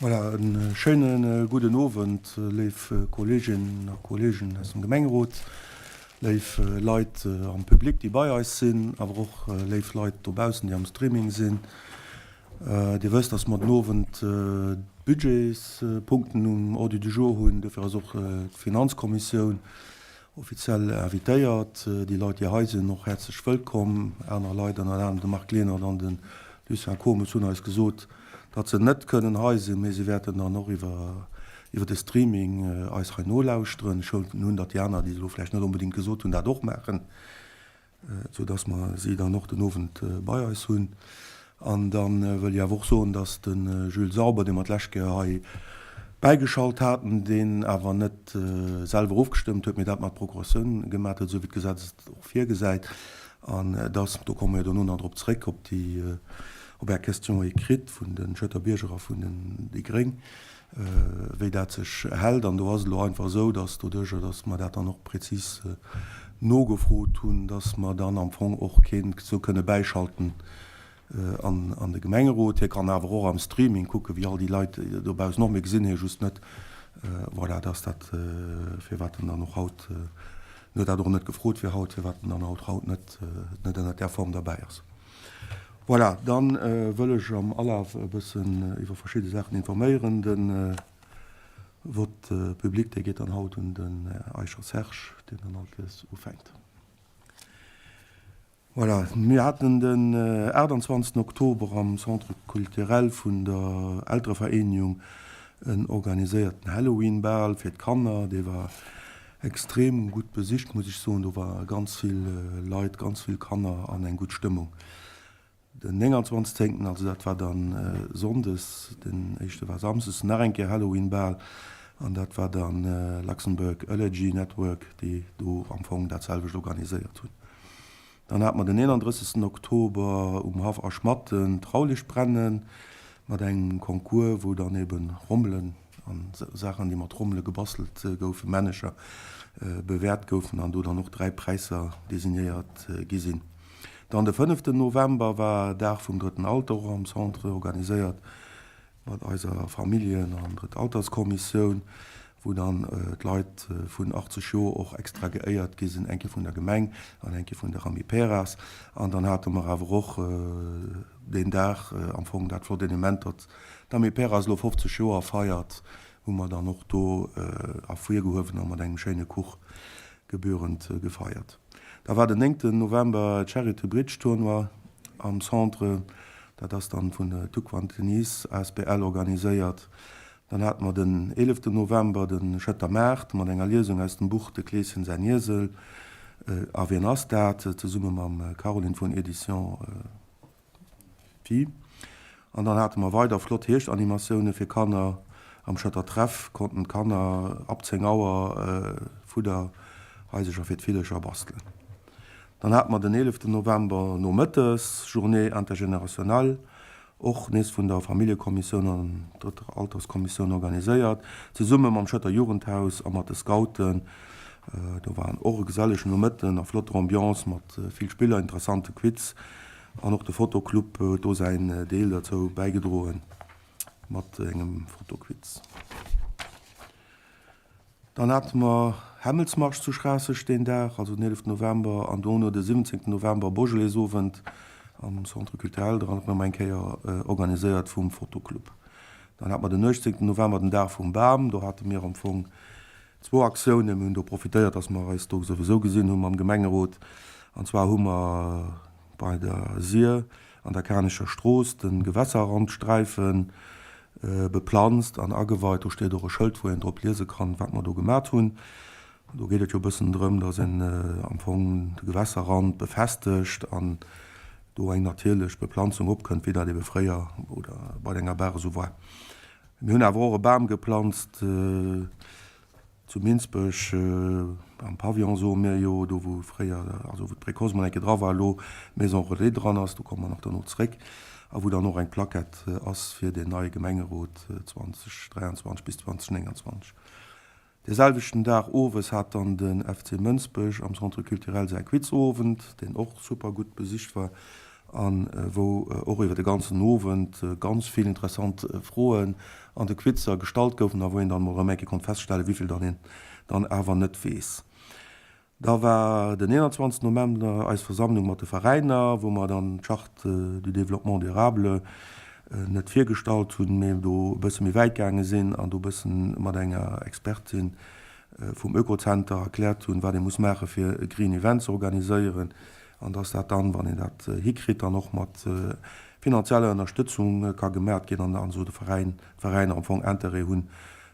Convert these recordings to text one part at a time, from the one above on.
Voilà, e schéine gudden Owend, léif Kolleeginnen a Kolleegen aus dem Gemengerot, léif Leit am Public, déi bei eis sinn, awer och léif Leit dobaussen, déi am Streaming sinn. Dir wësst, dass mer den Owend d'Budgetspunkten um Ordre du jour hunn. Dofir ass och d'Finanzkommissioun offiziell invitéiert. Déi Leit, déi hei sinn, och häerzlech wëllkomm. Aner Leit, ënner anerem de Marc Lenert an de Lucien Comes, hunn eis gesot, datt se net kënnen hei sinn, mee se wäerten dann och iwwer iwwer de Streaming eis hei nolauschteren. Ech huelen un, datt déi aner, déi se elo vläicht net onbedéngt gesot hunn, dat och maachen. Sou dass mer si dann och den Owend bei eis hunn. An da wëll ech awer och soen, dass de Jules Sauber, dee mer d'lescht Kéier hei bäigeschalt haten, deen awer net selwer ofgestëmmt huet, mee dat mat Procuratioun gemat huet, esou wéi d'Gesetz et och virgesäit, an dass, do komme mer jo dono nach drop zréck, op déi, op Är Question écrite vun de Schëtter Bierger a vun den déi gréng, wéi dat sech hält. An do ass et elo einfach esou, dass doduerjer, dass mer dat dann och prezis nogefrot hunn, dass mer dann am Fong och keen esou kënne bäischalten an de Gemengerot. Hie kann awer och am Streaming kucken, wéi all déi Leit dobaussen och. Mir gesinn hie just net. Voilà, dat ass dat, firwat en dann och haut, en huet dat och net gefrot fir haut, firwat en dann och haut net ënnert där Form derbäi ass. Voilà, dann wëll ech am Alaf e bëssen iwwer verschidde Saachen informéieren. De Vote public, dee geet dann haut un den Eicher Serge, deen dann alt lues ufänkt. Voilà, mir haten den 28 Oktober am Centre culturel vun der Elterevereenigung en organiséierten Halloween-Bal fir d'Kanner. Dee war Extrem gutt besicht muss ech soen, do war ganz vill Leit, ganz vill Kanner an eng gutt Stëmmung. Den 29 zéngten, also dat war dann Sonndes, den éischte war Samsdes, nach eng Kéier Halloween Bal an dat war dann Luxembourg Allergy Network, déi do am Fong dat selwecht organiséiert hunn. Dann hate mer den 31 Oktober um Haff Aschmatten d'Traulichtbrennen mat engem Concours, wou dann eben Rommelen an Saachen, déi mat Rommele gebastelt goufen, Männecher, bewäert goufen an do dann och 3 Präisser designéiert gi sinn. Dann de fënneften November war Dag vum Drëtten Alter och am Centre, organiséiert mat eiser Familljen an Drëttalterskommissioun, wou dann d'Leit vun 80 Joer och extra geéiert gi sinn, eng Kéier vun der Gemeng an eng Kéier vun der Amiperas. An dann hate mer awer och deen Dag am Fong dat flott Element, datt d'Amiperas elo 50 Joer feiert, hu mer dann och do ervirgehuewen a mat engem schéine Kuch gebührend gefeiert. Da war den néngten November Charity Bridge Tournoi am Centre, dat ass dann vun der Tuquantenis asbl organiséiert. Dann hate mer den eeleften November de Schëtter Maart mat enger Liesung aus dem Buch De Kleeschen säin Iesel a wien ass dat? zesumme mam Caroline vun Editions Phi. An dann hate mer weider flott Hierschtanimatioune fir Kanner. Am Schëtter Treff konnten d'Kanner ab 10 Auer Fudder, Haisercher fir d'Villecher bastelen. Dann hate mer den 11 November nomëttes Journée intergénérationnelle, och nees vun der Familljekommissioun an der Alterskommissioun organiséiert, zesumme mam Schëtter Jugendhaus a mat de Scouten. Do war och e gesellegen Nomëtten a flotter Ambiance mat vill Spiller, interessante Quiz an och de Fotoclub huet do säin Deel derzou bäigedroen mat engem Fotoquiz. Dann hate mer Hämmelsmarsch zu Schraasseg deen Dag, also den 11 November, an dono de 17 November Beaujolaisowend am Centre Culturel, dran och nach eng Kéier organiséiert vum Fotoclub. Dann hate mer den 18 November den Dag vum Bam, do hate mir am Fong zwou Aktiounen. Mir hunn do profitéiert, dass mer eis do souwisou gesinn hu mam Gemengerot, an zwar hu mer bei der Sir an der Kanecher Strooss de Gewässerrandsträifen beplanzt an ageweit. Do steet och e Schëld, wou een drop liese kann, wat mer do gemat hunn. Do geet et jo e bëssen drëm, datt een am Fong de Gewässerrand befestegt an do eng natierlech Beplanzung opkënnt, wéi dat ebe fréier oder bei enger Baach esou war. Mir hunn awer och e Bam geplanzt. Zu Minsbech am Pavillon soe mir jo, do wou fréier, also wou d'Précoce mol eng Kéier dra war, elo d'Maison Relais dran ass, do komme mer nach dono zréck, a wou dann och eng Plaquette ass fir deen neie Gemengerot 2023 bis 2029. Dee selwechten Dag owes hat dann de FC Mënsbech am Centre Culturel säi Quizowend, deen och super gutt besicht war. A wou och iwwer de ganzen Owend ganz vill interessant Froen an de Quizzer gestallt goufen a wou een dann emol erëm eng Kéier konnt feststellen, wéi vill dann een dann awer net weess. Da war den 21 November eis Versammlung mat de Veräiner, wou mer dann d'Charte du développement durable net virgestallt hunn, mee do e bësse méi wäit gaange sinn an do e bëssen mat enger Expertin vum Oekozenter erkläert hunn, wat ee muss maache fir e Green Event ze organiséieren an dass dat dann, wann een dat hikritt, dann och mat finanzieller Ënnerstëtzung ka gemaat ginn an esou de Veräin, d'Veräiner am Fong Intérêt hunn,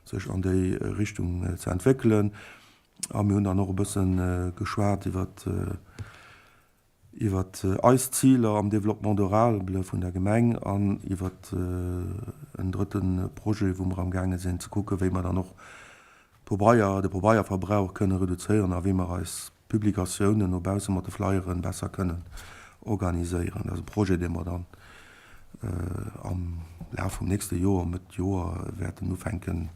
sech an déi Richtung ze entwéckelen. A mir hunn dann och e bësse geschwat iwwer iwwer eis Ziler am Développement durable vun der Gemeng an iwwer en drëtte Projet, wou mer amgaange sinn ze kucken, wéi mer dann och d'Pobeier, de Pobeierverbrauch kënne reduzéieren a wéi mer eis Publikatiounen no bausse mat de Flyere besser kënnen organiséieren. Dat ass e Projet, dee mer dann am Laf vum nächste Joer, Mëtt Joer, wäerten ufänken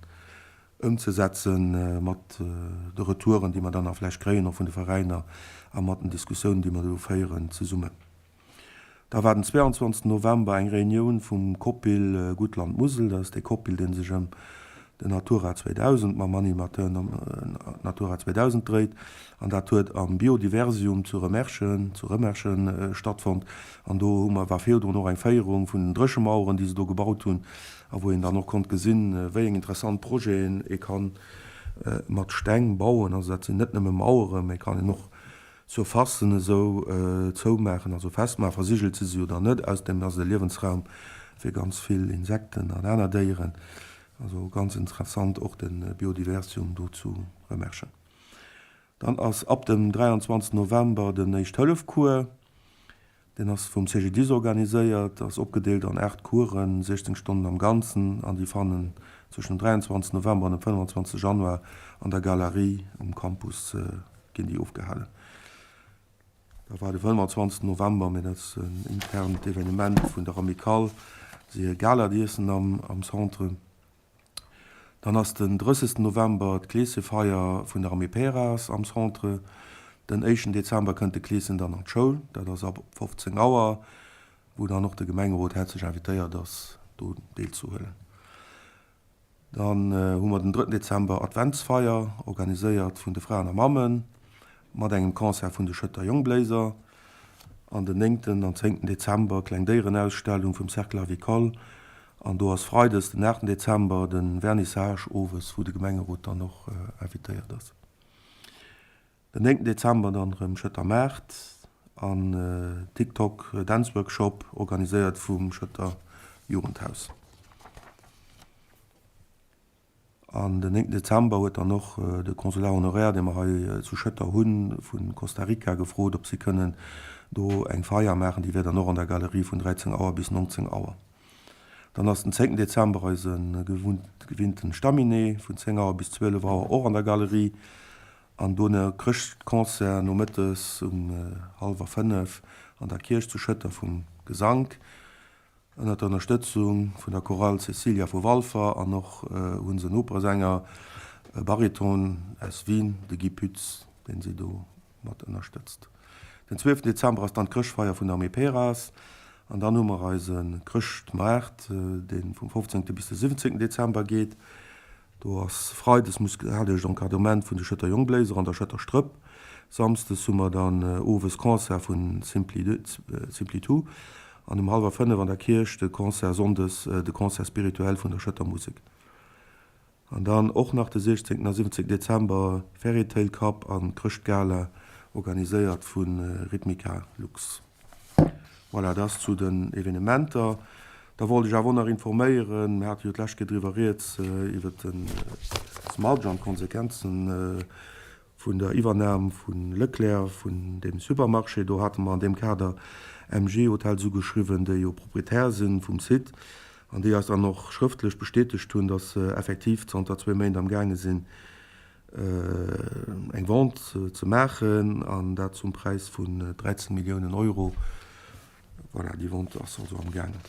ëmzesetzen, mat de Retouren, déi mer dann nach vläicht kréien, och vun de Veräiner, a mat den Diskussiounen, déi mer do féieren zesummen. Da war den 22 November eng Reunioun vum COPIL Guttland Musel. Dat ass dee COPIL, dee sech ëm den Natura 2000 mam Animateur Natura 2000 dréit. An dat huet am Biodiversium zu Remerschen, zu Rëmerschen stattfonnt. An do hu mer, war virdrun och eng Féierung vun den Dréchemaueren, déi se do gebaut hunn, a wou een dann och konnt gesinn, wéi eng interessant Projeten ee ka mat Steng bauen. Also dat sinn net nëmme Maueren, mä kann een och Surfacen esou zoumaachen, also festmaachen, versigelt si se jo dann net. Ausserdeem ass et e Liewensraum fir ganz vill Insekten an aner Déieren. Also ganz interessant och de Biodiversium do zu Remerschen. Dann ass ab dem 23 November den Éischt-Hëllef-Cours. Deen ass vum CGDIS organiséiert, ass opgedeelt an 8 Coursen, 16 Stonnen am Ganzen, an déi fannen zwëschen dem 23 November an dem 25 Januar an der Galerie um Campus ginn déi ofgehalen. Da war de 25 November, mee dat ass en internt Evenement vun der Amicale, si e Galadiessen am Centre. Dann ass den 30 November d'Kleeschefeier vun der Amiperas am Centre. Den éischten Dezember kënnt de Kleeschen dann an d'Schoul, dat ass ab 15 Auer, wou dann och de Gemengerot häerzlech invitéiert ass, do deelzehuelen. Dann hu mer den drëtten Dezember Adventsfeier, organiséiert vun de Fraen a Mammen, mat engem Concert vun de Schëtter Jongbléiser. An den néngten an zéngten Dezember kleng Déierenausstellung vum Cercle Avicole An do ass freides den 8 Dezember de Vernissage owes, wou de Gemengerot dann och invitéiert ass. Den 9 Dezember dann erëm Schëtter Maart an TikTok Dance Workshop, organiséiert vum Schëtter Jugendhaus. An den 9 Dezember huet dann och de Consulat honoraire, dee mer hei zu Schëtter hunn, vu Costa Rica gefrot, ob si kënnen do eng Feier maachen. Déi wär dann och an der Galerie vun 13 Auer bis 19 Auer. Dann ass den 10 Dezember eise gewinnten Staminee vun 10 Auer bis 12 Auer och an der Galerie. An dono Chrëschtconcert nomëttes um hallwer 5 an der Kierch zu Schëtter vum Gesank. Ënnert der Ënnerstëtzung vun der Chorale Cecilia vu Walfer an och hunn se en Operesänger, e Bariton aus Wien, de Guy Pütz, deen si do mat ënnerstëtzt. Den 12 Dezember ass dann d'Chrëschtfeier vun der Amiperas an dann hu mer eise Chrëschtmaart, dee vum 15 bis de 17 Dezember geet. Do ass Freides musikalesch Encadrement vun de Schëtter Jongbléiser an der Schëtter Strëpp. Samsdes hu mer dann owes Concert vun Simply Simply Two an um hallwer 5 an der Kierch de Concert Sonndes de Concert spirituel vun der Schëtter Musek. An dann och nach de 16 a 17 Dezember Fairytale Cup an Chrëschtgala organiséiert vu Rhythmica Lux. Voilà, dat zu den Evenementer. Da wollt ech awer och nach informéieren, mir hate jo d'lescht Kéier driwwer rieds, iwwert de Smudge an d'Konsequenzen vun der Iwwernam vu Leclerc vun deem Supermarché. Do hate mer an deem Kader MG Hotels ugeschriwwen, déi jo Proprietär si vum Site an déi eis dann och schrëftlech bestätegt hunn, dass se effektiv zanter zwee Méint amgaange sinn, eng Vente ze maachen, an dat zum Präis vun 13 Milliounen Euro. Voilà, déi Vente ass also amgaangen.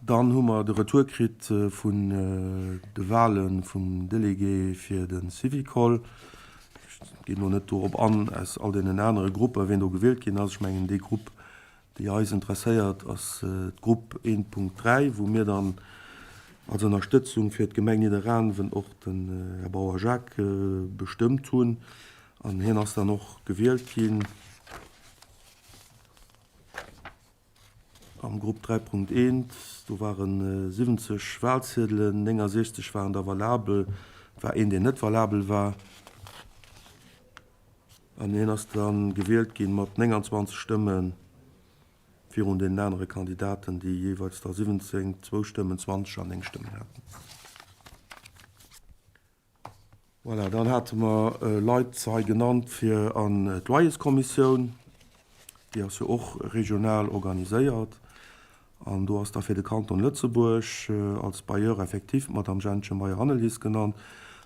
Dann hu mer de Retour kritt vun de Wahle vum Délégué fir de Syvicol. Ech ginn elo net dorop an, aus all deenen anere Gruppen, wien do gewielt ginn ass. Ech mengen, déi Grupp, déi eis interesséiert, ass d'Grupp 1.3, wou mir dann als Ënnerstëtzung fir d'Gemeng Nidderaanwen och den Här Bauer Jacques bestëmmt hunn. An hien ass dann och gewielt ginn. Am Grupp 3.1, do ware 70 Wahlziedelen, 69 waren der valabel, et war een, deen net valabel war. An hien ass da gewielt ginn mat 29 Stëmme virun deenen anere Kandidaten, déi jeeweils da 17, zwou Stëmmen, 20 an 9 Stëmmen haten. Voilà, dann hate mer Leit hei genannt fir an d'Loyerskommissioun. Déi ass jo och regional organiséiert. An do ass da fir de Kanton Lëtzebuerg als Bailleur effectif d'Madame Jentje Meyer-Annelies genannt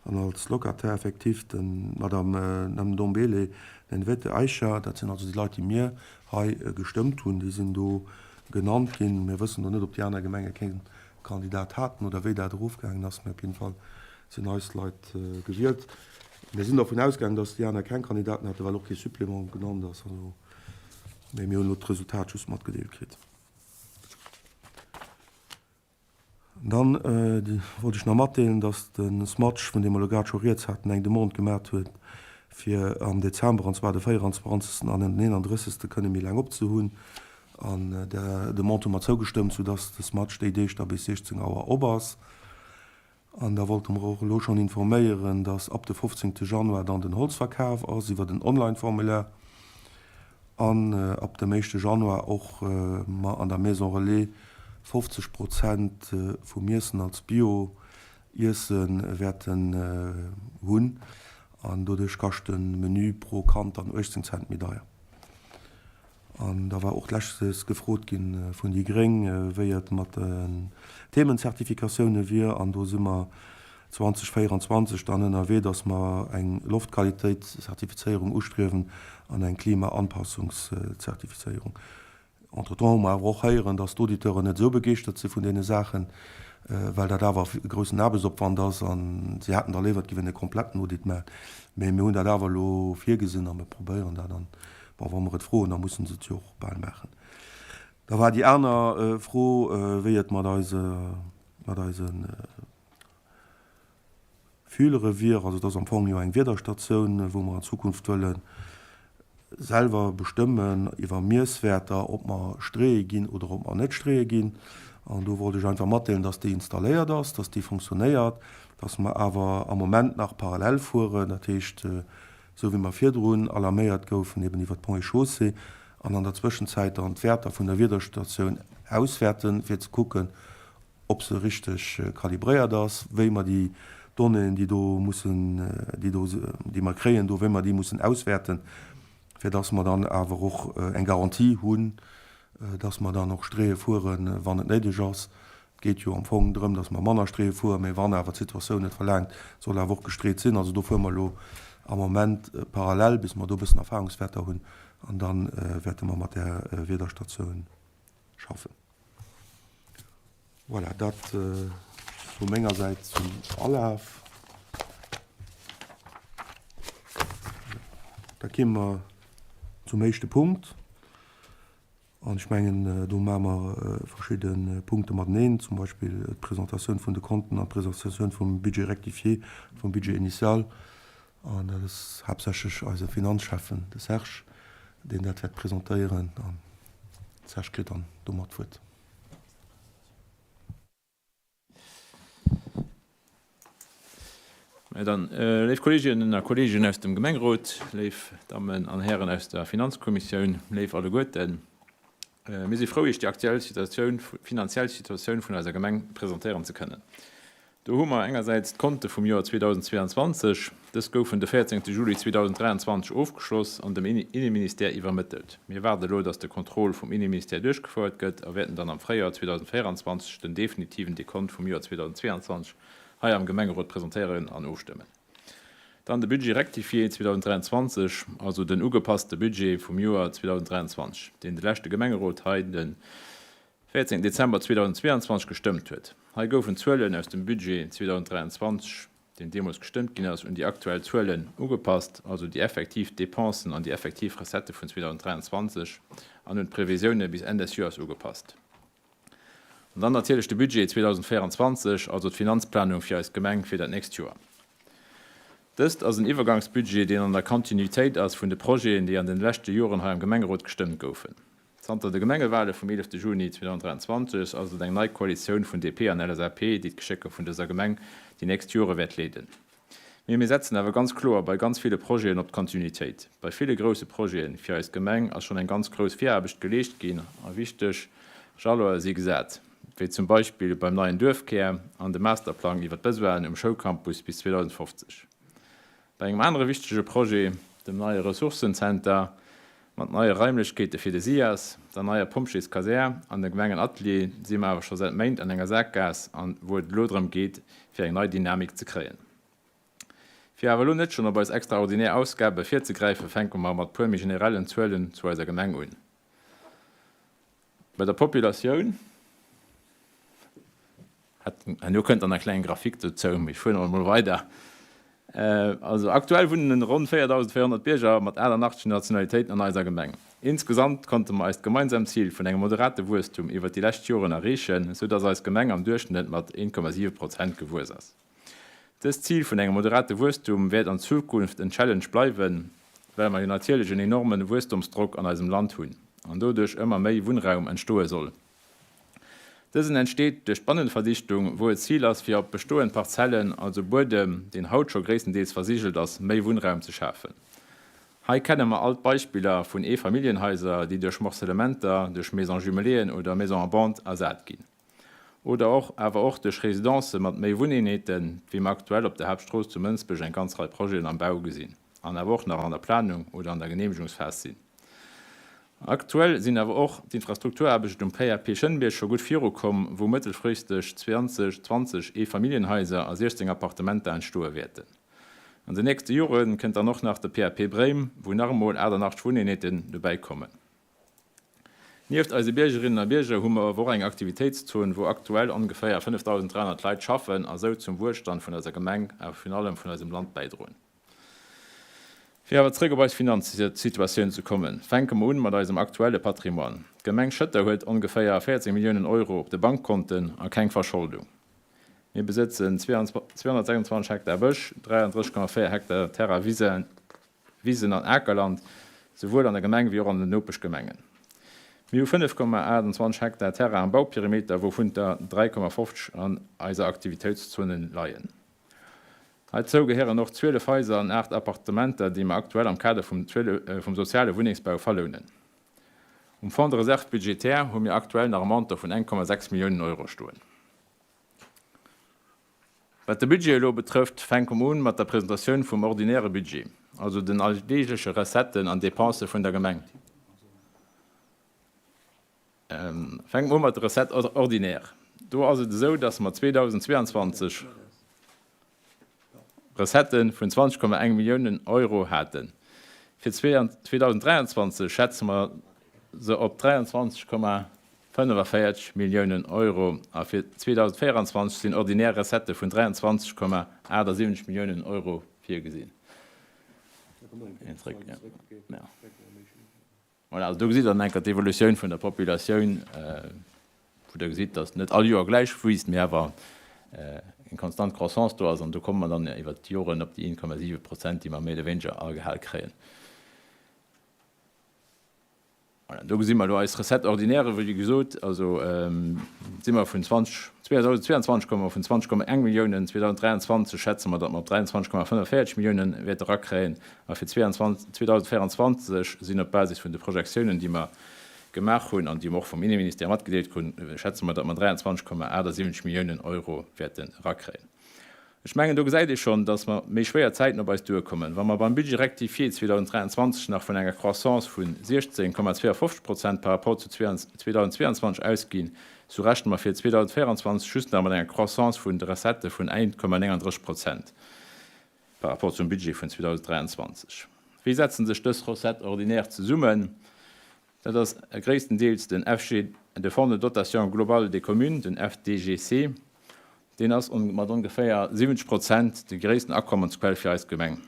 an als Locataire effectif d'Madame Ndombele Nenvete Aisha. Dat sinn also déi Leit, déi mir hei gestëmmt hunn. Déi sinn do genannt ginn. Mir wëssen elo net, ob déi aner Gemenge keng Kandidat haten oder wéi dat erofgaangen ass, mä op jidde Fall sinn eis Leit gewielt. Mir sinn dervun ausgaangen, datt déi aner keng Kandidaten haten, well och kee Supplément genannt ass. Also, mä mir hunn elo d'Resultat just matgedeelt kritt. Dann wollt ech nach matdeelen, datt de Smatch, vun deem mer elo grad scho rieds haten, eng Demande gemat huet, fir am Dezember, an zwar de 24. an den 31. kënne méi laang opzehunn. An där Demande hu mer zougestëmmt, soudass de Smatch déi Deeg da bis 16 Auer op ass. An da wollte mer och elo schonn informéieren, dass ab de 15. Januar dann den Holzverkaf ass iwwer en Online-Formulaire an ab dem éischte Januar och mer an der Maison Relais 50 Prozent vum Iessen als Bio-Iesse wäerten hunn. An doduerch kascht de Menü pro Kand dann 18 Cent méi deier. An da war och d'leschtes gefrot gi vun déi gréng, wéi et mat den Themenzertifikatioune wier. An do si mer 2024 dann ënnerwee, datt mer eng Loftqualitéitszertifizéierung ustriewen an eng Klimaanpassungszertifizéierung. Entretemps hu mer awer och héieren, datt d'Auditeuren net esou begeeschtert si vun deene Saachen, well dat awer e groussen Aarbechtsopwand ass a si hätten da léiwer, et géif een e kompletten Audit maachen. Mee mir hunn dat awer elo virgesinn a mir probéieren dat. Bon, wa mer et froen, da mussen se et jo och bal maachen. Da war déi aner Fro, wéi et mat eise, mat eise Fühlere wier. Also et ass am Fong jo eng Wiederstatioun, wou mer an Zukunft wëlle selwer bestëmmen iwwer Miesswäerter, ob mer Streeë ginn oder ob mer net Streeë ginn. An do wollt ech einfach matdeelen, dass déi installéiert ass, dass déi funktionéiert, dass mer awer am Moment nach parallel fueren. Dat heescht, esou wéi mer virdrun alarméiert goufen, eben iwwer d'Ponts et Chaussées, an an der Zwëschenzäit dann d'Wäerter vun der Wiederstatioun auswäerten, fir ze kucken, ob se richteg kalibréiert ass, wéi mer déi Donnéeën, déi do mussen, déi do, déi mer kréien do, wéi mer déi mussen auswäerten, fir dass mer dann awer och eng Garantie hunn, dass mer dann och Streeë fueren, wann et néideg ass. Et geet jo am Fong drëm, datt mer manner Streeë fueren, mä wann awer d'Situatioun et verlaangt, soll awer och gestreet sinn. Also do fuere mer elo am Moment parallel, bis mer do e bëssen Erfahrungswäerter hunn, an da wäerte mer mat där Wiederstatioun schaffen. Voilà, dat vu menger Säit zum Alaf. Da kéime mer zum éischte Punkt. An ech mengen, do maache mer verschidde Punkte mateneen, zum Beispill d'Presentatioun vun de Konten an d'Presentatioun vum Budget rectifié, vum Budget initial. An dat ass haaptsächlech eise Finanzschäffen, de Serge, deen dat wäert presentéieren. An de Serge kritt dann domat d'Wuert. Mä dann, léif Kolleeginnen a Kolleegen aus dem Gemengerot, léif Dammen an Hären aus der Finanzkommissioun, léif alleguerten, mir si frou, Iech déi aktuell Situatioun, finanziell Situatioun vun eiser Gemeng presentéieren ze kënnen. Do hu mer engersäits d'Konte vum Joer 2022. Dës goufen de 14 Juli 2023 ofgeschloss an dem Inneministère iwwermëttelt. Mir waarde elo, datt de Contrôle vum Inneministère duerchgefouert gëtt a wäerten dann am Fréijoer 2024 den definitiven Dekont vum Joer 2022 hei am Gemengerot presentéieren an ofstëmmen. Dann de Budget rectifié 2023, also den ugepasste Budget vum Joer 2023, deen de leschte Gemengerot hei de 14 Dezember 2022 gestëmmt huet. Hei goufen d'Zuelen aus dem Budget 2023. deen deemools gestëmmt ginn ass, un déi aktuell Zuelen ugepasst, also déi effektiv Dépensen an déi effektiv Recettë vun 2023 an un d'Previsioune bis Enn des Joers ugepasst. An dann natierlech de Budget 2024, also d'Finanzplanung fir eis Gemeng fir dat nächst Joer. Dëst ass en Iwwergangsbudget, deen an der Kontinuitéit ass vun de Projeten, déi an den leschte Joren hei am Gemengerot gestëmmt goufen. Zanter de Gemengewale vum 11 Juni 2023 ass et eng nei Koalitioun vun DP an LSAP, déi d'Geschécker vun dëser Gemeng déi nächst Jore wäert leeden. Mee mir setzen awer ganz kloer bei ganz ville Projeten op d'Kontinuitéit. Bei ville grousse Projete fir eis Gemeng ass schonn eng ganz grouss Viraarbecht geleescht ginn a wichteg Jaloe si gesat, wéi zum Beispill beim neien Duerfkär an dem Masterplang iwwer d'Besoinen um Schoulcampus bis 2050. Bei engem anere wichtege Projet, dem neie Ressourcenzenter mat neie Raimlechkeete fir de SIAS, der neier Pompjeeskasär an dem Gemengenatelier, si mer awer scho säit Méint an enger Saakgaass an wou et elo drëm geet, fir eng nei Dynamik ze kréien. Fir awer elo net schonn op eis extraordinär Ausgabe virzegräifen, fänke mer mat puer méi generellen Zuelen zu eiser Gemeng un. Bei der Populatioun, Herno kënnt dann eng kleng Grafik dozou, mee ech fueren awer emol weider. Also aktuell wunnen ronn 4.400 Bierger mat 88 Nationalitéiten an eiser Gemeng. Insgesamt konnte mer eist gemeinsamt Zil vun engem moderate Wuesstum iwwert déi lescht Joren erreechen, sou dass eis Gemeng am Duerchschnëtt mat 1,7 Prozent gewuess ass. Dëst Zil vun engem moderate Wuesstum wäert an Zukunft en Challenge bleiwen, well mer jo natierlech en enorme Wuesstumsdrock an eisem Land hunn an doduerch ëmmer méi Wunnraum entstoe soll. Dësen entsteet duerch d'Bannenverdichtung, wou et d'Zil ass, fir op bestoend Parzellen, also Buedem, deen haut scho gréisstendeels versigelt ass, méi Wunnraum ze schafen. Hei kenne mer all d'Beispiller vun Eefamilljenhaiser, déi duerch Morcellementer, duerch Maisons jumeléeën oder Maisons en bande ersat ginn. Oder och awer och duerch Residencë mat méi Wunneenheeten, wéi mer aktuell op der Haaptstrooss zu Mënsbech eng ganz Rei Projeten am Bau gesinn an awer och nach an der Planung oder an der Geneemegungsphas sinn. Aktuell sinn awer och d'Infrastrukturaarbechten um PAP Schënnbierg scho gutt virukomm, wou mëttelfristeg 20 20 Eefamilljenhaiser a 16 Appartementer entstoe wäerten. An den nächste Jore kënnt dann och nach de PAP Bréim, wou nach emol 88 Wunneenheeten dobäi kommen. Nieft eise Biergerinnen a Bierger hu mer awer och eng Aktivitéitszon, wou aktuell ongeféier 5.300 Leit schaffen a sou zum Wuelstand vun eiser Gemeng, awer virun allem vun eisem Land bäidroen. Fir awer zréck op eis Finanzsituatioun ze kommen, fänke mer un mat eisem aktuelle Patrimoine. D'Gemeng Schëtter huet ongeféier 14 Milliounen Euro op de Bankkonten a keng Verscholdung. Mir besëtzen 226 Hektar Bësch, 33,4 Hektar Terrain Wisen an Akerland, souwuel an der Gemeng wéi och an den Nopeschgemengen. Mir hu 5,28 Hektar Terrain am Bauperimeter, wouvun der 3,50 an eiser Aktivitéitszone leien. Heizou gehéieren och 12 Haiser an 8 Appartementer, déi mer aktuell am Kader vum soziale Wunnengsbau verlounen. Um Fonds de réserve budgétaire hu mir aktuell nach e Montant vun 1,6 Milliounen Euro stoen. Wat de Budget elo betrëfft, fänke mer un mat der Presentatioun vum ordinäre Budget, also den alldeegleche Recetten an Dépensë vun der Gemeng. Fänke mer u mat de Recettes ordinaires. Do ass et esou, dass mer 2022 Recettë vun 20,1 Milliounen Euro haten. Fir 2023 schätze mer se op 23,45 Milliounen Euro a fir 2024 sinn ordinär Recettë vun 23,78 Milliounen Euro virgesinn. Voilà, also do gesitt Der dann enker d'Evolutioun vun der Populatioun, wou Der gesitt, dass net all Joer gläich wiisst, mee awer eng konstant Croissance do ass. An do komme mer dann iwwert d'Joren op déi 1,7 Prozent, déi mer méi oder wéineger agehal kréien. Voilà, do gesi mer elo eis Recettes ordinaires, wéi gesot, also si mer vun 20, 2022 komme mer vun 20,1 Milliounen, 2023 schätze mer, datt mer op 23,45 Milliounen wäerte erakréien. A fir 2024 sinn op Basis vun de Projektiounen, déi mer gemaach hunn an déi mer och vum Inneministère matgedeelt kruten, schätze mer, datt mer 23,78 Milliounen Euro wäerten erakréien. Ech mengen, do gesäit ee schonn, datt mer méi schwéier Zäiten op eis duerkommen. Wa mer beim Budget rectifié 2023 nach vun enger Croissance vu 16,52 Prozent par rapport zu 2022 ausginn, sou rechne mer fir 2024 just nach mat enger Croissance vun de Recettë vun 1,39 Prozent. Par rapport zum Budget vun 2023. Wéi setzen sech dës Recettes ordinaires zesummen? Dat ass gréisstendeels den FG, de Fonds de dotation globale des communes, den FDGC. Deen ass mat ongeféier 70 Prozent déi gréissten Akommensquell fir eis Gemeng.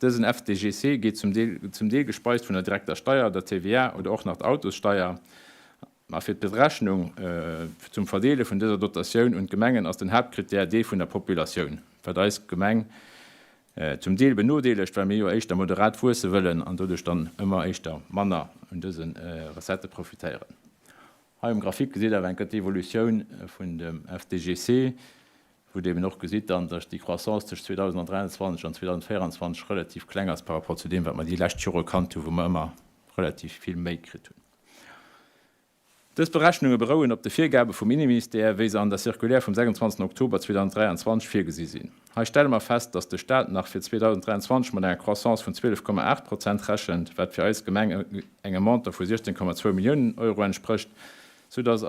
Dësen FDGC geet zum Deel zum Deel gespeist vun der direkter Steier, der TVA oder och nach der Autossteier. Ma fir d'Berechnung zum Verdeele vun dëser Dotatioun un d'Gemengen ass den Haaptkrittär dee vun der Populatioun, wat eis Gemeng zum Deel benodeelegt, well mir jo éischter moderat wuesse wëllen an doduerch dann ëmmer éischter manner un dëse Recettë profitéieren. Hei um Graphique gesitt awer eng Kéier d'Evolutioun vun dem FDGC, wou Der eben och gesitt dann, dass déi Croissance tëscht 2023 an 2024 relativ kleng ass par rapport zu deem, wat mer déi lescht Jore kannt hunn, wou mer ëmmer relativ vill méi kritt hunn. Dës Berechnunge berouen op de Virgabe vum Inneministère, wéi se an der Circulaire vum 26 Oktober 2023 virgesi sinn. Hei stelle mer fest, dass de Staat nach fir 2023 mat enger Croissance vun 12,8 Prozent rechent, wat fir eis Gemeng engem Montant vu 16,2 Milliounen Euro entsprécht, sou dass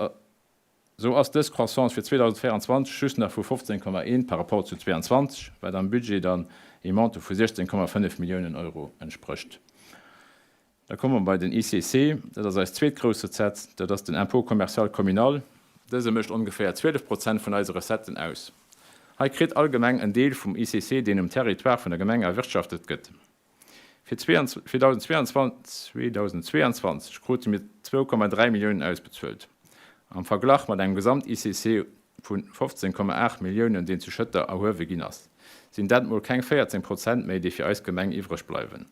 Sou ass dës Croissance fir 2024 just nach vu 15,1 par rapport zu 22, wat am Budget dann ee Montant vu 16,5 Milliounen Euro entsprécht. Da komme mer bei den ICC, dat ass eis zweet grouss Recette, dat ass den Impôt commercial communal. Dëse mécht ongeféier 12 Prozent vun eise Recetten aus. Hei kritt all Gemeng en Deel vum ICC, deen um Territoire vun der Gemeng erwirtschaftet gëtt. Fir 2022 krute mir 2,3 Milliounen ausbezuelt, am Verglach mat engem Gesamt-ICC vu 15,8 Milliounen, deen zu Schëtter erhuewe ginn ass, sinn dat mol keng 14 Prozent méi, déi fir eis Gemeng iwwreg bleiwen.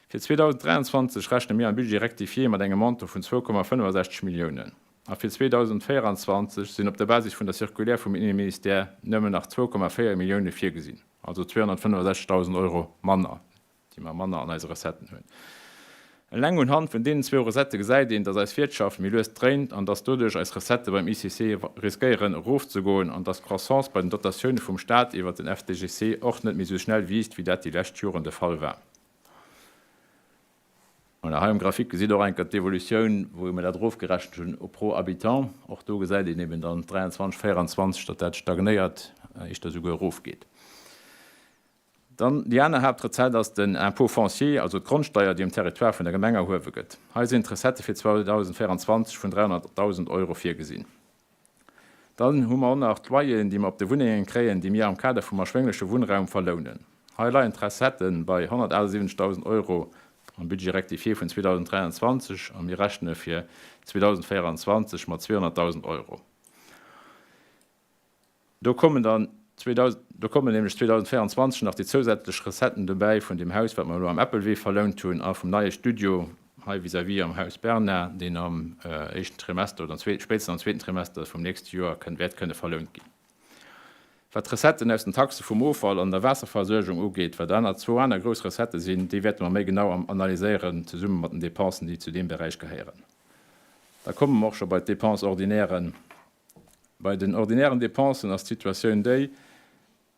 Fir 2023 rechne mir am Budget rectifié mat engem Montant vun 2,65 Milliounen. A fir 2024 sinn op der Basis vun der Circulaire vum Inneministère nëmmen nach 2,4 Millioune virgesinn, also 265.000 Euro manner, déi mer manner an eise Recetten hunn. Eleng unhand vun deenen zwou Recettë gesäit een, dass eis Wiertschaft méi lues dréint an dass doduerch eis Recettë beim ICC riskéieren erofzegoen an dass d'Croissance bei den Dotatioune vum Staat iwwert den FDGC och net méi esou schnell wiisst, wéi dat déi lescht Joren de Fall war. Voilà, hei um Graphique gesitt Der och eng Kéier d'Evolutioun, wou mir dat erofgerechent hunn pro Habitant. Och do gesäit een eben dann 23, 24, datt dat stagnéiert, éischter esouguer erofgeet. Dann déi aner Haaptrezett ass den Impôt foncier, also d'Grondsteier, déi um Territoire vun der Gemeng erhuewe gëtt. Hei sinn d'Recettë fir 2024 vun 300.000 Euro virgesinn. Dann hu mer och nach d'Loyeren, déi mer op de Wunnengen kréien, déi mir am Kader vum erschwéngleche Wunnraum verlounen. Hei leien d'Recettë bei 178.000 Euro am Budget rectifié vun 2023 a mir rechne fir 2024 mat 200.000 Euro. Do kommen dann, do kommen nämlech 2024 nach déi zousätzlech Recetten dobäi vun deem Haus, wat mer elo am Äppelwee verlount hunn, a vum neie Studio hei vis-à-vis am Haus Bernard, deen am éischten Trimester oder am spéitstens am zweeten Trimester vum nächste Joer kënnt, wäert kënne verlount ginn. Wat d'Recetten aus den Taxe vum Offall an der Waasserversuergung ugeet, wat aner, zwou aner grouss Recettë sinn, déi wäerte mer méi genau am analyséieren, zesumme mat den Dépensen, déi zu deem Beräich gehéieren. Da komme mer och scho bei d'Dépenses ordinairen. Bei den ordinären Dépensen ass d'Situatioun déi,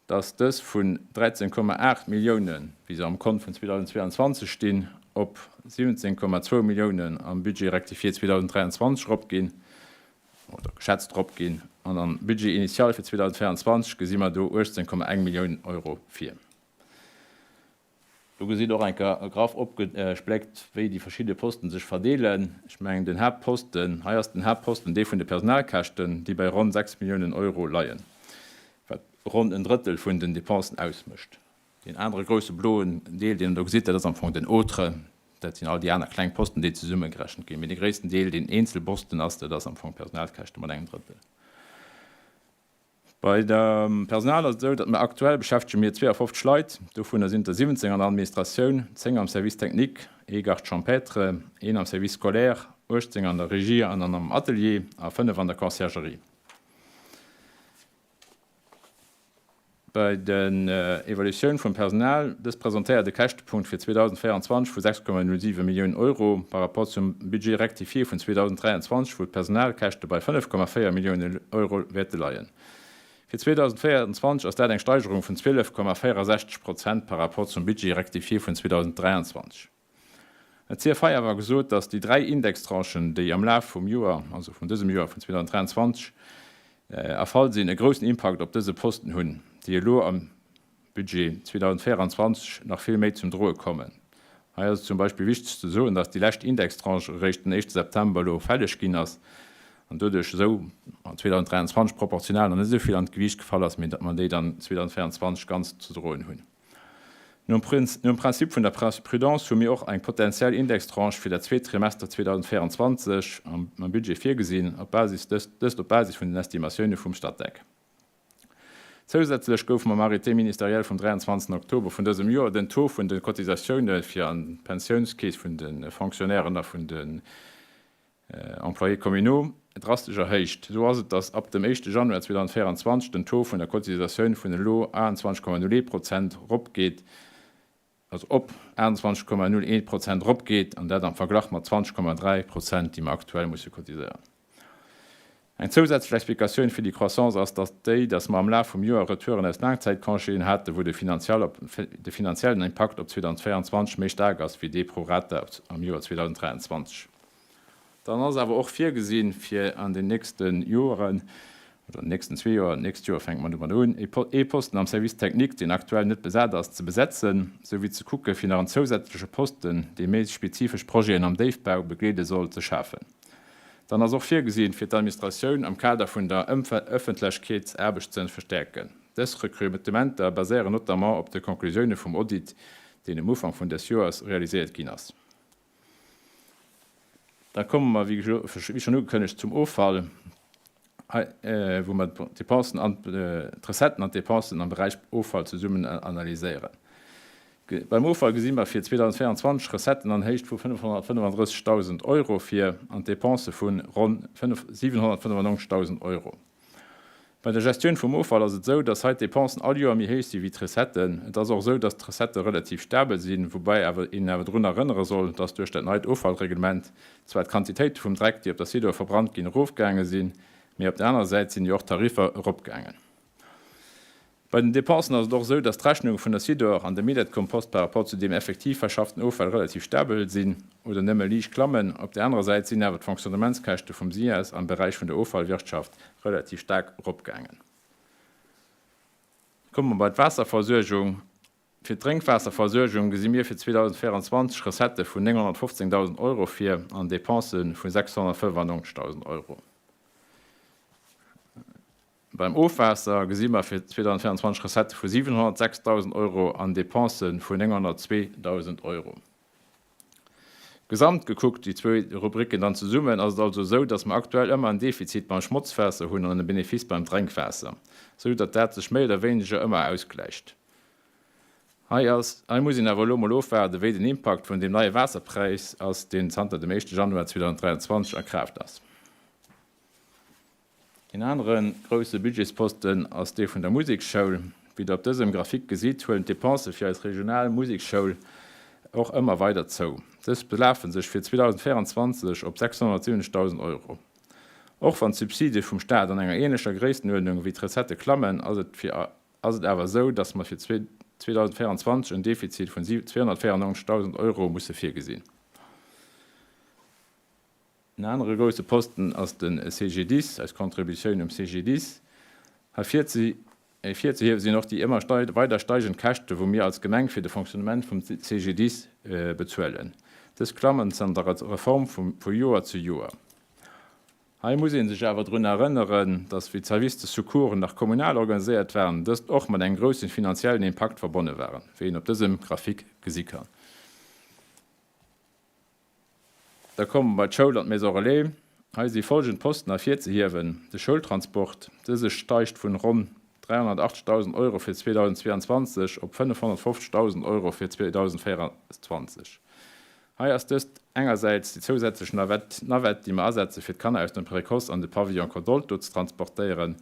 dass dës vun 13,8 Milliounen, wéi se am Kont vun 2022 stinn, op 17,2 Milliounen am Budget rectifié 2023 eropginn, oder geschätzt eropginn. An am Budget initial fir 2024 gesi mer do 18,1 Milliounen Euro vir. Do gesitt och eng Kéier graff opgespléckt, wéi déi verschidde Posten sech verdeelen. Ech mengen, den Haaptposten hei ass den Haaptposten dee vun de Personalkäschten, déi bei ronn 6 Milliounen Euro leien, wat ronn en Drëttel vun den Dépensen ausmécht. Deen anere grousse bloen Deel, deen Der do gesitt, dat ass am Fong den Autre, dat sinn all déi aner kleng Posten, déi zesummegerechent ginn. Mee de gréissten Deel, deen eenzel Posten ass, dat ass am Fong d'Personalkäschte mat engem Drëttel. Bei dem Personal ass et esou, datt mer aktuell beschäftege mir 52 Leit, dovunner sinn der 17 an der Administratioun, 10 am Service technique, ee Garde champêtre, een am Service scolaire, 18 an der Regie an an am Atelier a 5 an der Conciergerie. Bei der Evolutioun vum Personal, dës presentéiert e Käschtepunkt fir 2024 vu 6,07 Milliounen Euro par rapport zum Budget rectifié vun 2023, wou d'Personalkäschte bei 5,4 Milliounen Euro wäerte leien. Fir 2024 ass dat eng Steigerung vun 12,64 Prozent par rapport zum Budget rectifié vun 2023. Et sief hei awer gesot, dass déi dräi Indextranchen, déi am Laf vum Joer, also vun dësem Joer, vun 2023, erfall sinn, e groussen Impakt op dëse Posten hunn, déi elo am Budget 2024 nach vill méi zum Droe kommen. Hei ass et zum Beispill wichteg ze soen, dass déi lescht Indextranche eréischt den éischte September elo fälleg ginn ass. An doduerch esou an 2023 proportional nach net esou vill an d'Gewiicht gefall ass, mee datt mer déi dann 2024 ganz ze droen hunn. Nom Prinzip vun der Prudence hu mir och eng potenziell Indextranche fir dat zweet Trimester 2024 am Budget virgesinn, op Basis, dëst op Basis vun den Estimatioune vum Statec. Zousätzlech gouf mam Arrêté ministériel vum 23 Oktober vun dësem Joer den Taux vun de Cotisatioune fir an d'Pensiounskeess vun de Fonctionnairen a vun den Employés communaux drastesch erhéicht. Esou ass et, datt ab dem éischte Januar 2024 den Taux vun der Cotisatioun vun elo 28,01 Prozent eropgeet, also op 28,01 Prozent eropgeet, an dat am Verglach mat 20,3 Prozent, déi mer aktuell musse cotiséieren. Eng zousätzlech Explikatioun fir déi Croissance ass, datt déi, datt mer am Laf vum Joer Retouren aus Laangzäitcongéen haten, wou de finanziellen Impakt op 2024 méi staark ass wéi dee pro rata am Joer 2023. Dann ass awer och virgesinn, fir an den nächste Joeren, oder den nächsten zwee Joer, d'nächst Joer fänke mer domadder un, ee Posten am Service technique, deen aktuell net besat ass, ze besetzen, souwéi ze kucke fir nach en zousätzleche Posten, dee méi spezifesch Projeten am Déifbau begleede soll, ze schafen. Dann ass och virgesinn, fir d'Administratioun am Kader vun der Ëffentlechkeetsaarbecht ze verstäerken. Dës Rekrutementer baséieren notamment op de Conclusioune vum Audit, deen um Ufank vun des Joers realiséiert ginn ass. Da komme mer, wéi schonn ugekënnegt, zum Offall, wou mer d'Depensen an d'Recetten an d'Depensen am Beräich Offall zesummen analyséieren. Beim Offall gesi mer fir 2024 Recetten an Héicht vu 535.000 Euro vir an Depensë vu ronn 795.000 Euro. Bei der Gestioun vum Offall ass et esou, dass hei d'Depensen all Joer méi héich si wéi d'Recetten. Et ass och esou, dass d'Recettë relativ stabel sinn, woubäi awer een awer drun erënnere soll, dass duerch dat neit Offallreglement zwar d'Quantitéite vum Dreck, déi op der Sidor verbrannt ginn, erofgaange sinn, mee op der anerer Säit sinn jo och d'Tariffer eropgaangen. Bei den Dépensen ass et och esou, dass d'Rechnunge vun der Sidor an dem Minett-Kompost par rapport zu deem effektiv verschafften Offall relativ stabel sinn oder nëmme liicht klammen. Op der anerer Säit sinn awer d'Fonctionnementskäschte vum SIAS am Beräich vun der Offallwirtschaft relativ staark eropgaangen. Komme mer bei d'Waasserversuergung. Fir d'Drénkwaasserversuergung gesi mir fir 2024 Recettë vun 915.000 Euro vir an Depensë vu 695.000 Euro. Beim Ofwaasser gesi mer fir 2024 Recettë vu 706.000 Euro an Depensë vun 902.000 Euro. Gesamt gekuckt, déi zwou Rubricken dann zesummen, ass et also esou, datt mer aktuell ëmmer en Defizit beim Schmotzwaasser hunn an e Benefice beim Drénkwaasser, esou datt dat sech méi oder wéineger ëmmer ausgläicht. Hei ass, hei muss een awer elo mol ofwaarden, wéi den Impakt vun deem neie Waasserpräis ass, deen zanter dem éischte Januar 2023 a Kraaft ass. Een anere grousse Budgetsposten ass dee vun der Museksschoul. Wéi Der op dësem Graphique gesitt, huelen d'Depensë fir eis regional Museksschoul och ëmmer weider zou. Dës belafe sech fir 2024 op 670.000 Euro. Och wann d'Subside vum Staat an enger änlecher Gréisstenuerdnung wéi d'Recettë klammen, ass et fir ass et awer esou, dass mer fir 2024 en Defizit vun 294.000 Euro musse virgesinn. En anere grousse Posten ass de CGDIS, eis Contributioun um CGDIS. Hei ervirzehiewe sinn och déi ëmmer weider steigend Käschte wou mir als Gemeng fir de Fonctionnement vum CGDIS bezuelen. Dës klammen zanter der Reform vu Joer zu Joer. Hei muss ee sech awer drun erënneren, dass wéi d'Services de secours nach kommunal organiséiert waren, dëst och mat engem groussen finanziellen Impakt verbonne waren, wéi een op dësem Graphique gesi kann. Da komme mer bei d'Schoul an d'Maison Relais. Hei si folgend Posten ervirzehiewen, De Schoultransport, dëse steigt vun ronn 380.000 Euro fir 2022 op 550.000 Euro fir 2024. Hei ass dëst engersäits déi zousätzlech Navette, Navette, déi mer asetze fir d'Kanner aus dem Précoce an de Pavillon Codolto ze transportéieren,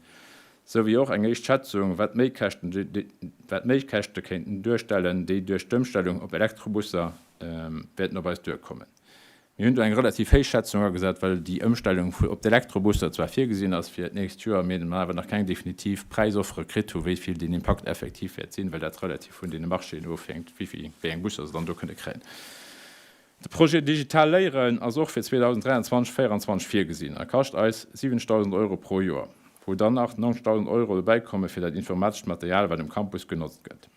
sou wéi och eng éischt Schätzung, wat d'Méikäschten, wat d'Méikäschte kéinten duerstellen, déi duerch d'Ëmstellung op Elektrobusser wäerten op eis duerkommen. Mir hunn do eng relativ héich Schätzung agesat, well déi Ëmstellung op d'Elektrobusser zwar virgesinn ass fir d'nächst Joer, mir awer nach keng definitiv Präisoffere kritt hu wéi vill deen Impakt effektiv wäert sinn, well dat relativ vun deene Marchéen ofhänkt, wéi vill, wéi eng Busser se dann do kënne kréien. De Projet Digital Léieren ass och fir 2023, 2024 virgesinn a kascht eis 70.000 Euro pro Joer, wou dann nach 90.000 Euro dobäikomme fir dat informatescht Material, wat um Campus genotzt gëtt.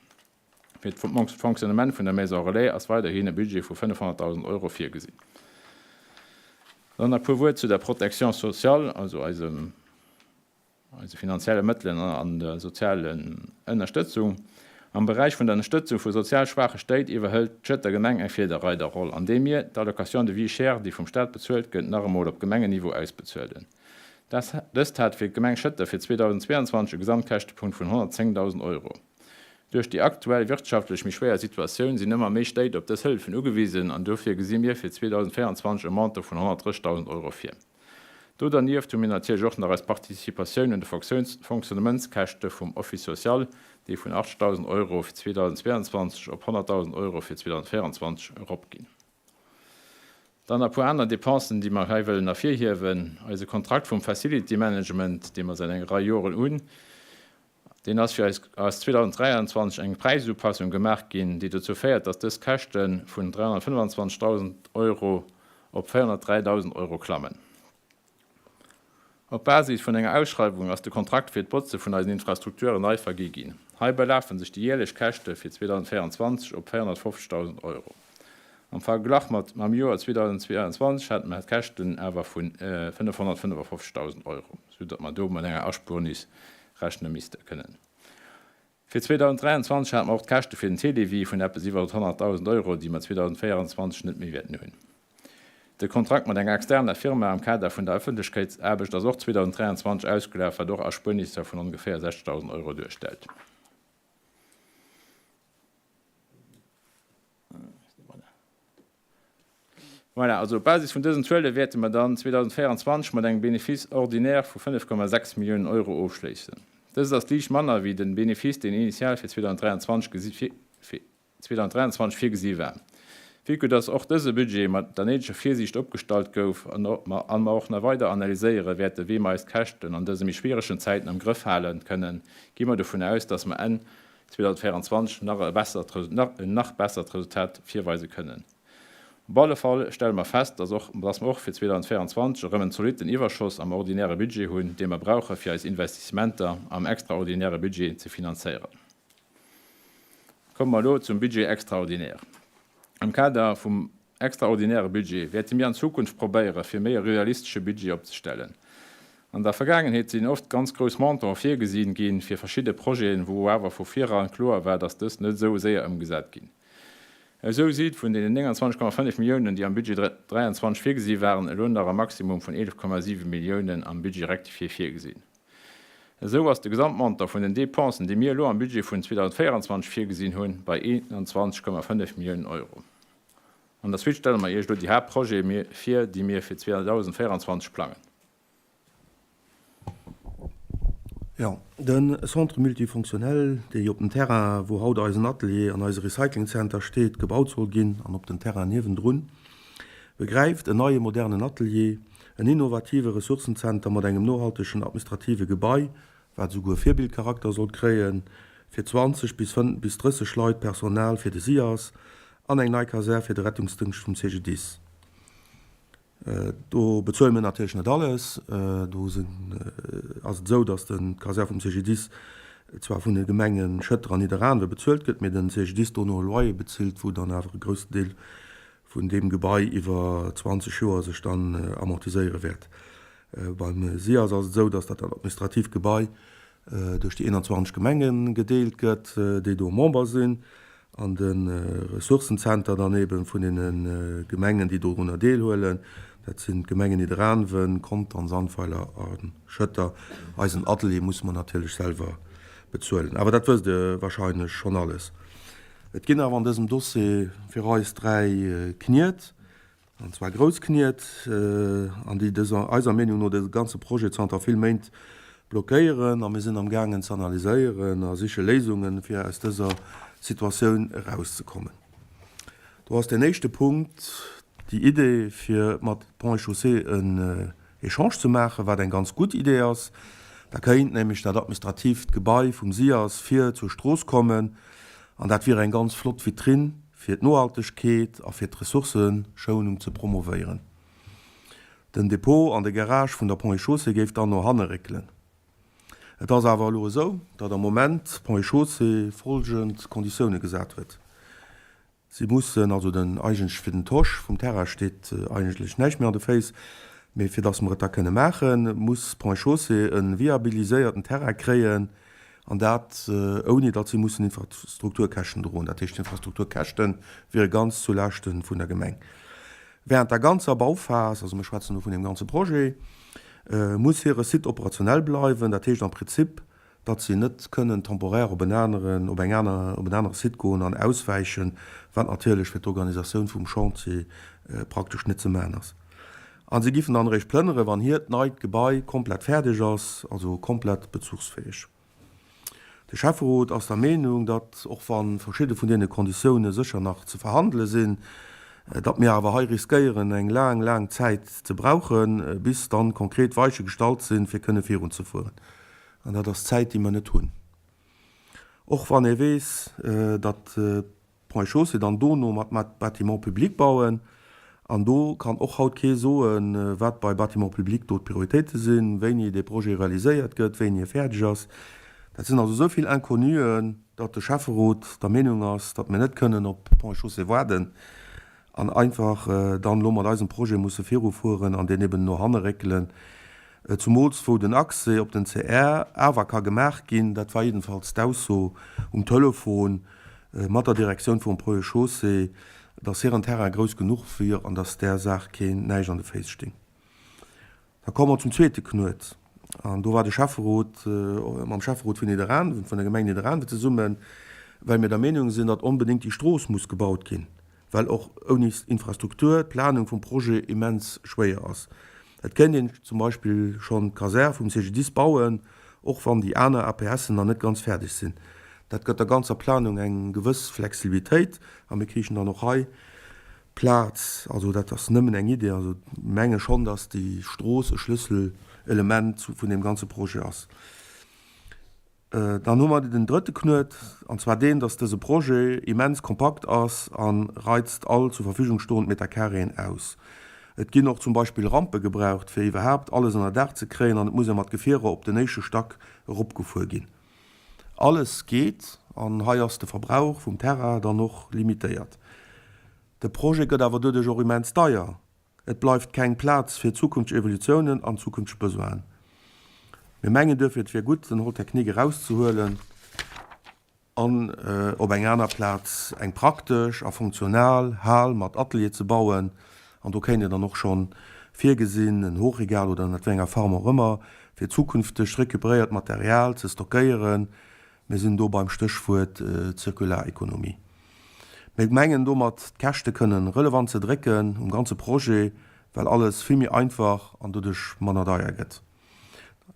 Fir d'Fonctionnement vun der Maison Relais ass weiderhin e Budget vu 500.000 Euro virgesinn. Dann e puer Wuert zu der Protection sociale, also eisem, eise finanzielle Mëttelen an der sozialen Ënnerstëtzung. Am Beräich vun der Ënnerstëtzung vu sozial schwaache Stéit iwwerhëlt d'Schëtter Gemeng eng Virdereiderroll, andeem mir d'Allocation de vie chère, déi vum Staat bezuelt gëtt, nach emol op Gemengenniveau ausbezuelen. Dëst hat fir d'Gemeng Schëtter fir 2022 e Gesamtkäschtepunkt vun 110.000 Euro. Duerch déi aktuell wirtschaftlech méi schwéier Situatioun sinn ëmmer méi Stéit op dës Hëllefen ugewisen an dofir gesi mir fir 2024 e Montant vun 130.000 Euro vir. Do dernieft hu mir natierlech och nach eis Participatioun un de Fonctionnementskäschte vum Office social, déi vun 80.000 Euro fir 2022 op 100.000 Euro fir 2024 eropginn. Dann e puer aner Dépensen, déi mer hei wëllen ervirhiewen, Eise Kontrakt vum Facility Management, dee mer säit enger Rei Joren hunn, Deen ass fir eis ass 2023 eng Präisupassung gemaach ginn, déi dozou féiert, datt dës Käschte vun 325.000 Euro op 403.000 Euro klammen. Op Basis vun enger Ausschreiwung ass de Kontrakt fir d'Botze vun eisen Infrastrukturen nei vergi ginn. Hei belafe sech déi jäerlech Käschte fir 2024 op 450.000 Euro. Am Verglach mat mam Joer 2022 hate mer Käschten awer vu 555.000 Euro, sou datt mer do mat enger Aspuernis rechne misste kënnen. Fir 2023 hate mer och d'Käschte fir den Télévie vun eppes iwwer 100.000 Euro, déi mer 2024 net méi wäerten hunn. De Kontrakt mat enger externer Firma am Kader vun der Ëffentlechkeetsaarbecht ass och 2023 ausgelaf, wat och Erspuernisser vun ongeféier 60.000 Euro duerstellt. Voilà, also op Basis vun dësen Zuele wäerte mer dann 2024 mat engem Bénéfice ordinaire vu 5,6 Milliounen Euro ofschléissen. Dëst ass liicht manner wéi den Bénéfice, deen initial fir 2023 fir 2023 virgesi war. Vue que dass och dëse Budget mat der néideger Virsiicht opgestallt gouf an mer och nach weider analyséiere wäerte wéi mer eis Käschten an dëse méi schwieregen Zäiten am Grëff hale kënnen, gi mer dovun aus, dass mer Enn 2024 nach e bessert en nach bessert Resultat virweise kënnen. Op alle Fall stelle mer fest, dass och dass mer och fir 2024 erëm en zolitten Iwwerschoss am ordinäre Budget hunn, dee mer brauche fir eis Investissementer am extraordinäre Budget ze finanzéieren. Komme mer elo zum Budget extraordinaire. Am Kader vum extraordinäre Budget wäerte mir an Zukunft probéiere fir méi e realistesche Budget opzestellen. An der Vergaangenheet sinn oft ganz grouss Montanten virgesi gi fir verschidde Projeten, wou awer vu vireran kloer war, datt dës net esou séier ëmgesat ginn. Esou si vun deenen 29,5 Milliounen, déi am Budget 23 virgesi waren, elo nach e Maximum vun 11,7 Milliounen am Budget rectifié virgesinn. Esou ass de Gesamtmontant vun den Dépensen, déi mir elo am Budget vun 2024 virgesinn hunn, bei 21,5 Milliounen Euro. An der Suite stelle mer Iech elo déi Haaptprojete vir, déi mir fir 2024 plangen. Jo, de Centre multifonctionnel, dee jo op dem Terrain, wou haut eisen Atelier an eise Recyclingcenter steet, gebaut soll ginn, an op den Terrain niewendrun, begräift en neie modernen Atelier, en innovative Ressourcenzenter mat engem nohaltegen administrative Gebai, wat esouguer Virbildcharakter sollt kréien, fir 20 bis bis 30 Leit Personal fir de SIAS an eng nei Kasär fir de Rettungsdëngscht vum CGDIS. Do bezuele mir natierlech net alles. Do sinn, ass et esou, datt den d'Kasär vum CGDIS zwar vun de Gemenge Schëtter an Nidderaanwe bezuelt gëtt, mee den CGDIS dono e Loyer bezilt, wou dann awer e groussen Deel vun deem Gebai iwwer 20 Joer sech dann amortiséiere wäert. Beim SIAS ass et esou, datt dat administratiivt Gebai duerch déi 21 Gemenge gedeelt gëtt, déi do Member sinn, an de Ressourcenzenter dann eebe vun deene Gemengen, déi dorunner deelhuelen. Dat sinn d'Gemengen Nidderaanwen, Contern, Sandweiler a Schëtter. Eisen Atelier musse mer natierlech selwer bezuelen. Awer dat wësst Der wahrscheinlech schonn alles. Et ginn awer an dësem Dossier fir eis 3 Kniet, an zwar grouss Kniet, an déi dëser, eiser Meenung no, de ganze Projet zanter vill Méint blockéieren. A mir sinn amgaangen ze analyséieren a siche Léisungen, fir aus dëser Situatioun erauszekommen. Do ass deen éischte Punkt déi Idee, fir mat Ponts et Chaussées en Echange ze maachen, wat eng ganz gutt Idee ass. Da kéint nämlech dat administratiivt Gebai vum SIAS vir zur Strooss kommen an dat wier eng ganz flott Vitrinn fir d'Nohaltegkeet a fir d'Ressourcëschounung ze promovéieren. Den Depot an de Garage vun der Ponts et Chaussées géif dann no hanne réckelen. Et ass awer elo esou, datt am Moment d'Ponts et Chaussées folgend Konditioune gesat huet. Si mussen also den, eigentlech fir den Tosch vum Terrain steet eigentlech näischt méi an de Féiss, mee fir datt mer et da kënne maachen, muss Ponts et Chaussées e viabiliséierten Terrain kréien, an dat ouni datt si mussen Infrastrukturkäschten droen. Dat heescht, d'Infrastrukturkäschte wiere ganz zu Laaschte vun der Gemeng. Während der ganzer Bauphas, also mir schwätzen elo vun deem ganze Projet, muss hire Site operationell bleiwen. Dat heescht am Prinzip, datt si net kënnen temporaire op en aneren, op eng aner, op en anere Site goen an auswäichen, wat natierlech fir d'Organisatioun vum Chantier praktesch net ze maachen ass. A si giffen dann eréischt plënnere wann hiert neit Gebai komplett fäerdeg ass, also komplett bezuchsfäeg. De Schäfferot ass der Meenung, datt, och wa verschidde vun deene Konditioune sécher nach ze verhandele sinn, datt mir awer hei riskéieren eng laang, laang Zäit ze brauchen, bis dann konkret Weiche gestallt sinn, fir kënne virunzefueren. An dat ass Zäit, déi mer net hunn. Och wann ee weess, datt d'Ponts et Chaussées dann dono mat Bâtiments publics bauen, an do kann och haut kee soen, wat bei Bâtiments publics do d'Prioritéite sinn, wéini dee Projet realiséiert gëtt, wéini e fäerdeg ass. Dat sinn also esou vill Inconnuen, datt de Schäfferot der Meenung ass, datt mir net kënnen op Ponts et Chaussées waarden an einfach dann elo mat eisem Projet musse virufueren an deen eben no hanne réckelen, zumools wou den Accès op den CR awer ka gemaach ginn, dat war jiddenfalls d'Ausso um Telefon mat der Direktioun vum Ponts et Chaussées, dass hiren Terrain grouss genuch wier an dass där Saach keen näischt an de Féiss sting. Da komme mer zum zweete Knuet. An do war de Schäfferot mam Schäfferot vun Nidderaanwen, vun der Gemeng Nidderaanwen zesummen, well mir der Meenung sinn, datt onbedéngt déi Strooss muss gebaut ginn, well och ouni Infrastruktur d'Planung vum Projet immens schwéier ass. Et kéint een zum Beispill schonn d'Kasär vum CGDIS bauen, och wann déi aner APSen nach net ganz fäerdeg sinn. Dat gëtt der ganzer Planung eng gewëss Flexibilitéit a mir kriichen dann och hei Plaz, also dat ass nëmmen eng Idee, also menge schonn, datt déi Strooss e Schlësselelement vun deem ganze Projet ass. Dann hu mer den drëtte Knuet, an zwar deen, datt dëse Projet immens kompakt ass a reizt all zur Verfügung stoend Metercarréen aus. Et ginn och zum Beispill Rampe gebraucht, fir iwwerhaapt alles ënnerdaach ze kréien an et muss ee mat Gefierer op den éischte Stack eropgefuer ginn. Alles geet an hei ass de Verbrauch vum Terrain dann och limitéiert. De Projet gëtt awer doduerch och immens deier. Et bleift keng Plaz fir zukünfteg Evolutiounen an zukünfteg Besoinen. Mir mengen duerfir, et wier gutt, den Hall technique erauszehuelen an op eng aner Plaz eng praktesch a funktional Hal mat Atelier ze bauen. An do kéint een dann och schonn virgesinn, en Hochregal oder ënnert wéi enger Form och ëmmer, fir zukünftegt recuperéiert Material ze stockéieren. Mir sinn do beim Stéchwuert Zirkularekonomie. Mir mengen domat d'Käschte kënnen relevant ze drécken um ganze Projet, well alles vill méi einfach an doduerch manner deier gëtt.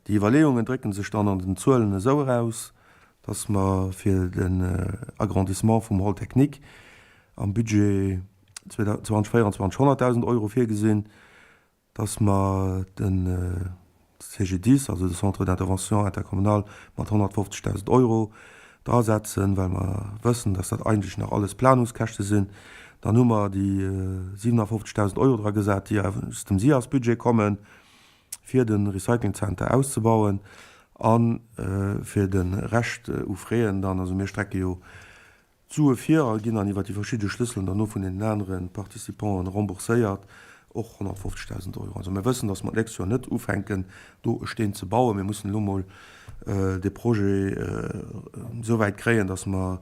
Déi Iwwerleeungen drécke sech dann an den Zuelen esou eraus, dass mer fir den Agrandissement vum Hall technique am Budget 2024 100.000 Euro virgesinn, dass mer de CGDIS, also de Centre d'intervention intercommunal, mat 150.000 Euro drasetzen, well mer wëssen, dass dat eigentlech nach alles Planungskäschte sinn. Dann hu mer déi 57.000 Euro dragesat, déi aus dem SIAS-Budget kommen, fir de Recyclingzenter auszebauen a fir de Rescht u Fräen dann. Also mir strecke jo D'Sue vir a ginn dann iwwer déi verschidde Schlësselen derno vun deenen anere Participanten rembourséiert, och 150.000 Euro. Also mir wëssen, datt mer d'nächst Joer net ufänken, do e Steen ze bauen. Mir mussen elo mol dee Projet esou wäit kréien, datt mer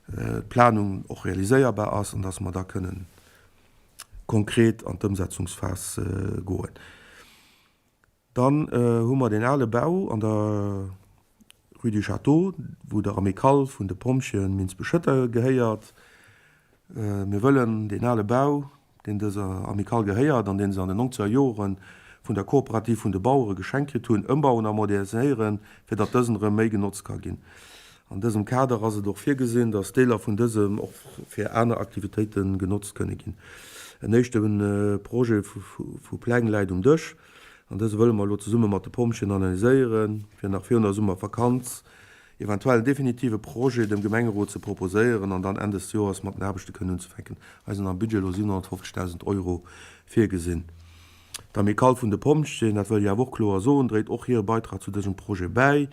d'Planung och realiséierbar ass an datt mer da kënnen konkret an d'Ëmsetzungsphas goen. Dann hu mer deen ale Bau an der Rue du Château, wou der Amicale vun de Pompjeeën Minsbech-Schëtter gehéiert. Mir wëllen deen ale Bau, deen dëser Amicale gehéiert an dee se an den nongzeger Jore vun der Kooperativ vun de Bauere geschenkt kritt hunn, ëmbauen a moderniséieren, fir datt dësen erëm méi genotzt ka ginn. An dësem Kader ass et och virgesinn, datt Deeler vun dësem och fir aner Aktivitéite genotzt kënne ginn. En éischte Projet vu Pläng läit um Dësch. An dëse wëlle mer elo zesumme mat de Pompjeeën analyséieren, fir nach virun der Summervakanz eventuell en definitive Projet dem Gemengerot ze proposéieren an dann Enn des Joers mat den Aarbechte kënnen unzefänken. Hei sinn am Budget elo 750.000 Euro virgesinn. D'Amicale vun de Pompjeeën, dat wëll ech awer och kloer soen, dréit och hire Beitrag zu dësem Projet bäi.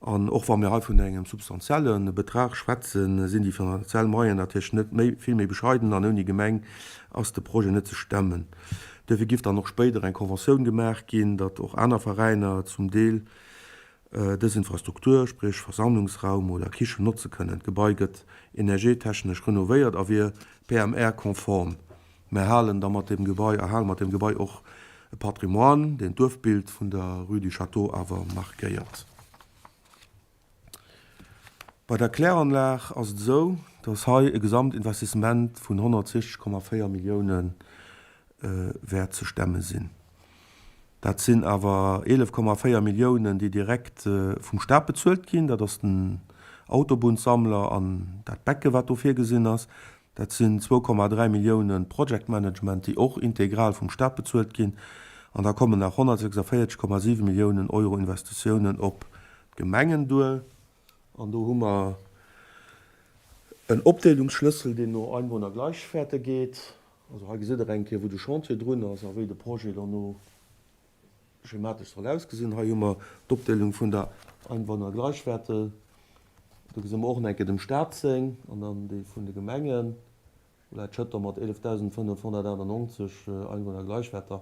An och wa mir hei vun engem substantielle Betrag schwätzen, sinn déi finanziell Moyenen natierlech net méi, vill méi bescheiden an ouni Gemeng ass de Projet net ze stemmen. Duerfir giff dann och spéider eng Conventioun gemaach ginn, datt och aner Veräiner zum Deel dës Infrastruktur, spréch Versammlungsraum oder Kichen, notze kënnen. D'Gebai gëtt energietechnesch renovéiert a wier PMR-konform. Mär halen da mat deem Gebai, erhale mat deem Gebai och e Patrimoine, deen d'Duerfbild vun der Rue du Château awer markéiert. Bei der Kläranlag ass et esou, dass hei e Gesamtinvestissement vun 160,4 Millioune wäert ze stemme sinn. Dat sinn awer 11,4 Milliounen, déi direkt vum Staat bezuelt ginn. Dat ass den Autobunnssammler an dat Becke wat do virgesinn ass. Dat sinn 2,3 Milliounen Project Management, déi och integral vum Staat bezuelt ginn. An da kommen nach 146,7 Milliounen Euro Investitiounen op d'Gemengen duer. An do hu mer en Opdeelungsschlëssel, deen no Einwohnergleichwerte geet. Also hei gesitt Der eng Kéier, wou de Chantier drun ass a wéi de Projet dono schematesch soll ausgesinn. Hei hu mer d'Opdeelung vun der Einwohnergleichwerte. Do gesi mer och nach eng Kéier dem Staat seng an dann déi vun de Gemengen. Do läit Schëtter mat 11.598 Einwohnergleichwerter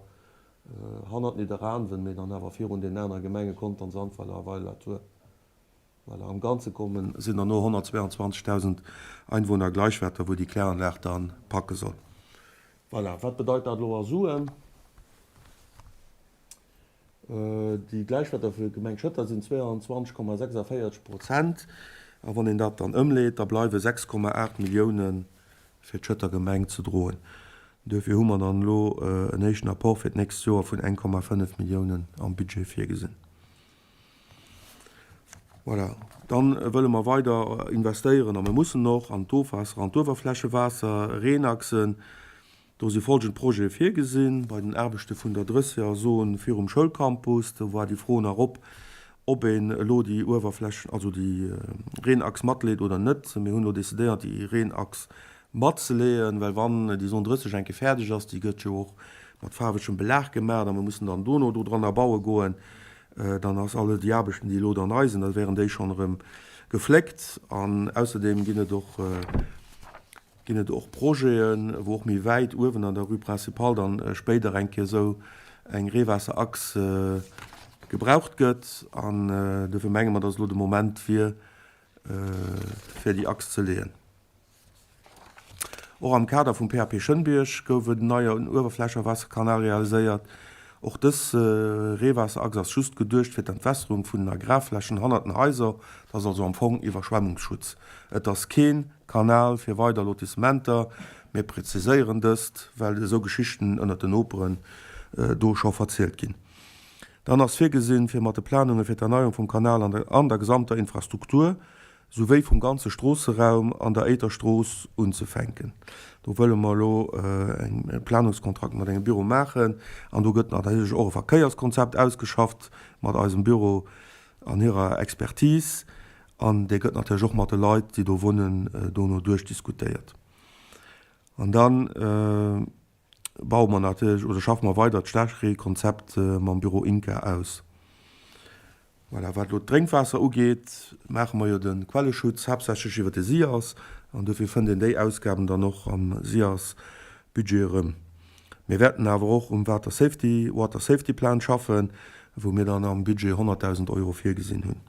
hannert Nidderaanwen, mee dann awer virun deenen anere Gemenge Contern, Sandweiler a Weiler-la-Tour. Voilà, am Ganze kommen, sinn der no 122.000 Einwohnergleichwerter, wou déi Kläranlag da packe soll. Voilà, wat bedeit dat elo a Suen? Déi Gläichwerter fir d'Gemeng Schëtter sinn 22,46 Prozent. A wann een dat dann ëmleet, da bleiwe 6,8 Millioune fir d'Schëtter Gemeng ze droen. Duerfir hu mer dann elo en éischten Apport fir d'nächst Joer vun 1,5 Milliounen am Budget virgesinn. Voilà. Dann wëlle mer weider investéieren, a mir mussen och, an d'Ofwaasser an d'Uewerflächewaasser, Reenachsen. Do si folgend Projete virgesinn, Bei den Aarbechte vun der Drësserzon virum Schoulcampus, do war déi Fro nach op, ob een elo déi Uewerflächen, also déi Reenachs matleet oder net. Mir hunn elo decidéiert, déi Reenachs matzeleeën, well wann déi Zon 30 eng Kéier fäerdeg ass, déi gëtt jo och mat faarwegem Belag gemaach, a mir mussen dann dono dodranner baue goen, Dann ass alle déi Aarbechten, déi elo dann nei sinn, da wären déi schonn erëm gefléckt. An ausserdeem ginn et och, ginn et och Projeten, wou och méi wäit uewen an der Rue Principale dann spéider eng Kéier esou eng Reewaasserachs gebraucht gëtt. An dofir menge mer, dass elo de Moment wier, fir déi Achs ze leeën. Och am Kader vum PAP Schënnbierg gouf en neien Uewerflächewaasserkanal realiséiert. Och dës Reewaasserachs ass just geduecht fir d'Entwässerung vun den Agrarflächen hannert den Haiser, et ass also am Fong Iwwerschwemmungsschutz. Et ass keen Kanal fir weider Lotissementer. Mir präziséieren dëst, well esou Geschichten ënnert den Noperen do scho verzielt ginn. Dann ass virgesinn, fir mat de Planunge fir d'Erneierung vum Kanal an der gesamter Infrastruktur souwéi vum ganze Stroosseraum an der Éiter Strooss unzefänken. Do wëlle mer elo e Planungskontrakt mat engem Büro maachen an do gëtt natierlech och e Verkéierskonzept ausgeschafft mat eisem Büro an hirer Expertise an dee gëtt natierlech och mat de Leit, déi do wunnen, dono duerchdiskutéiert. An dann baue mer natierlech oder schaffe mer weider d'Staarkreekonzept mam Büro INCA aus. Voilà, wat elo d'Drénkwaasser ugeet, maache mer jo de Quelleschutz haaptsächlech iwwer de SIAS an dofir fënnt een déi Ausgaben dann och am SIAS-Budget erëm. Mir wäerten awer och um Water Safety, Water Safety Plan schaffen, wou mir dann am Budget 100.000 Euro virgesinn hunn.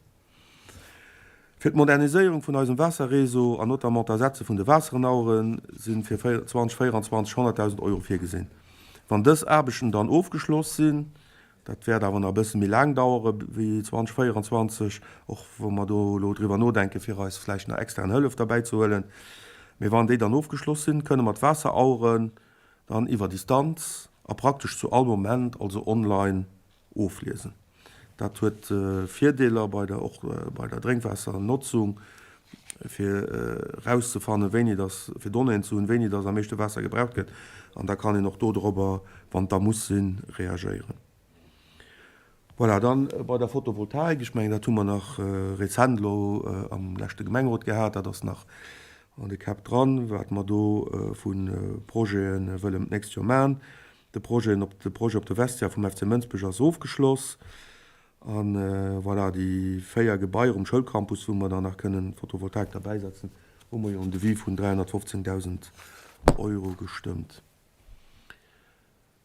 Fir d'Moderniséierung vun eisem Waasserréseau an notamment d'Ersetze vun de Waasserenauere si fir 2024 100.000 Euro virgesinn. Wann dës Aarbechten dann ofgeschloss sinn, dat wäert awer nach e bësse méi laang dauere wéi 2024, och wa mer do elo driwwer nodenken, fir eis vläicht nach extern Hëllef derbäi ze huelen, mee wann déi dann ofgeschloss sinn, kënne mer d'Waasseraueren dann iwwer Distanz a praktesch zu all Moment, also online, ofliesen. Dat huet Virdeeler bei der, och bei der Drénkwaassernotzung, fir erauszefannen, wéini dass, fir Donnéeën ze hunn, wéini dass am meeschte Waasser gebraucht gëtt. An da kann een och dodrobber, wann et da muss sinn, reagéieren. Voilà, dann bei der Photovoltaik, ech mengen, dat hu mer nach rezent elo am leschte Gemengerot gehat, dat ass nach an de Käpp dran, wat mer do vu Projete wëllen d'nächst Joer maachen. De Projet op de Projet op de Vestiaire vum FC Mënsbech ass ofgeschloss. A voilà, déi 4 Gebaier um Schoulcampus, wou mer dann nach kënnen Photovoltaik derbäisetzen, hu mer jo en Devis vun 315.000 Euro gestëmmt.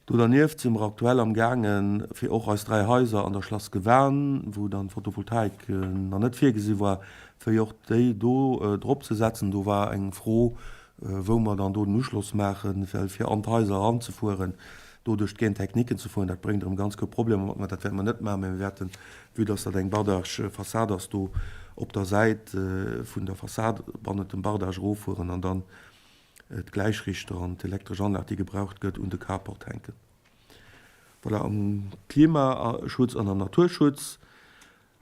Do dernieft si mer aktuell am gaangen, fir och eis 3 Haiser an der Schlass Gewan, wou dann d'Photovoltaik nach net virgesi war, fir och déi do drop ze setzen. Do war eng Fro, wou mer dann do den Uschloss maachen, well fir an d'Haiser eranzefueren, do duerch d'Gentechniken ze fueren, dat bréngt erëm ganz grouss Problemer mat. Mä dat wäerte mer net maachen, mä mir wäerten, vue dass dat eng Bardage-Fassad ass, do op der Säit vun der Fassad bannent dem Bardage eroffueren an dann d'Gläichrichter an d'elektresch Anlag, déi gebraucht gëtt, un de Carport hänken. Voilà, am Klimaschutz an am Naturschutz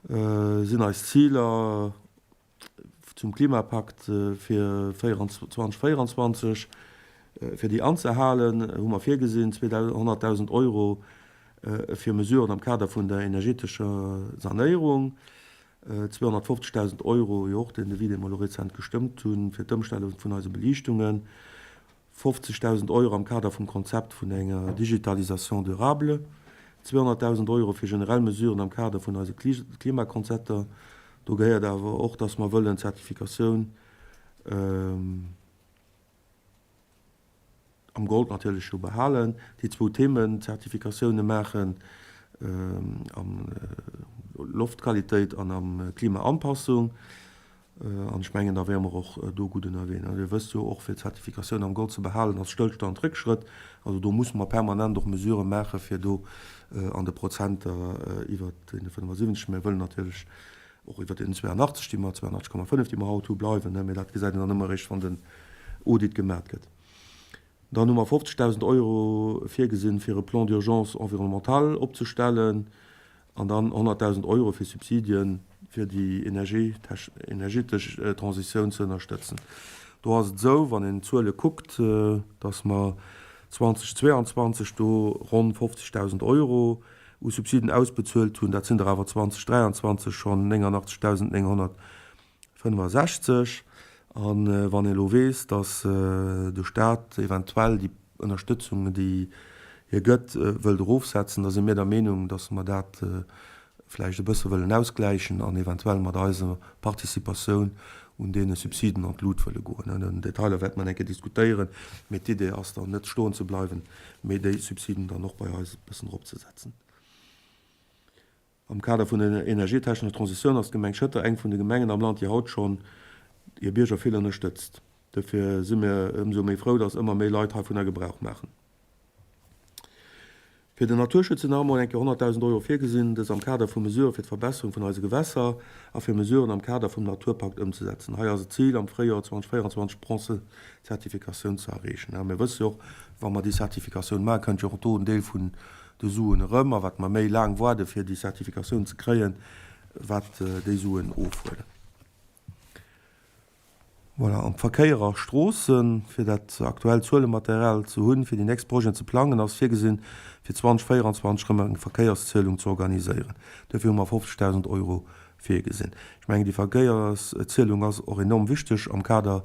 sinn eis Ziler zum Klimapakt fir 2024, fir déi anzehalen, hu mer virgesinn 200.000 Euro fir Mesuren am Kader vun der energetescher Sanéierung. 250.000 Euro, jo och deen Devis, dee mer elo rezent gestëmmt hunn, fir d'Ëmstellung vun eise Beliichtungen, 50.000 Euro am Kader vum Konzept vun enger Digitalisation durable, 200.000 Euro fir generell Mesuren am Kader vun eise Klimakonzepter. Do gehéiert awer och, dass mer wëllen d'Zertifikatioun, Am Gold natierlech jo behalen, déi zwou Themen, Zertifikatioune maachen am Loftqualitéit an am Klimaanpassung. An ech mengen, da wäre mer och do gutt ënnerwee. Dir wësst jo och, fir d'Zertifikatioun am Gold ze behalen, ass Stëllstand Réckschrëtt. Also do musse mer permanent och Mesurë maachen, fir do an de Prozenter iwwert deene 75, mir wëllen natierlech och iwwert deenen 82, déi mer, 82,5, déi mer haut hu bleiwen, mä dat gesäit een dann ëmmer eréischt, wann den Audit gemat gëtt. Dann hu mer 50.000 Euro virgesinn, fir e Plan d'urgence environnemental opzestellen an dann 100.000 Euro fir Subsidien, fir déi energetesch Transitioun ze ënnerstëtzen. Do ass et esou, wann een d'Zuele kuckt, dass mer 2022 do ronn 50.000 Euro u Subsiden ausbezuelt hunn, dat sinn der awer 2023 schonn 89.965. A wann ee elo weess, datt de Staat eventuell déi Ënnerstëtzung, déi hie gëtt, wëllt erofsetzen, da si mir der Meenung, datt mer dat vläicht e bësse wëllen ausgläichen an eventuell mat eiser Participatioun un deene Subsiden an d'Lut wëlle goen. Den Detailer wäerte mer eng Kéier diskutéieren, mee d'Idee ass dann net stoen ze bleiwen, mee déi Subsiden dann och bei eis e bëssen eropzesetzen. Am Kader vun der energietechnescher Transitioun ass d'Gemeng Schëtter eng vun de Gemengen am Land, déi haut schonn hir Bierger vill ënnerstëtzt. Dofir si mir ëmsou méi frou, dass ëmmer méi Leit heivunner Gebrauch maachen. Fir den Naturschutz sinn nach emol eng Kéier 100.000 Euro virgesinn, dës am Kader vu Mesurë fir d'Verbesserung vun eise Gewässer a fir Mesuren am Kader vum Naturpakt ëmzesetzen. Hei ass et d'Zil, am Fréijoer 2024 d'Bronze-Zertifikatioun ze erreechen. A mir wësse jo och, wa mer déi Zertifikatioun maachen, kënnt jo och do en Deel vun de Suen erëm. A wat mer méi laang waarde fir déi Zertifikatioun ze kréien, wat déi Suen ofhuelen. Voilà, am Verkéier a Stroossen, fir dat aktuellt Zuelematerial ze hunn, fir déi nächst Projeten ze plangen, ass virgesinn, fir 2024 erëm eng Verkéierszielung ze organiséieren. Duerfir hu mer 50.000 Euro virgesinn. Ech mengen, déi Verkéierszielung ass och enorm wichteg am Kader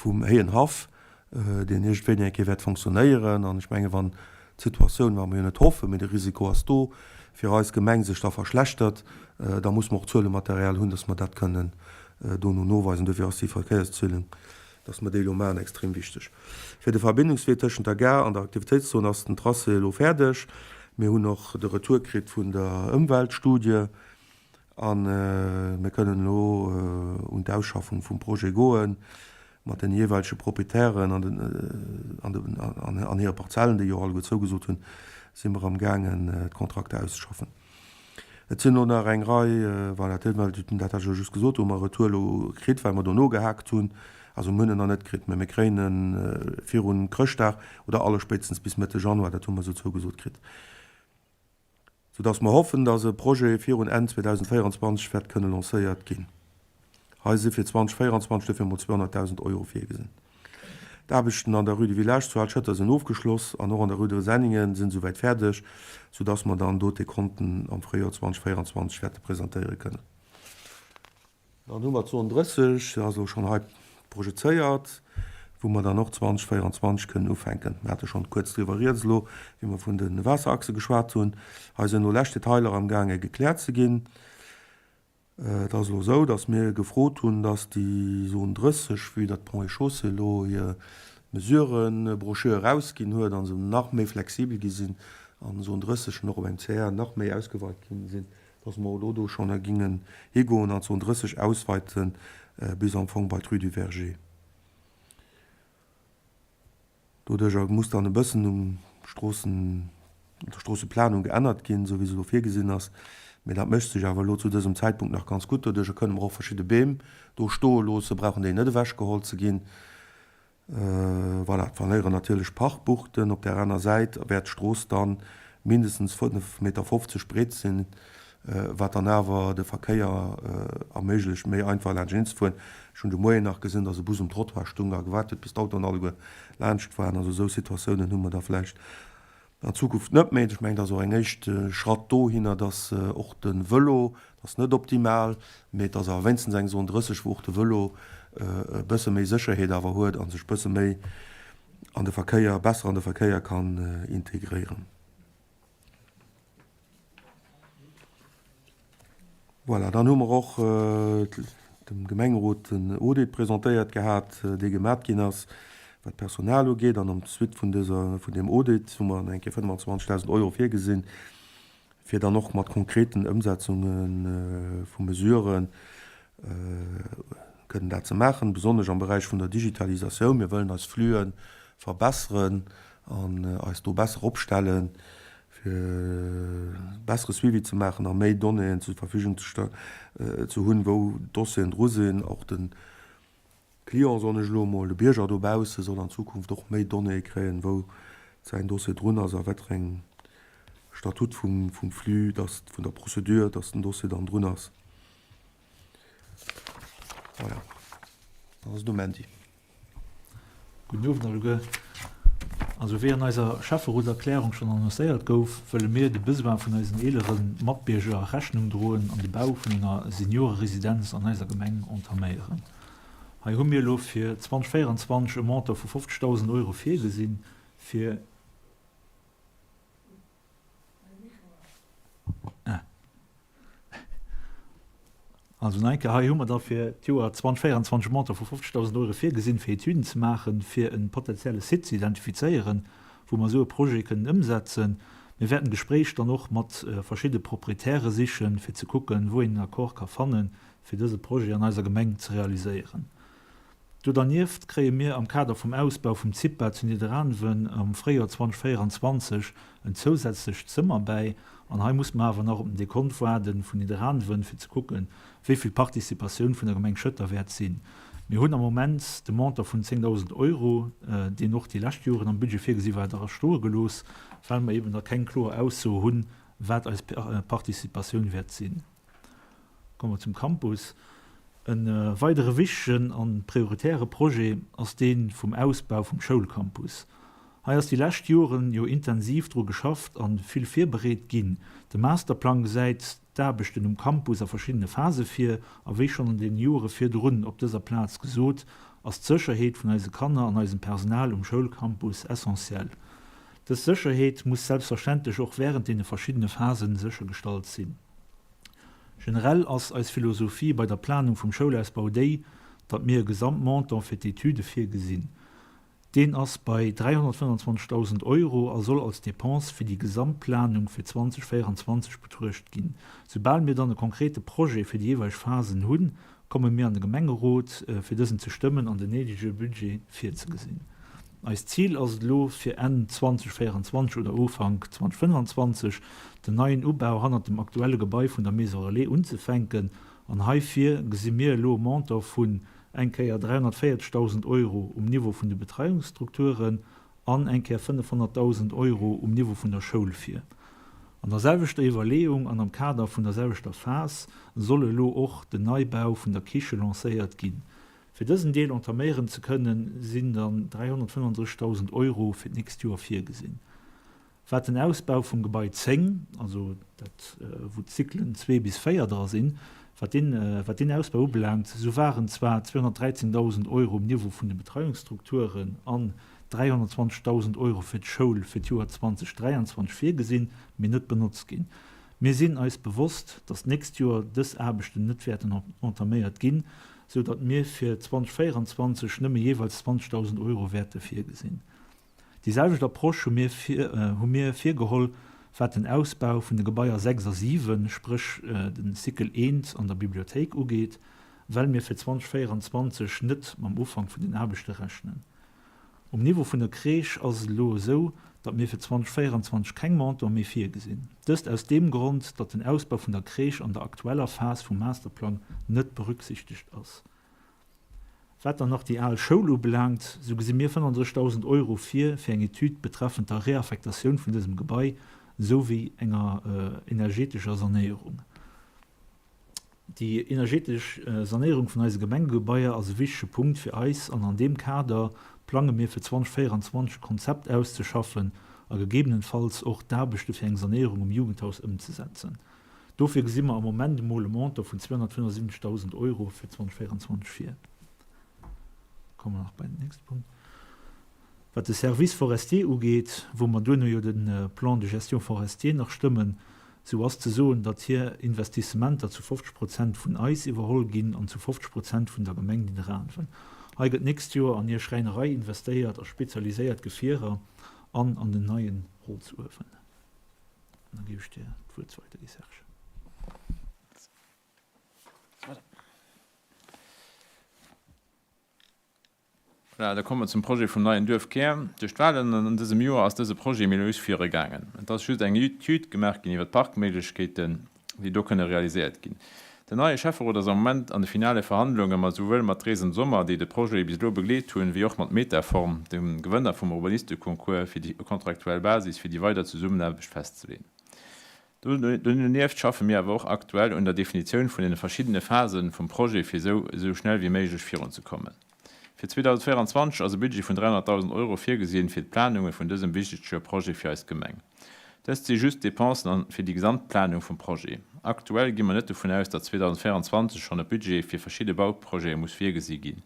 vum héijen Haff, deen iergendwéini eng Kéier wäert fonctionnéieren. An ech mengen, wann d'Situatioun, wat mer jo net hoffen, mee de Risiko ass do, fir eis Gemeng sech da verschlechtert, da muss mer och Zuelematerial hunn, dass mer dat kënnen dono noweisen. Dofir ass déi Verkéierszielung, dass mer déi elo maachen, extrem wichteg. Fir de Verbindungswee tëschent der Gare an der Aktivitéitszon ass den Tracé elo fäerdeg. Mir hunn och de Retour kritt vun der Ëmweltstudie a mir kënnen elo un d'Ausschaffung vum Projet goen mat den jeeweilege Proprietären an den an hire Parzellen, déi jo alleguer zougesot hunn, si mer amgaangen d'Kontrakter auszeschaffen. Et sinn elo nach eng Rei, voilà, d'Ëmweltüten, dat hat ech elo just gesot, hu mer retour elo kritt, well mer do nogehaakt hunn. Also mir hunn en nach net kritt, mä mir kréien e virun Chrëschtdag oder allerspéitstens bis Mëtte Januar, dat hu mer esou zougesot kritt. Soudass mer hoffen, dass e Projet virun Enn 2024 wäert kënne lancéiert ginn. Hei si fir 2024 duerfir emol 200.000 Euro virgesinn. D'Aarbechten an der Rue du Village zu Al-Schëtter sinn ofgeschloss an och an der Rue de Senningen sinn esouwäit fäerdeg, soudass mer dann do d'Dekonten am Fréijoer 2024 wäerte presentéiere kënnen. Dann hu mer d'Zon 30, se ass elo schonn hei projezéiert. Wou mer dann och 2024 kënnen ufänken. Mir hate schonn kuerz driwwer rieds elo, wéi mer vun de Waasserachse geschwat hunn. Hei sinn elo lescht Detailer amgaange gekläert ze ginn. Et ass elo esou, datt mir gefrot hunn, datt déi Zone 30, vue datt d'Ponts et Chaussées elo hir Mesurenbroschür erausginn huet a se nach méi flexibel gi sinn an Zone 30 och op engem CR nach méi ausgeweit ginn sinn, datt mer elo do schonn gingen higoen an d'Zone 30 ausweite bis am Fong bei d'Rue du Verger. Doduercher muss dann e bëssen um Stroossen, un der Stroosseplanung geännert ginn, esou wéi se elo virgesinn ass. Mee dat mécht sech awer elo zu dësem Zäitpunkt nach ganz gutt. Doduercher kënne mer och verschidde Beem do stoe loossen, brauchen déi net ewechgeholl ze ginn. Voilà, et verléieren natierlech Parkbuchten. Op där aner Säit wäert d'Strooss dann mindestens 5,50 Meter breet sinn, wat dann awer de Verkéier erméiglecht, méi einfach laanscht eenzefueren. Ech hunn de Moien nach gesinn, dass e Bus um Trottoir stung a gewaart huet, bis d'Autoen alleguer laanscht waren. Also esou Situatiounen hu mer da vläicht an Zukunft net méi. Ech mengen, dat ass och eng éischt Schratt dohinner, dass och de Vëlo, dat ass net optimal, mee et ass awer wéinstens eng Zone 30, wou och de Vëlo e bësse méi Sécherheet awer huet a sech bësse méi an de Verkéier, besser an de Verkéier kann integréieren. Voilà, dann hu mer och dem Gemengerot den Audit presentéiert gehat, dee gemat ginn ass, wat d'Personal ugeet. An am Suite vun dëser, vun deem Audit hu mer eng Kéier 25.000 Euro virgesinn, fir dann och mat konkreten Ëmsetzunge vu Mesuren kënnen dat ze maachen, besonnesch am Beräich vun der Digitalisatioun. Mir wëllen eis Flüe verbesseren an eis do besser opstellen, fir bessere Suivi ze maachen a méi Donnéeën zur Verfügung ze hunn, wou d'Dossieren dru sinn. Och de Client, soen ech elo emol, de Bierger dobausse soll an Zukunft och méi Donnéeë kréien, wou säin Dossier drun ass a wat fir engem Statut vum Flux, dass, vun der Procédure, dass den Dossier dann drun ass. Voilà, dann ass et um Andy. Gudden Owend alleguer. Also wéi an eiser Schäfferotserklärung schonn annoncéiert gouf, wëlle mir de Besoin vun eisen eelere Matbierger Rechnung droen an de Bau vun enger Senioreresidenz an eiser Gemeng entaméieren. Hei hu mir elo fir 2024 e Montant vu 50.000 Euro virgesinn, fir. Also nach eng Kéier, hei hu mer da fir d'Joer 2024 e Montant vu 50.000 Euro virgesinn, fir Etüden ze maachen, fir e potenzielle Site ze identifizéieren, wou mer esou e Projet kënnen ëmsetzen. Mir wäerten d'Gespréich dann och mat verschidde Proprietäre sichen, fir ze kucken, wou een en Accord ka fannen, fir dëse Projet an eiser Gemeng ze realiséieren. Do dernieft kréie mir am Kader vum Ausbau vum CIPA zu Nidderaanwen am Fréijoer 2024 en zousätzlecht Zëmmer bäi. An hei musse mer awer nach op den Dekont waarde vun Nidderaanwen, fir ze kucken, wéi vill d'Participatioun vun der Gemeng Schëtter wäert sinn. Mir hunn am Moment de Montant vun 10.000 Euro, deen och déi lescht Joren am Budget virgesi war, dra stoe gelooss, well mer eben nach keng kloer Ausso hunn, wat eis Participatioun wäert sinn. Komme mer zum Campus. E weidere wichtegen a prioritäre Projet ass dee vum Ausbau vum Schoulcampus. Hei ass déi lescht Joren jo intensiv dru geschafft a vill virbereet ginn. De Masterplang gesäit d'Aarbechten um Campus a verschiddene Phase vir a wéi schonn an den Jore virdrun op dëser Plaz gesot, ass d'Sécherheet vun eise Kanner an eisem Personal um Schoulcampus essentiell. Dës Sécherheet muss selbstverständlech och wärend deene verschiddene Phasen séchergestallt sinn. Generell ass eis Philosophie bei der Planung vum Schoulausbau déi, datt mir e Gesamtmontant fir d'Etüde virgesinn. Deen ass bei 325.000 Euro a soll als Dépense fir déi Gesamtplanung fir 2024 betruecht ginn. Soubal mir dann e konkrete Projet fir déi jeeweileg Phasen hunn, komme mir an de Gemengerot, fir dësen ze stëmmen an den néidege Budget virzegesinn. Eist Zil ass et elo, fir Enn 2024 oder Ufank 2025 den neien Ubau hannert dem aktuelle Gebai vun der Maison Relais unzefänken. An heifir gesi mir elo e Montant vun eng Kéier 340.000 Euro um Niveau vun de Betreiungsstrukturen an eng Kéier 500.000 Euro um Niveau vun der Schoul vir. An der selwechter Iwwerleeung an am Kader vun der selwechter Phas soll elo och den Neibau vun der Kiche lancéiert ginn. Fir dësen Deel entaméieren ze kënnen, sinn dann 335.000 Euro fir d'nächst Joer virgesinn. Wat den Ausbau vum Gebai 10, also dat wou d'Zyklen 2 bis 4 dra sinn, Wat deen, wat deen Ausbau ubelaangt, esou waren zwar 213.000 Euro um Niveau vun de Betreiungsstrukturen an 320.000 Euro fir d'Schoul fir d'Joer 2023 virgesinn, mee net benotzt ginn. Mir sinn eis bewosst, datt d'nächst Joer dës Aarbechten net wäerten entaméiert ginn, sou datt mir fir 2024 nëmme jeeweils 20.000 Euro wäerte virgesinn. Déi selwecht Approche hu mir hu mir virgeholl, wat den Ausbau vun de Gebaier 6 a 7, spréch de Cycle I an der Bibliothéik ugeet, well mir fir 2024 net mam Ufank vun den Aarbechte rechnen. Um Niveau vun der Crèche ass et elo esou, datt mir fir 2024 keng Montant méi virgesinn. Dëst aus deem Grond, datt den Ausbau vun der Crèche an der aktueller Phas vum Masterplang net berücksichtegt ass. Wat dann nach déi al Schoul ubelaangt, sou gesi mir 35.000 Euro vir fir eng Etüd betreffend der Reaffektatioun vun dësem Gebai souwéi enger energetescher Sanéierung. Déi energetesch Sanéierung vun eise Gemengegebaier ass e wichtege Punkt fir eis an an deem Kader plange mir fir 2024 e Konzept auszeschaffen a gegebenenfalls och d'Aarbechte fir eng Sanéierung um Jugendhaus ëmzesetzen. Dofir gesi mer am Moment emol e Montant vun 275.000 Euro fir 2024 vir. Komme mer nach bei den nächste Punkt. Wat de Service forestier ugeet, wou mer duerno jo de Plan de gestion forestier nach stëmmen, esou ass ze soen, datt hir Investissementer zu 50 Prozent vun eis iwwerholl ginn an zu 50 Prozent vun der Gemeng Nidderaanwen. Hei gëtt d'nächst Joer an hir Schräinerei investéiert, a spezialiséiert Gefierer an an den neien Holzuewen. An da géif ech dir d'Wuert weidergi, Serge. Voilà, da komme mer zum Projet vum neien Duerfkär. Duerch d'Wahlen an dësem Joer ass dëse Projet méi lues viru gaangen. Et ass just eng Etüd gemaach ginn iwwer d'Parkméiglechkeeten, déi do kënne realiséiert ginn. Den neie Schäfferot ass am Moment an de finale Verhandlunge mat souwuel mat Dresden Sommer, déi de Projet bis elo begleet hunn, wéi och mat Metaform, dem Gewënner vum Urbanisteconcours, fir déi kontraktuell Basis fir déi weider Zesummenaarbecht festzeleeën. Donieft schaffe mir awer och aktuell un der Definitioun vun den verschiddene Phasen vum Projet fir esou esou schnell wéi méiglech virun ze kommen. Fir 2024 ass e Budget vun 300.000 Euro virgesinn fir d'Planunge vun dësem wichtege Projet fir eis Gemeng. Dëst si just d'Depensen an fir déi gesamt Planung vum Projet. Aktuell gi mer net dovun aus, datt 2024 schonn e Budget fir verschidde Bauprojete muss virgesi ginn.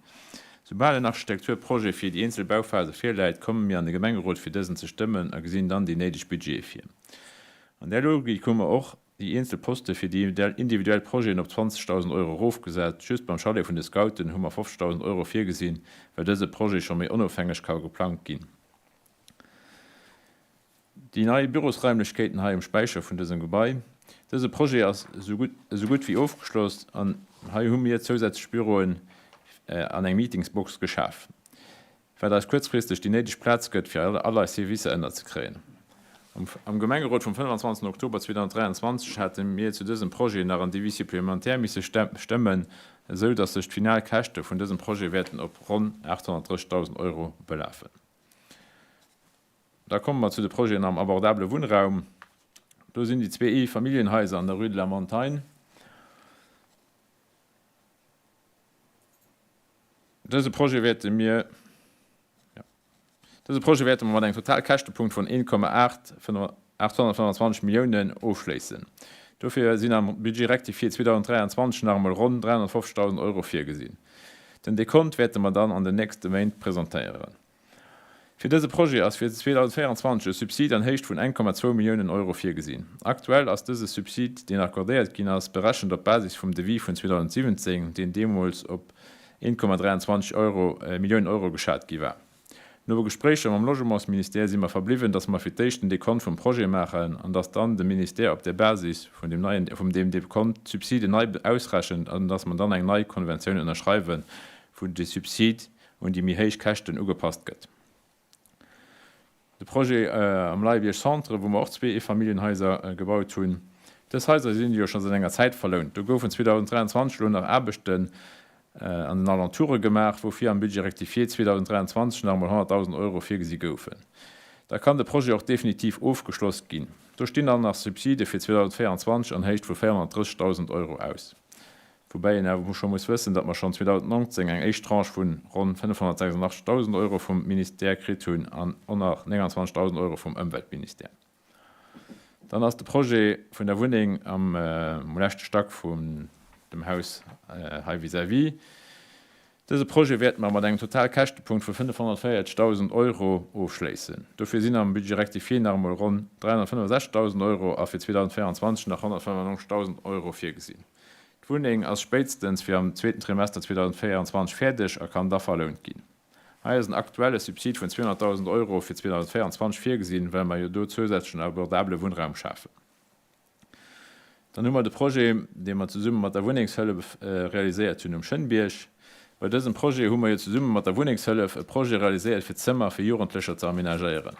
Soubal en Architekturprojet fir déi eenzel Bauphase virläit, komme mir an de Gemengerot fir dësen ze stëmmen a gesinn dann déi néideg Budgete vir. An där Logik hu mer och déi eenzel Poste fir déi individuell Projeten op 20.000 Euro erofgesat. Just beim Chalet vun de Scouten hu mer 50.000 Euro virgesinn, well dëse Projet scho méi onofhängeg ka geplangt ginn. Déi nei Bürosraimlechkeeten hei um Späicher vun dësem Gebai. Dëse Projet ass esou gutt wéi ofgeschloss an hei hu mir zousätzlech Büroen an eng Meetingsbox geschaf. Wat eis kuerzfristeg déi néideg Plaz gëtt, fir all eis Servicer ënnerzekréien. Am Gemengerot vum 25 Oktober 2023 hate mir zu dësem Projet nach en Devis supplémentaire misse stëmmen, esou datt sech d'final Käschte vun dësem Projet wäerten op ronn 830.000 Euro belafen. Da komme mer zu de Projeten am abordabele Wunnraum. Do sinn déi zwee Eefamilljenhaiser an der Rue de la Montagne. Dëse Projet wäerte mir, jo, dëse Projet wäerte mer mat engem Totalkäschtepunkt vun 1,825 Milliounen ofschléissen. Dofir sinn am Budget rectifié 2023 nach emol ronn 350.000 Euro virgesinn. Den Dekont wäerte mer dann an den nächste Méint presentéieren. Fir dëse Projet ass fir 2024 e Subsid an Héicht vun 1,2 Milliounen Euro virgesinn. Aktuell ass dëse Subsid, deen accordéiert ginn ass, berechent op Basis vum Devis vun 2017, deen deemools op 1,23 Euro Milliounen Euro geschat gi war. No Gespréicher mam Logementsministère si mer verbliwwen, dass mer fir d'éischt den Dekont vum Projet maachen an dass dann de Ministère op der Basis vun deem neien, vum deem Dekont d'Subsiden nei ausrechent an dass mer dann eng nei Konventioun ënnerschreiwen, wou de Subsid un déi méi héich Käschten ugepasst gëtt. De Projet am Leibierg Centre, wou mer och zwee Eefamilljenhaiser gebaut hunn. Dës Haiser sinn jo scho säit enger Zäit verlount. Do goufen 2023 elo nach Aarbechten an den Alentoure gemaach, woufir am Budget rectifié 2023 nach emol 100.000 Euro virgesi goufen. Da kann de Projet och definitiv ofgeschloss ginn. Do stinn dann nach Subside fir 2024 an Héicht vu 430.000 Euro aus. Woubäi een awer scho muss wëssen, datt mer schonn 2019 eng éischt Tranche vu ronn 586.000 Euro vum Ministère kritt hunn an och nach 29.000 Euro vum Ëmweltministère. Dann ass de Projet vun der Wunneng am leschte Stack vum. dem Haus hei vis-à-vis. Dëse Projet wäerte mer mat engem Totalkäschtepunkt vu 540.000 Euro ofschléissen. Dofir sinn am Budget rectifié nach emol ronn 365.000 Euro a fir 2024 nach 195.000 Euro virgesinn. D'Wunneng ass spéitstens fir am zweeten Trimester 2024 fäerdeg a kann da verlount ginn. Hei ass en aktuelle Subsid vun 200.000 Euro fir 2024 virgesinn, well mer jo do zousätzlechen abordabele Wunnraum schafen. Dann hu mer de Projet, dee mer zesumme mat der Wunnengshëllef realiséiert hunn um Schënnbierg. Bei dësem Projet hu mer jo zesumme mat der Wunnengshëllef e Projet realiséiert fir Zëmmer fir Jugendlecher ze amenagéieren.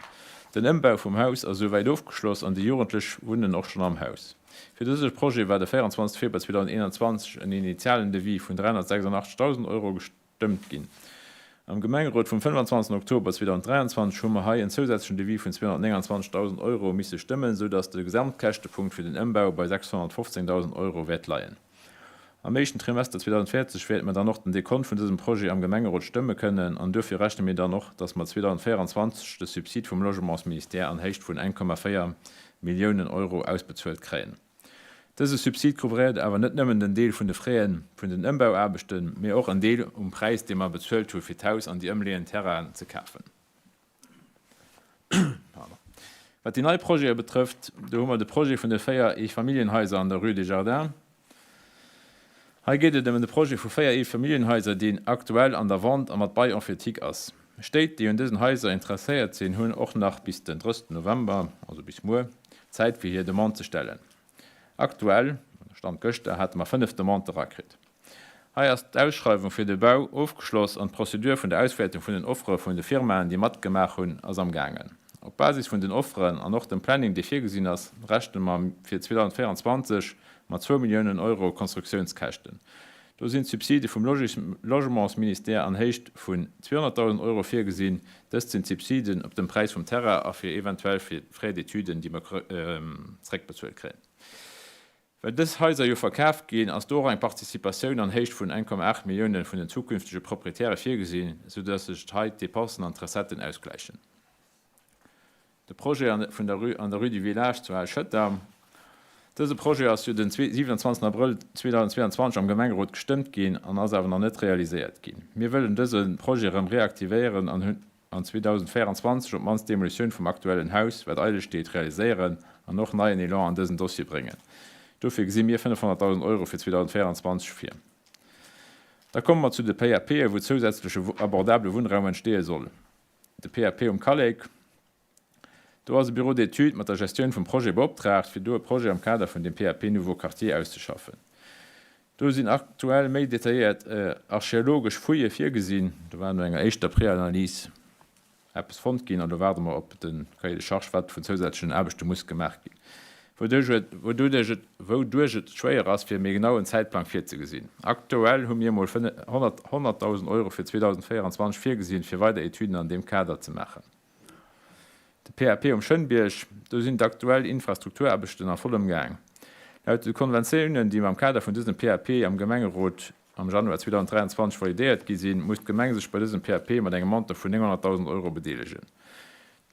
Den Ëmbau vum Haus ass esouwäit ofgeschloss an déi Jugendlech wunnen och schonn am Haus. Fir dëse Projet war de 24 Februar 2021 en initialen Devis vun 386.000 Euro Stëmmt ginn. Am Gemengerot vum 25 Oktober 2023 hu mer hei en zousätzlechen Devis vun 229.000 Euro misse stëmmen, sou dass de Gesamtkäschtepunkt fir den Ëmbau bei 615.000 Euro wäert leien. Am éischten Trimester 2040 wäerte mer dann och den Dekont vun dësem Projet am Gemengerot stëmme kënnen an duerfir rechne mir dann och, dass mer 2024 de Subsid vum Logementsministère an Héicht vun 1,4 Milliounen Euro ausbezuelt kréien. Dëse Subsid couvréiert awer net nëmmen den Deel vun de Frais vun den Ëmbauaarbechten, mee och en Deel um Präis, dee mer bezuelt hu fir d'Haus an déi ëmleeënd Terrainen ze kafen. Wat déi nei Projete betrëfft, do hu mer de Projet vun de 4 Eefamilljenhaiser an der Rue des Jardins. Hei geet et ëm de Projet vu 4 Eefamilljenhaiser, deen aktuell an der Vente a mat Bail emphytique ass. Stéit, déi un dësen Haiser interesséiert sinn, hunn och nach bis den 30 November, also bis muer, Zäit fir hir Demande ze stellen. Aktuell, Stand gëschter, hate mer 5 Demandë rakritt. Hei ass d'Ausschreiwung fir de Bau ofgeschloss an d'Prozedur vun der Auswäertung vun den Offere vun de Firmaen, déi matgemaach hunn, ass am gaangen. Op Basis vun den Offeren an och dem Planning, dee virgesinn ass, rechne mer fir 2024 mat zwou Milliounen Euro Konstruktiounskäschten. Do sinn d'Subside vum Logementsministère an Héicht vun 200.000 Euro virgesinn. Dëst sinn d'Subsiden op dem Präis vum Terrain a fir eventuell fir Frais d'études, déi mer zréckbezuelt kréien. Well dës Haiser jo verkaf ginn, ass do och eng Participatioun an Héicht vun 1,8 Milliounen vun den zukünftege Proprietäre virgesinn, soudass sech hei d'Depensen an d'Recetten ausgläichen. De Projet vun der Rue an der Rue du Village zu Al Schëtter. Dëse Projet ass jo den 27 Abrëll 2022 am Gemengerot gestëmmt ginn an ass awer nach net realiséiert ginn. Mir wëllen dëse Projet erëm reaktivéieren an hunn an 2024 op d'mannst d'Demolitioun vum aktuellen Haus, wat eidel steet, realiséieren an och neien Elan an dësen Dossier bréngen. Dofir gesi mir 500.000 Euro fir 2024 vir. Da komme mer zu de PAPe wou zousätzleche abordabele Wunnraum entsteeë soll. De PAP um Kallek, do ass e Bureau d'études mat der Gestioun vum Projet beoptraagt, fir do e Projet am Kader vun dem PAP Nouveau Quartier auszeschaffen. Do sinn aktuell méi detailléiert archeologesch Fouillë virgesinn. Do war no enger éischter Preanalys eppes fonnt ginn an do waarde mer op de Cahier de charges, wat vun zousätzlechen Aarbechte muss gemaach ginn. Wouduerch et schwéier ass, fir e méi genauen Zäitplang virzegesinn. Aktuell hu mir emol 100.000 Euro fir 2024 virgesinn, fir weider Etüden an deem Kader ze maachen. De PAP um Schënnbierg, do sinn d'aktuell Infrastrukturaarbechten a vollem Gaang. Laut de Konventiounen, déi am Kader vun dësem PAP am Gemengerot am Januar 2023 validéiert gi sinn, muss d'Gemeng sech bei dësem PAP mat engem Montant vun 900.000 Euro bedeelegen.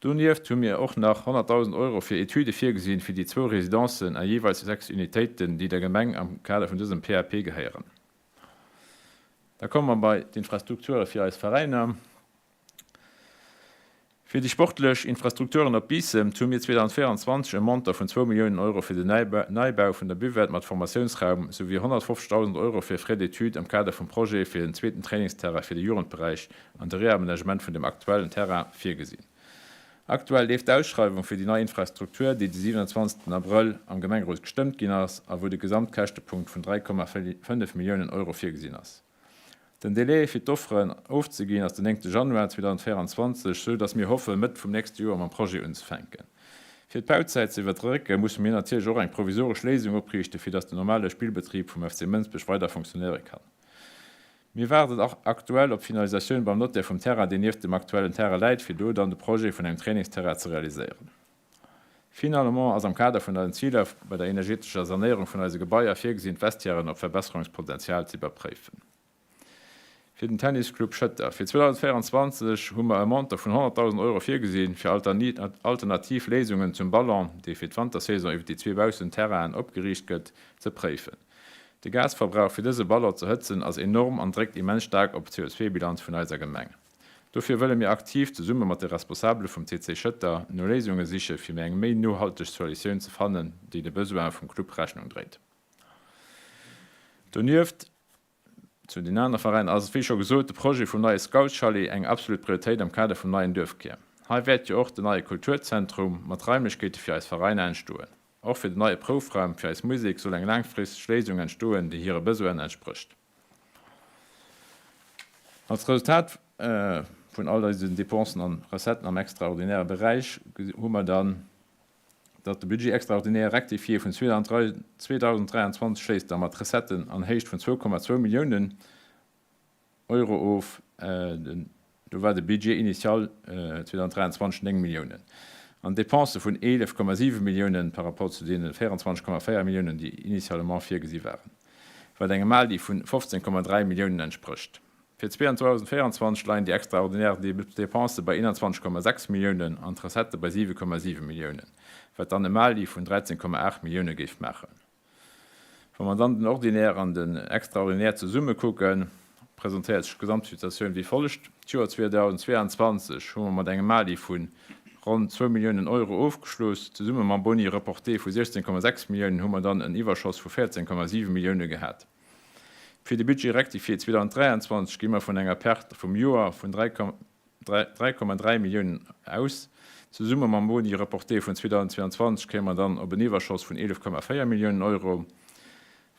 Donieft hu mir och nach 100.000 Euro fir Etüde virgesinn, fir déi zwou Residencen a jeeweils 6 Unitéiten, déi der Gemeng am Kader vun dësem PAP gehéieren. Da komme mer bei d'Infrastrukture fir eis Veräiner. Fir déi sportlech Infrastrukturen op Biissen hu mir 2024 e Montant vun zwou Milliounen Euro fir den Neibau vun der Buvette mat Formatiounsraum souwéi 150.000 Euro fir Frais d'études am Kader vum Projet fir en zweeten Trainingsterrain fir de Jugendberäich an de Reamenagement vun dem aktuellen Terrain virgesinn. Aktuell leeft d'Ausschreiwung fir déi nei Infrastruktur, déi de 27 Abrëll am Gemengerot gestëmmt ginn ass a wou de Gesamtkäschtepunkt vun 3,5 Milliounen Euro virgesinn ass. Den Délai fir d'Offeren ofzeginn ass den 9 Januar 2024, sou datt mir hoffen, Mëtt vum nächste Joer mam Projet unzefänken. Fir d'Bauzäit ze iwwerdrécken, musse mir natierlech och eng provisoresch Léisung opriichten, fir datt den normale Spillbetrib vum FC Mënsbech weider funktionéiere kann. Mir waarden och aktuell op d'Finalisatioun beim Notaire vum Terrain, deen nieft dem aktuellen Terrain läit, fir do dann de Projet vun engem Trainingsterrain ze realiséieren. Finalement ass am Kader vun eisen Ziler bei der energetescher Sanéierung vun eise Gebaier virgesinn, d'Vestiairen op Verbesserungspotenzial ze iwwerpréifen. Fir den Tennisclub Schëtter fir 2024 hu mer e Montant vun 100.000 Euro virgesinn, fir alternativ Léisungen zum Ballon, dee fir d'Wantersaison iwwer déi zwee Baussenterrainen opgeriicht gëtt, ze préifen. De Gasverbrauch fir dëse Ballon ze hëtzen ass enorm an dréckt immens staark op d'CO2-Bilanz vun eiser Gemeng. Dofir wëlle mir aktiv zesumme mat de Responsabele vum CC Schëtter no Léisunge siche fir méi eng méi nohalteg Soalitioun ze fannen, déi de Besoine vum Club Rechnung dréit. Donieft, zu den anere Veräiner, ass et wéi scho gesot de Projet vum neie Scoutschalet eng absolut Prioritéit am Kader vum neien Duerfkär. Hei wäert jo och den neie Kulturzentrum mat Raimlechkeete fir eis Veräiner entstoen. Och fir den neie Proufraum fir eis Musek soll eng laangfristeg Léisung entstoen, déi hire Besoinen entsprécht. Als Resultat vun all dësen Dépensen an Recetten am extraordinäre Beräich hu mer dann, datt de Budget extraordinaire rectifié vun 2023 schléisst da mat Recetten an Héicht vun 2,2 Milliounen Euro of, do war de Budget initial 2023 9 Milliounen, an Depensë vun 11,7 Milliounen par rapport zu deene 24,4 Milliounen, déi initialement virgesi waren, wat engem Mali vun 15,3 Milliounen entsprécht. Fir 2024 leien déi extraordinär Depensë bei 21,6 Milliounen an d'Recettë bei 7,7 Milliounen, wat dann e Mali vun 13,8 Millioune géif maachen. Wa mer dann den Ordinaire an den Extraordinaire zesumme kucken, presentéiert sech d'Gesamtsituatioun wéi follegt, D'Joer 2022 hu mer mat engem Mali vu ronn zwou Milliounen Euro ofgeschloss. Zesumme mam Boni reporté vu 16,6 Milliounen hu mer dann en Iwwerschoss vu 14,7 Millioune gehat. Fir de Budget rectifié 2023 gi mer vun enger Perte vum Joer vun 3,3 Milliounen aus. Zesumme mam Boni reporté vun 2022 kéime mer dann op en Iwwerschoss vun 11,4 Milliounen Euro.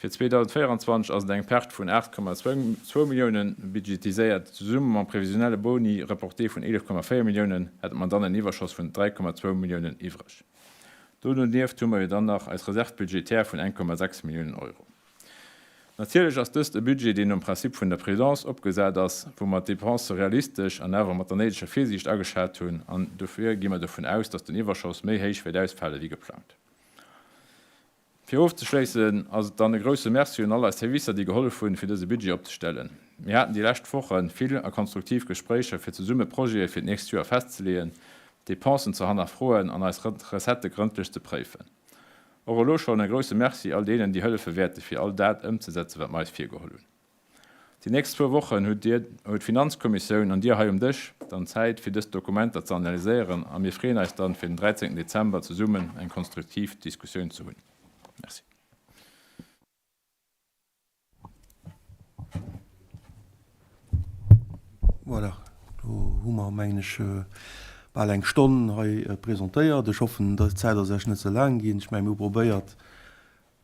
Fir 2024 ass et eng Perte vun 8,2 Milliounen budgetiséiert. Zesumme mam previsionelle Boni reporté vun 11,4 Milliounen hätte mer dann en Iwwerschoss vun 3,2 Milliounen iwwreg. Do donieft hu mer jo dann nach eis Réserve budgétaire vun 1,6 Milliounen Euro. Natierlech ass dëst e Budget, deen nom Principe vun der Prudence opgesat ass, wou mer d'Dépensë realistesch an awer mat der néideger Virsiicht ageschat hunn, an dofir gi mer dovun aus, dass den Iwwerschoss méi héich wäert ausfale wéi geplangt. Fir ofzeschléissen ass et dann e grousse Merci un all eis Servicer, déi gehollef hunn, fir dëse Budget opzestellen. Mir haten déi lescht Woche vill a konstruktiv Gespréicher, fir zesumme Projete fir d'nächst Joer festzeleeën, d'Depensen ze hannerfroen an eis Recettë grëndlech ze préifen. Och elo schonn e grousse Merci all deenen, déi hëllefe wäerte fir all dat ëmzesetzen, wat mer eis virgeholl hunn. Déi nächst zwou Wochen hutt Dir, huet d'Finanzkommissioun an Dir hei um Dësch dann Zäit, fir dës Dokumenter ze analyséieren a mir freeën eis dann, fir den 13 Dezember zesummen eng konstruktiv Diskussioun ze hunn. Merci. Voilà, do hu mer, mengen ech, bal eng Stonn hei presentéiert. Ech hoffen, d'Zäit ass Iech net ze laang ginn. Ech mengen, mir hu probéiert,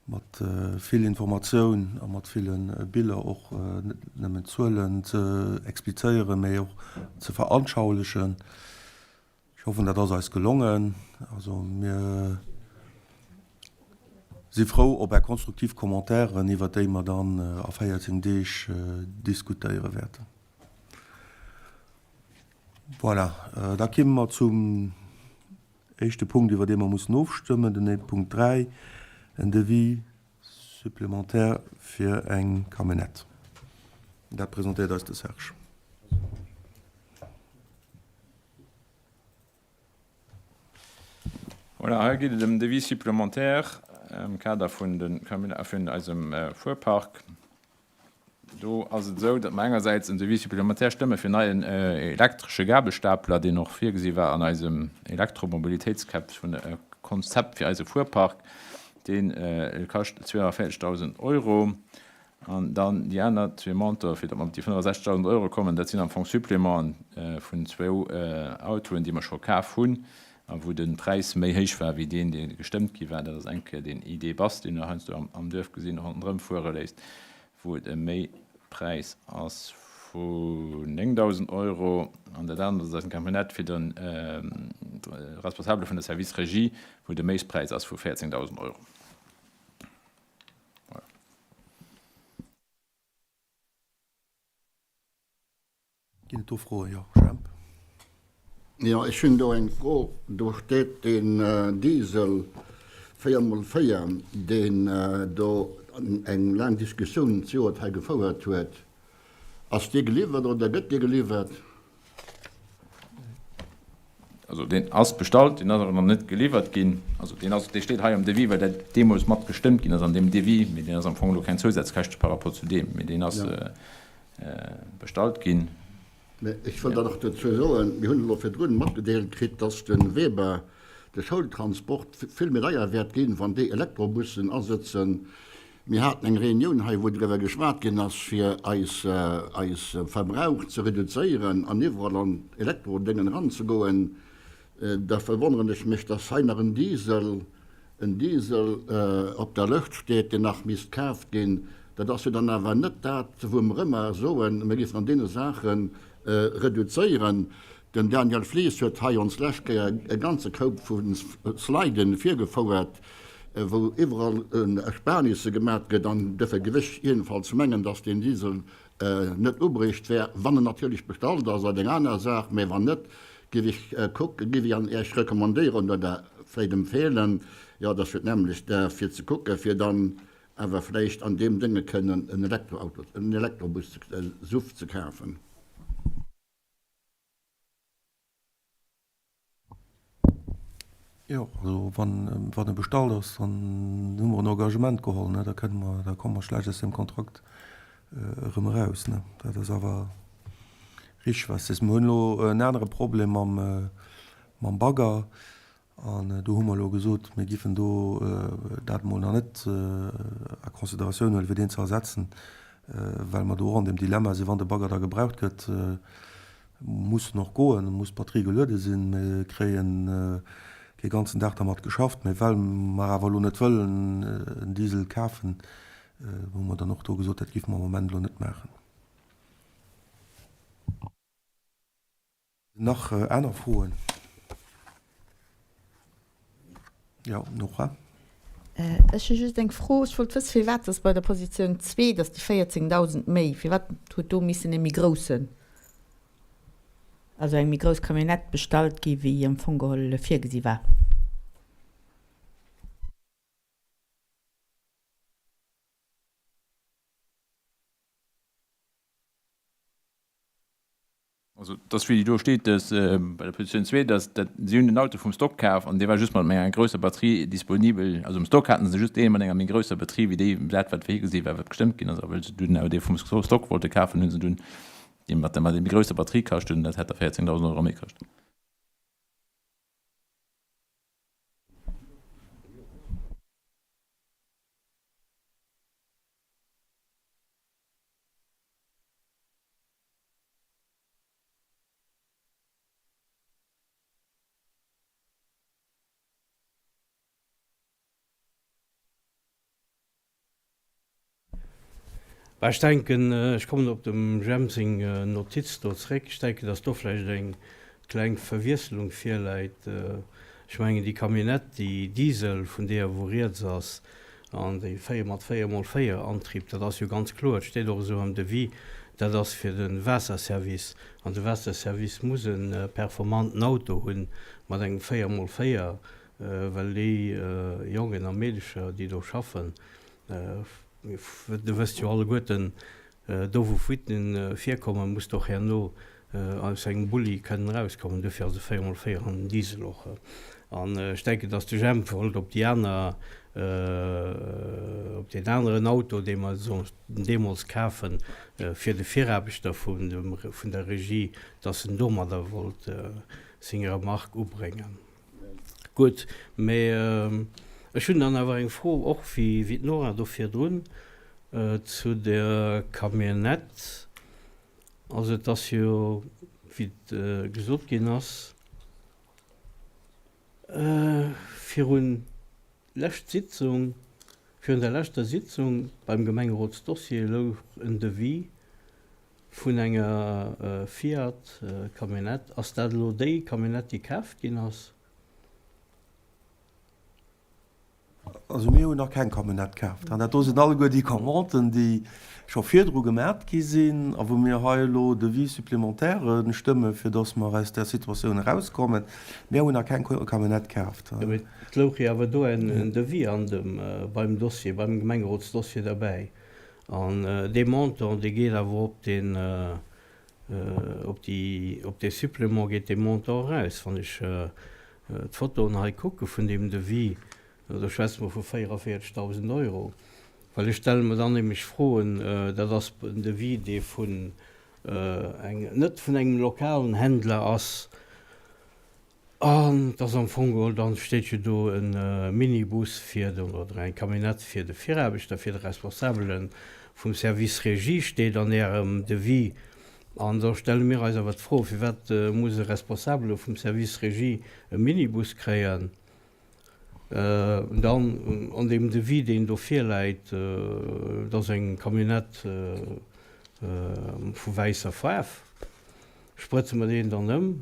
mat vill Informatioun a mat ville Biller och net nëmmen d'Zuelen ze explizéieren, mä och ze veranschaulichen. Ech hoffen, dat ass eis gelongen. Also mir si frou op Är konstruktiv Commentairen, iwwert déi mer dann a 14 Deeg diskutéiere wäerten. Voilà, da kimme mer zum éischte Punkt, iwwer dee mer mussen ofstëmmen, den Punkt 3, en Devis supplémentaire fir eng Camionnette. Dat presentéiert eis de Serge. Voilà, hei geet et ëm Devis supplémentaire am Kader vun de vun eisem Fuerpark. Do ass et esou, datt mer engersäits en Devis supplémentaire stëmme fir neien elektresche Gabelstapler, deen och virgesi war an eisem Elektromobilitéitskonzept fir eise Fuerpark. Dee kascht 240.000 Euro. An dann déi aner zwee Montere, fir datt mer op déi 65.000 Euro kommen, dat sinn am Fong Supplémenten vun zwou Autoen, déi mer scho kaf hunn a wou de Präis méi héich war wéi deen, dee gestëmmt gi war. Dat ass eng Kéier deen ID. Buzz, deen Der heiansdo am Duerf gesinn ronderëm fuere léisst, wou et e Méipräis ass vu 9.000 Euro. An dat anert ass eisen Camionnette fir de Responsabele vun der Service Régie, wou de Méipräis ass vu 14.000 Euro. Voilà. Ginn et do Froen? Jo, Jemp. Jo, ech hunn do eng Fro. Do steet deen Diesel 4 mol 4, deen do eng laang Diskussioun zejoert hei gefouert huet. Ass dee geliwwert oder gëtt dee geliwwert? Also deen ass bestallt, deen ass awer nach net geliwwert ginn. Also deen ass, dee steet hei am Devis, well dat deemools mat gestëmmt ginn ass an deem Devis, mee deen ass am Fong elo keng Zousazkäschte par rapport zu deem, mee deen ass bestallt ginn. Mä ech wëll dann och dozou soen, mir hunn elo virdrun matgedeelt kritt, dass de Weber, de Schoultransport, vill méi deier wäert ginn, wann déi Elektrobussen asëtzen. Mir haten eng Reunioun hei, wou driwwer geschwat ginn ass, fir eis, eis Verbrauch ze reduzéieren an iwwerall an d'Elektrodéngen eranzegoen. Da verwonneren ech mech, dass hei nach en Diesel, en Diesel op der Lëscht steet, deen nach misst kaaft ginn. Dat ass jo dann awer net dat, wou mer ëmmer soen, mir géifen an deene Saache reduzéieren. Den Daniel Flies huet hei ons lescht Kéier e ganze Koup vu Sliden virgefouert, wou iwwerall Ersparnisse gemat gëtt, an duerfir géif ech jedenfalls mengen, dass deen Diesel net ubréicht wär, wann en natierlech bestallt ass, ass eng aner Saach, mä wann net, géif ech kucken, géif ech Iech recommandéieren oder vläicht empfehlen, jo, dat ass jo d'nämmlecht, fir ze kucken, fir dann awer vläicht an deem Dénge kënnen en Elektroauto, en Elektrobus, SUV ze kafen. Jo, also wann, wann e bestallt ass, dann hu mer en Engagement geholl, ne, da kënne mer, da komme mer schlecht aus deem Kontrakt erëm eraus, ne. Dat ass awer richteg, wat s de sees. Mir hunn elo en anere Problem mam, mam Bagger an do hu mer elo gesot, mir giffen do dat emol nach net a Consideratioun huelen, fir deen ze ersetzen, well mer do och an deem Dilemma sinn, wann de Bagger da gebraucht gëtt, Muss en och goen, muss d'Batterie geluede sinn. Mir kréien dee ganzen Dag dermat geschafft, mee well mer awer elo net wëllen en Diesel kafen, hu mer dann och do gesot, dat géife mer am Moment elo net maachen. Nach aner Froen? Jo, Nora. Ech hu just eng Fro. Ech wollt wësse firwat dass bei der Positioun zwee, dass déi 14.000 méi, firwat huet do missen ee méi groussen, also eng méi grouss Camionnette bestallt gi wéi am Fong geholl virgesi war? Also dass wéi do steet, dass bei der Positioun zwee, dass dat si hunn den Auto vum Stock kaf an dee war just mat enger grousser Batterie disponibel. Also um Stock haten se just dee mat enger méi grousser Batterie wéi dee dat wat virgesi war, wat gestëmmt ginn ass. A wëll se dunn awer dee vum Stock wollte kafen, hu se dunn dee mat der méi grousser Batterie kascht hunn. Dat hätt da 14.000 Euro méi kascht. Bah, ech denken, ech kommen op dem Jemp seng Notiz do zréck, ech denken, dass do vläicht eng kleng Verwiesselung virläit. Ech mengen, déi Camionnette, déi Diesel, vun deeër wou rieds ass, An déi 4 mat 4 mol 4 Antrieb, dat ass jo ganz kloer, et steet och esou am Devis, dat ass fir de Waasserservice. An de Waasserservice muss e performanten Auto hunn mat engem 4 mol 4, well déi Jongen a Meedecher, déi do schaffen, Dir wësst jo alleguerten, Do wou Fuitten virkommen, muss de och herno aus engem Bulli kënnen erauskommen. Duerfir ass e 4 mol 4 an den Diesel och. An ech denken, dass de Jemp wollt op déi aner, op deen aneren Auto, dee mer deemools kafen, fir de Viraarbechter vun dem, vun der Regie, dass en domadder wollt seng Remarque ubréngen. Gutt, mä ech hunn dann awer eng Fro, och wéi d'Nora do virdrun, zu der Camionnette. Also et ass jo, wéi et gesot ginn ass, virun lescht Sitzung, virun der leschter Sitzung beim Gemengerotsdossier louch en Devis vun enger Fiat Camionnette. Ass dat elo déi Camionnette, déi kaaft ginn ass? Also mir hunn nach keng Camionnette kaaft. An dat do sinn alleguer déi Commanden, déi scho virdru gemat gi sinn a wou mir hei elo Devis supplémentaire stëmme fir datt mer aus där Situatioun erauskommen. Mir hunn nach keng Camionnette kaaft. Jo, mee et louch jo awer do en Devis an dem, beim Dossier, beim Gemengerotsdossier derbäi. An dee Montant, dee geet awer op deen. Op déi, op dee Supplément geet dee Montant eraus. Wann ech d'Fotoen hei kucke vun deem Devis, do schwätze mer vu 44.000 Euro. Well ech stelle mer dann nämlech Froen, dat ass en Devis, dee vun eng, net vun engem lokalen Händler ass, An et ass am Fong geholl, dann steet jo do e Minibus fir den, oder eng Camionnette fir de Viraarbechter, fir de Responsabele vum Service Régie steet an Ärem Devis. An da stelle mir eis awer d'Fro, Firwat muss e Responsabele vum Service Régie e Minibus kréien? Dann an deem Devis, deen do virläit, et ass eng Camionnette vu wäisser Faarf. Sprëtze mer deen dann ëm?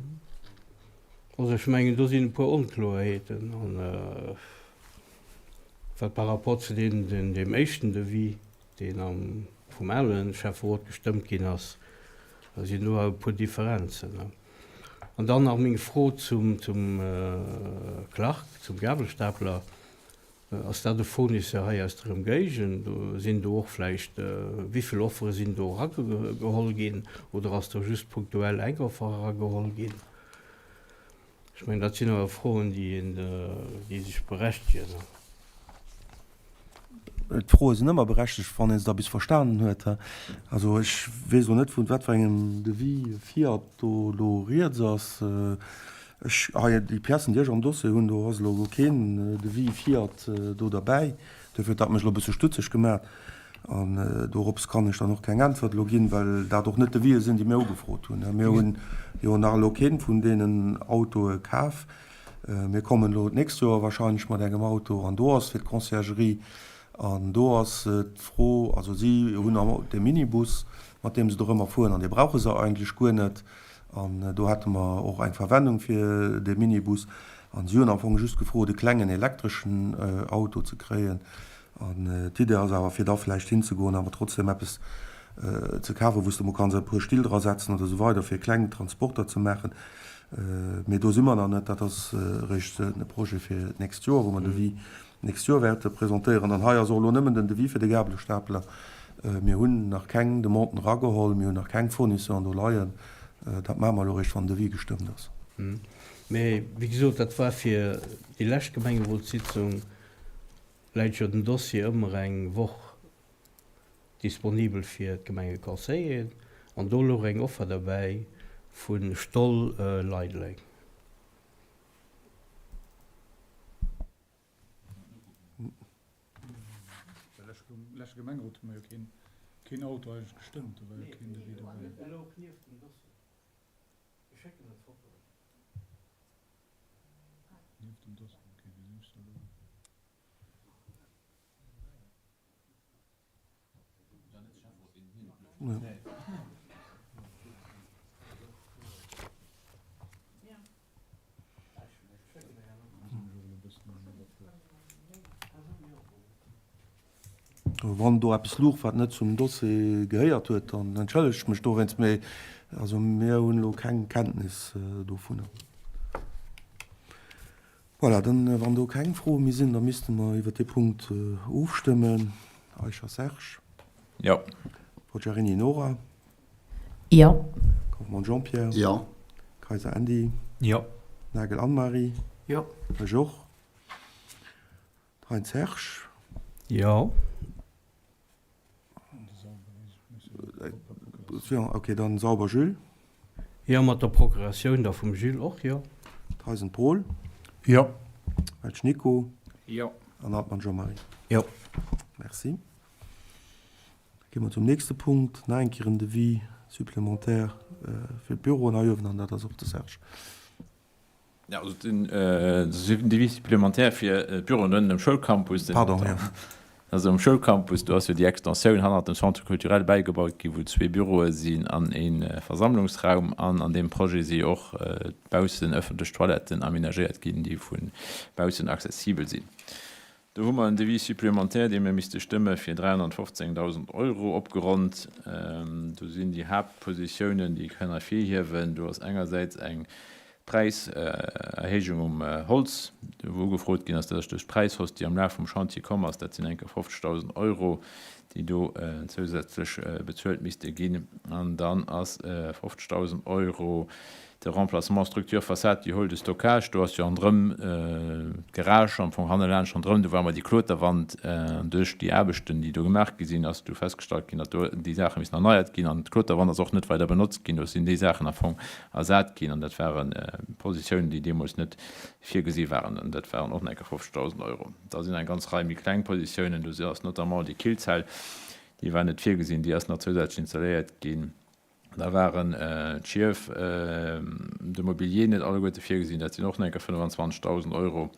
Also ech mengen, do sinn e puer Onkloerheeten. An wat par rapport zu deem, deem éischten Devis, deen am, vum ale Schäfferot gestëmmt ginn ass, da sinn do awer e puer Differenzen. An dann nach meng Fro zum, zum Clark, zum Gabelstapler. Ass dat e Fournisseur hei aus der Ëmgéigend? Sinn do och vläicht, wéi vill Offere sinn do erageholl ginn oder ass do just punktuell eng Offer erageholl ginn? Ech mengen, dat sinn awer Froen, déi een, déi sech berechtegen. D'Froe sinn ëmmer berechtegt, wann ee se da bis verstanen huet. Also ech weess elo net, vun wat fir engem Devis Fiat do elo rieds ass. Ech, hei déi Piècen, déi ech am Dossier hunn, do ass elo keen Devis Fiat do derbäi. Duerfir huet dat mech elo e bësse stutzeg gemaach. An dorops kann ech dann och keng Äntwert elo ginn, well dat och net Devisen sinn, déi mir ugefrot hunn. Mir hunn jo nach elo kee vun deenen Autoe kaf. Mir kommen elo d'nächst Joer wahrscheinlech mat engem Auto an do ass fir d'Conciergerie. An do ass d'Fro, also si hunn de Minibus, mat deem se dorëmmer fueren, an dee brauche se eigentlech guer net. An do hate mer och eng Verwendung fir dee Minibus. An si hunn am Fong just gefrot, e klengen elektreschen Auto ze kréien. An d'Idee ass awer, fir da vläicht hinzegoen, awer trotzdem eppes ze kafen, wou s de emol kanns e puer Still dra setzen oder esou weider, fir kleng Transporter ze maachen. Mee do si mer nach net. Dat ass eréischt e Projet fir d'nächst Joer, wou mer Devis d'nächst Joer wäerte presentéieren. An hei ass och elo nëmmen den Devis fir de Gabelestapeler. Mir hunn nach keng Demanden erageholl, mir hunn nach keng Fournisseuren do leien. Dat maache mer elo eréischt, wann den Devis gestëmmt ass. Mee wéi gesot, dat war fir déi lescht Gemengerotssitzung, läit jo den Dossier ëmmer eng Woch disponibel fir d'Gemengeconseilleren an do louch eng Offer derbäi vu Stoll Leideleng. Leschte Gemengerot hu mer jo keen Auto eigentlech gestëmmt, do war jo keen Devis dobäi. Nieft dem Dossier, okay, wéi sinn ech da elo? Wann do eppes louch, wat net zum Dossier gehéiert huet, dann entschëllege ech mech dowéinst, mee also mir hunn elo keng Kenntnis dovunner. Voilà, dann, wann do keng Froe méi sinn, da misste mer iwwert dee Punkt ofstëmmen. Eicher Serge. Jo. Poggiarini Nora. Jo. Kaufmann Jean-Pierre. Jo. Kayser Andy. Jo. Nagel Anne-Marie. Jo. Ech och. Heintz Serge. Jo. Ok, dann Sauber Jules. Jo, mat der Procuratioun da vum Jules och, jo. Theisen Paul. Jo. Welsch Nico. Jo. An Hartmann Jean-Marie. Jo. Merci. Da gi mer zum nächste Punkt, nach eng Kéier en Devis supplémentaire fir d'Büroen hei uewen, an dat ass och de Serge. Ja, also den Devis supplémentaire fir d'Büroen ënnen um Schoulcampus. Pardon, jo. Also um Schoulcampus, do ass jo déi Extensioun hannert dem Centre culturel bäigebaut ginn, wou zwee Büroe sinn an ee Versammlungsraum. An an deem Projet si jo och baussen ëffentlech Toiletten amenagéiert ginn, déi vu baussen accessibel sinn. Do hu mer en Devis supplémentaire, dee mir misste stëmme fir 315.000 Euro opgeronnt. Do sinn déi Haaptpositiounen, déi ech kann ervirhiewen. Do ass engersäits eng. D'Präiserhéijung um Holz, wou ugefrot ginn ass, dat ass duerch d'Präishausse, déi am Laf vum Chantier komm ass, dat sinn enke 50.000 Euro, déi do zousätzlech bezuelt misste ginn. An dann ass 50.000 Euro de Remplacement structure façade du hall de stockage. Do ass jo ronderëm d'Garage, am Fong hannelaanscht ronderëm, do war emol déi Kloterwand. An duerch déi Aarbechten, déi do gemaach gi sinn, ass du festgestallt ginn, datt do déi Saache missen erneiert ginn. An d'Kloterwand ass och net weider benotzt ginn. Do sinn déi Saachen am Fong ersat ginn an dat ware Positiounen, déi deemools net virgesi waren an dat waren och nach eng Kéier 50.000 Euro. Da sinn eng ganz Rei méi kleng Positiounen, do ass notamment déi Killzell, déi war net virgesinn, déi ass nach zousätzlech installéiert ginn. Da waren d'Schief, de Mobilier net alleguerte virgesinn, dat sinn och nach eng Kéier 25.000 Euro.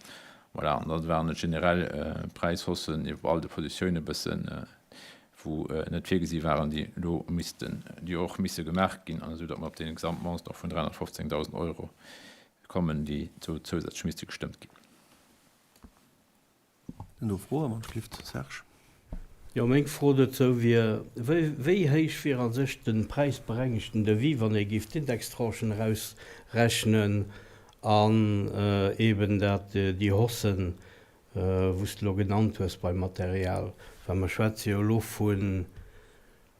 Voilà, an da waren et generell Präishaussen iwwer all de Positiounen e bëssen. wou net virgesi waren, déi elo missten, déi och misse gemaach ginn, an esou datt mer op dee Gesamtmontant vun 315.000 Euro kommen, déi do zousätzlech misste gestëmmt ginn. Sinn do Froen? Wann ech gelift, Serge. Jo, meng Fro dozou wier, Wéi héich wier a sech de präisberengegten Devis, wann ee géif d'Indextranchen erausrechnen an eeben dat déi Haussen wou s de elo genannt hues beim Material, well mer schwätze jo elo vu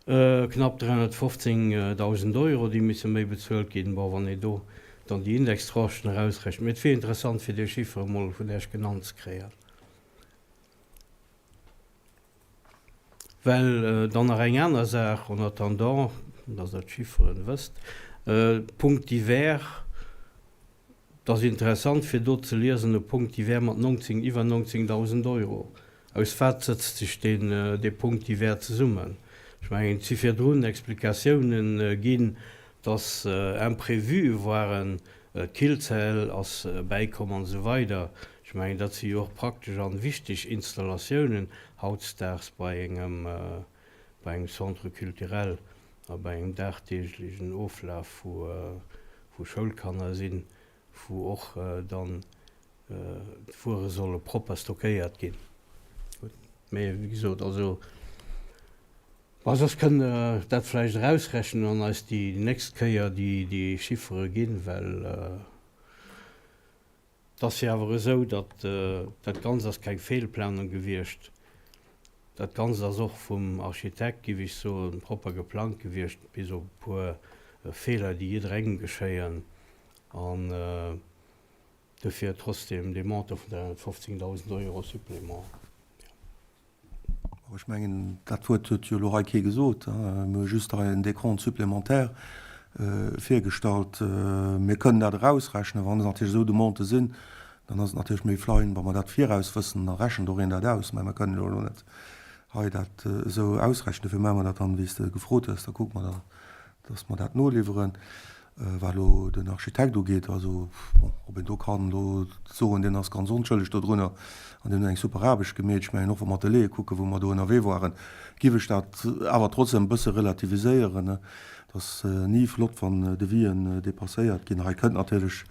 knapp 315.000 Euro, déi misse méi bezuelt ginn. Bon, wann ee do dann déi Indextranchen erausrechent, mee et wier interessant fir déi Chiffere emol vun Iech genannt ze kréien. Well dann nach eng aner Saach, en attendant, dass Der d'Chifferen wësst, Punkt divers, Et ass interessant fir do ze liesen, e Punkt divers mat 19, iwwer 19.000 Euro. Aus wat sëtzt sech deen, dee Punkt divers zesummen? Ech mengen, et si virdrun Explikatiounen ginn, dass Imprévue waren, d'Killzell ass bäikomm an esou weider. Ech mengen, dat si jo och praktesch an wichteg Installatiounen hautdesdaags bei engem, bei engem Centre culturel a bei engem dagdeeglechen Oflaf vu, wou Schoulkanner sinn, wou och dann d'Wuere solle propper stockéiert ginn. Gutt, mee wéi gesot, also, ma soss kënnt Der dat vläicht erausrechnen an eis déi nächst Kéier déi Chiffere ginn, well Et ass jo awer esou, datt dat Ganzt ass keng Feelplanung gewiescht. Dat Ganzt ass och vum Architekt, géif ech soen, propper geplangt gewiescht, bis op e puer Feeler, déi jidderengem geschéien. An dofir trotzdem dee Montant vun 315.000 Euro Supplément. Ech mengen, dat Wuert huet jo elo hei kee gesot. Mir hu just hei en Décompte supplémentaire virgestallt. Mir kënnen dat erausrechnen. Wann et natierlech esou Demandë sinn, dann ass et natierlech méi fein, wa mer dat viraus wëssen. Da rechent och een dat aus. Mä mir kënnen jo elo net hei dat esou ausrechnen. Dofir maache mer dat dann, wéi s de gefrot hues. Da kucke mer dann, dass mer dat noliwweren. Wat elo den Architekt ugeet, also bon, ob een do kann elo soen, deen ass ganz onschëlleg dodrunner an deen huet eng super Aarbecht gemeet, ech mengen och wa mer d'Ateliere kucken, wou mer do ënnerwee waren, giff ech dat awer trotzdem e bësse relativiséieren. Et ass ni flott, wann Devisen dépasséiert ginn. Hei kënnt natierlech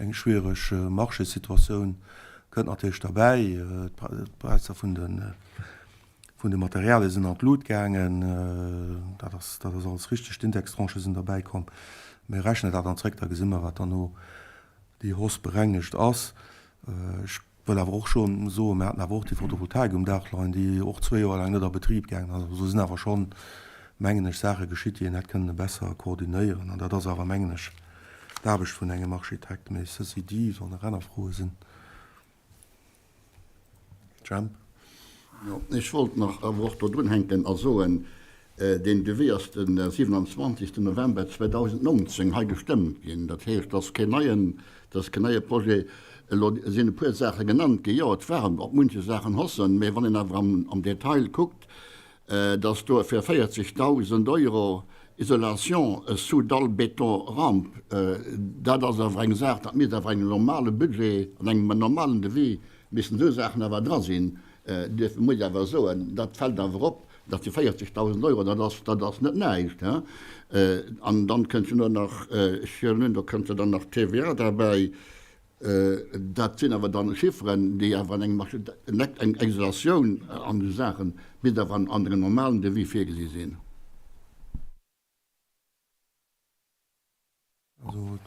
eng schwiereg Marchésituatioun kënnt natierlech derbäi, d'Präisser vun de Vun de Materialie sinn an d'Lut gaangen, dat ass, dat ass alles richteg, d'Indextranchë sinn derbäi komm. Mir rechnen dat dann zréck, da gesi mer, wat dann no déi Hausse berengegt ass. Ech wëll awer och scho soen, mir haten awer och déi Photovoltaik um Daach leien, déi och zwee Joer laang net a Betrib gaangen ass. Also do sinn awer schonn, mengen ech, Saache geschitt, déi een hätt kënne besser koordinéieren. An dat ass awer, mengen ech, d'Aarbecht vun engem Architekt. Mee ceci dit, wann nach aner Froe sinn. Jemp. Jo, ech wollt nach awer och do drunhänken a soen, deen Devis ass de 27. November 2019 hei gestëmmt ginn. Dat heescht, dat ass keen neien, dat ass keen neie Projet. Elo sinn e puer Saache genannt ginn. Jo, et waren op munche Saachen Haussen, mä wann een awer am Detail kuckt, dass do fir 40.000 Euro Isolation sous dalle béton rampe, dat ass awer eng Saach, dat misst awer engem normale Budget, an engem normalen Devis missten esou Saachen awer dra sinn. Duerfir muss ech awer soen, dat fält awer op, dat si 40.000 Euro, dat ass, dat ass net näischt. An dann kënnt jo nach, ech huelen un, do kënnt jo dann nach d'TVA derbäi. Dat sinn awer dann Chifferen, déi awer an engem Architekt, eng Isolatioun an esou Saachen, misst awer an engem normalen Devis virgesi sinn. Also.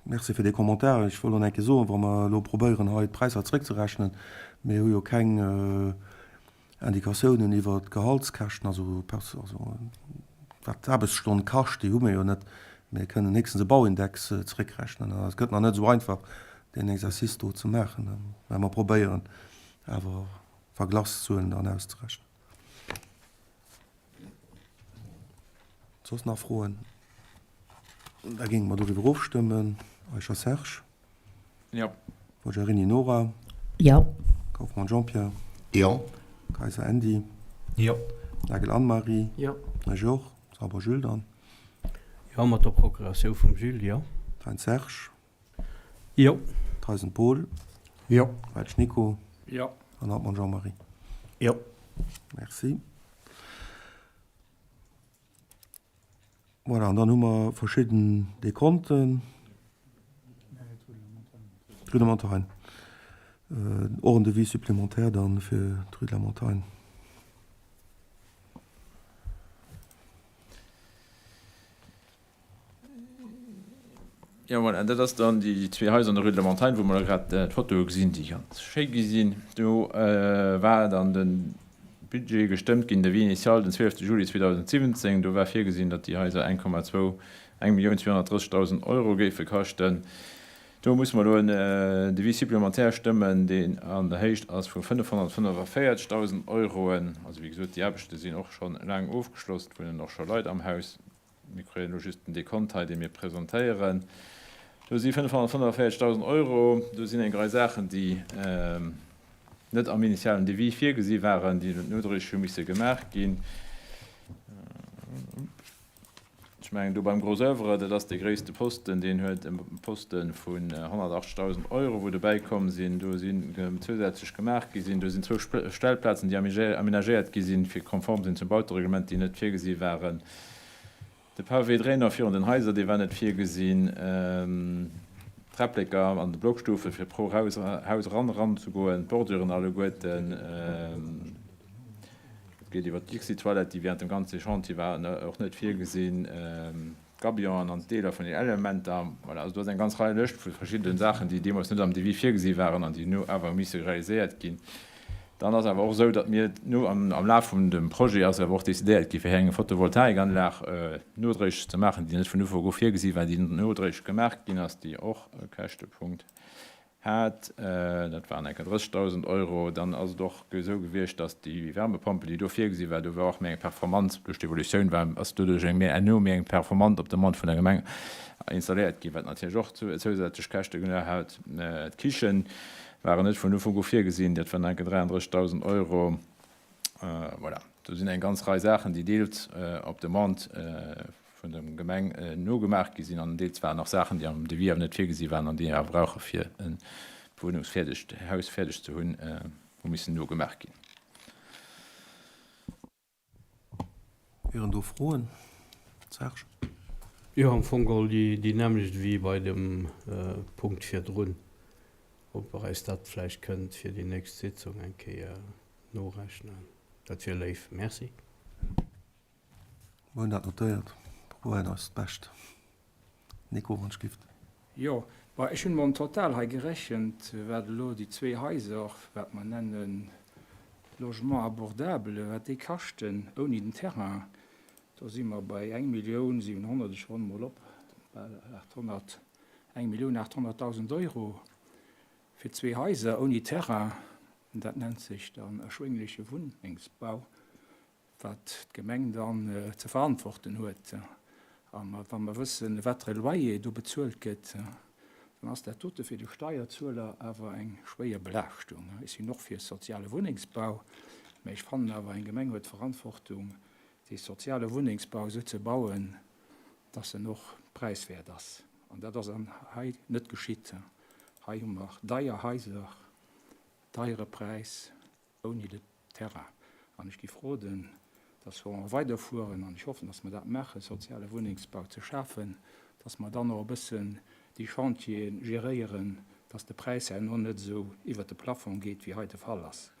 Merci fir dee Commentaire. Ech wollt och nach eng Kéier soen, wa mer elo probéieren, hei d'Präisser zréckzerechnen, mir hu jo keng Indikatiounen iwwert d'Gehaltskäschten, also wat d'Aarbechtsstonn kascht, déi hu mir jo net. Mir kënnen héchstens e Bauindex zréckrechnen. An et gëtt nach net esou einfach, deen Exercice do ze maachen. Mä mer probéieren awer Verglachszuelen dann auszerechnen. Soss nach Froen? Da géinge mer doriwwer ofstëmmen. Eicher Serge? Jo. Forgiarini Nora? Jo. Kauffmann Jean-Pierre? Jo. Kayser Andy? Jo. Nagel Anne-Marie? Jo. Ech och. Sauber Jules dann. Jo, mat der Procuratioun vum Jules, jo. Thein Serge? Jo. Theisen Paul? Jo. Welsch Nico? Jo. An Hartmann Jean-Marie? Jo. Merci. Voilà, an dann hu mer verschidden Dekonten. D'Rue de la Montagne. Och en Devis supplémentaire dann fir d'Rue de la Montagne. Jo, voilà, dat ass dann déi zwee Haiser an der Rue de la Montagne, wou mer da grad d'Fotoe gesinn, déi ganz schéi gi sinn. Do war dann de Budget gestëmmt ginn, Devis initial, den 12 Juli 2017. Do war virgesinn, datt déi Haiser 1,2, 1.230.000 Euro géife kaschten. Do musse mer elo en Devis supplémentaire stëmmen, deen an der Héicht ass vu 545.000 Euroen. Also, wéi gesot, déi Aarbechte sinn och scho laang ofgeschloss, et wunnen och scho Leit am Haus. Mir kréien elo just den Dekont hei, dee mir presentéieren. Do si 545.000 Euro. Do sinn eng Rei Saachen, déi net am initialen Devis virgesi waren, déi nodréiglech hu misse gemaach ginn. Ech mengen, do beim Gros oeuvre, dat ass dee gréisste Posten, deen huet e Poste vun 180.000 Euro, wou dobäi komm sinn. Do sinn zousätzlech gemaach gi sinn. Do sinn zwou Stellplazen, déi aménagéiert gi sinn, fir konform sinn zum Bautereglement, déi net virgesi waren. De Pavé Draineur virun den Haiser, dee war net virgesinn. D'Träppleker an de Blockstufe fir pro Haus eran eran ze goen, d'Borduren alleguerten. Et geet iwwer d'Dixi-Toilette, déi während dem ganze Chantier war, och net virgesinn. D'Gabionen an d'Deeler vun den Elementer. Voilà, also do ass eng ganz Rei Lëscht vu verschiddenen Saachen, déi deemools net am Devis virgesi waren an déi elo awer misse realiséiert ginn. Dann ass awer och esou, datt mir no am Laf vun dem Projet ass awer och decidéiert gi fir hei eng Photovoltaikanlag nodréiglech ze maachen, déi net vun Ufank u virgesi war, déi nodréiglech gemaach ginn ass, déi och e Käschtepunkt hat. Dat waren enker 30.000 Euro. Dann ass et och esou gewiescht, datt déi Wärmepompe, déi do virgesi war, do war och méi eng performant, duerch d'Evolutioun war, ass doduerch eng méi herno méi eng performant op Demande vun der Gemeng installéiert ginn, wat natierlech och zousätzlech Käschte hat. D'Kichen Waren net vun Ufank u virgesinn, dat waren enke 33.000 Euro. Voilà, do sinn eng ganz Rei Saachen, déi deels op Demande vun der Gemeng nogemaach gi sinn an deels waren och Saachen, déi am Devis awer net virgesi waren an déi een awer brauche fir e bewunnungsfäerdegt Haus fäerdeg ze hunn, hu missen nogemaach ginn. Wieren do Froen? Serge? Jo, am Fong geholl déi nämmlecht ewéi bei dem Punkt virdrun. Ob Der eis dat vläicht kënnt fir déi nächst Sitzung eng Kéier norechnen, dat wier léif. Merci. Mer hunn dat notéiert. Probéieren eist Bescht. Nico, wann ech gift. Jo, bon, ech hunn emol en Total hei gerechent, wat elo déi zwee Haiser, wat mer nennen Logement abordable, wat déi kaschten ouni den Terrain. Do si mer bei eng Millioun 700, ech ronne mol op, bal 800, eng Millioun 800.000 Euro fir zwee Haiser ouni Terrain. Dat nennt sech dann erschwéngleche Wunnengsbau. wat d'Gemeng dann ze verantworten huet. A wa mer wëssen, wat de Loyer do bezuelt gëtt, dann ass dat dote fir de Steierzueler awer eng schwéier Belaaschtung. Ech sinn och fir soziale Wunnengsbau, mä ech fannen awer, eng Gemeng huet d'Verantwortung, dee soziale Wunnengsbau esou ze bauen, dass en och präiswäert ass. An dat ass hei net geschitt. Hei hu mer deier Haiser, deiere Präis. ouni de Terrain. An ech géif roden, dass wa mer weiderfueren, an ech hoffen, dass mer dat maachen, soziale Wunnengsbau ze schafen, dass mer dann och e bëssen déi Chantiere geréieren, dass de Präis herno net esou iwwert de Plafond geet, wéi hei de Fall ass.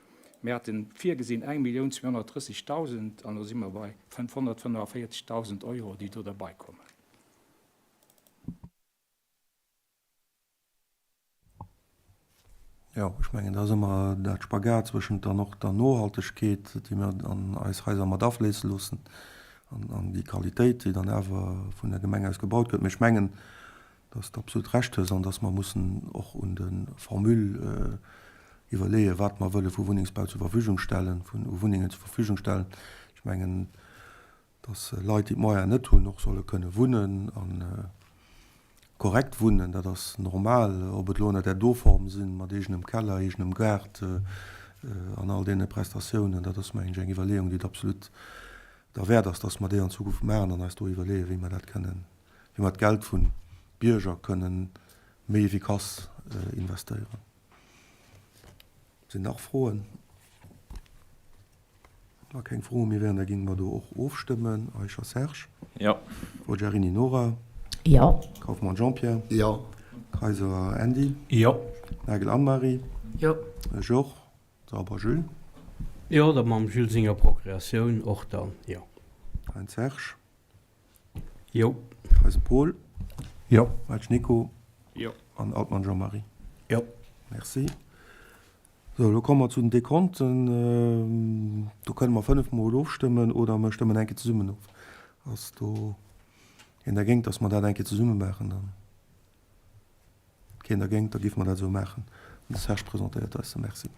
Mir hate virgesinn 1.230.000 an elo si mer bei 545.000 Euro, déi do derbaikommen. Jo, ech mengen, dat ass ëmmer dat Spagat zwëschent dann och der Nohaltegkeet, déi mir an eis Haiser mat afléisse loossen, an déi Qualitéit, déi dann awer vun der Gemeng aus gebaut gëtt. Mee ech mengen, dass de absolut Recht hues an dass mer mussen och un de Formule iwwerleeën, wat mer wëlle vu Wunnengsbau zur Verfügung stellen, vun u Wunnengen zur Verfügung stellen. Ech mengen, dass Leit, déi d'Moyenen net hunn, och solle kënne wunnen a korrekt wunnen. Dat ass normal, ob et elo ënner där do Form sinn, mat eegenem Keller, eegenem Gaart an all deene Prestatiounen. Dat ass, mengen ech, eng Iwwerleeung, déi et absolut derwäert ass, dass mer déi an Zukunft maachen an eis do iwwerleeën, wéi mer dat kënnen, wéi mer d'Geld vun Bierger kënnen méi efficace investéieren. Sinn nach Froen? Wa keng Froe méi wären, da géinge mer do och ofstëmmen. Eicher Serge. Jo. Forgiarini Nora. Jo. Kauffmann Jean-Pierre. Jo. Kayser Andy. Jo. Nagel Anne-Marie. Jo. Georges Sauber Jules. Jo, da mam Jules senger Procreatioun och dann, jo. Heintz Serge. Jo. Heise Paul. Jo. Welsch Nico. Jo. An Altmann Jean-Marie. Jo. Merci. Sou, elo komme mer zu den Dekonten. Do kënne mer 5 mol ofstëmmen oder mer stëmmen eng Kéier zesummen of. Ass do een dergéint, dass mer dat eng Kéier zesumme maachen dann? Keen dergéint, da géife mer dat esou maachen. An de Serge presentéiert eis se. Merci.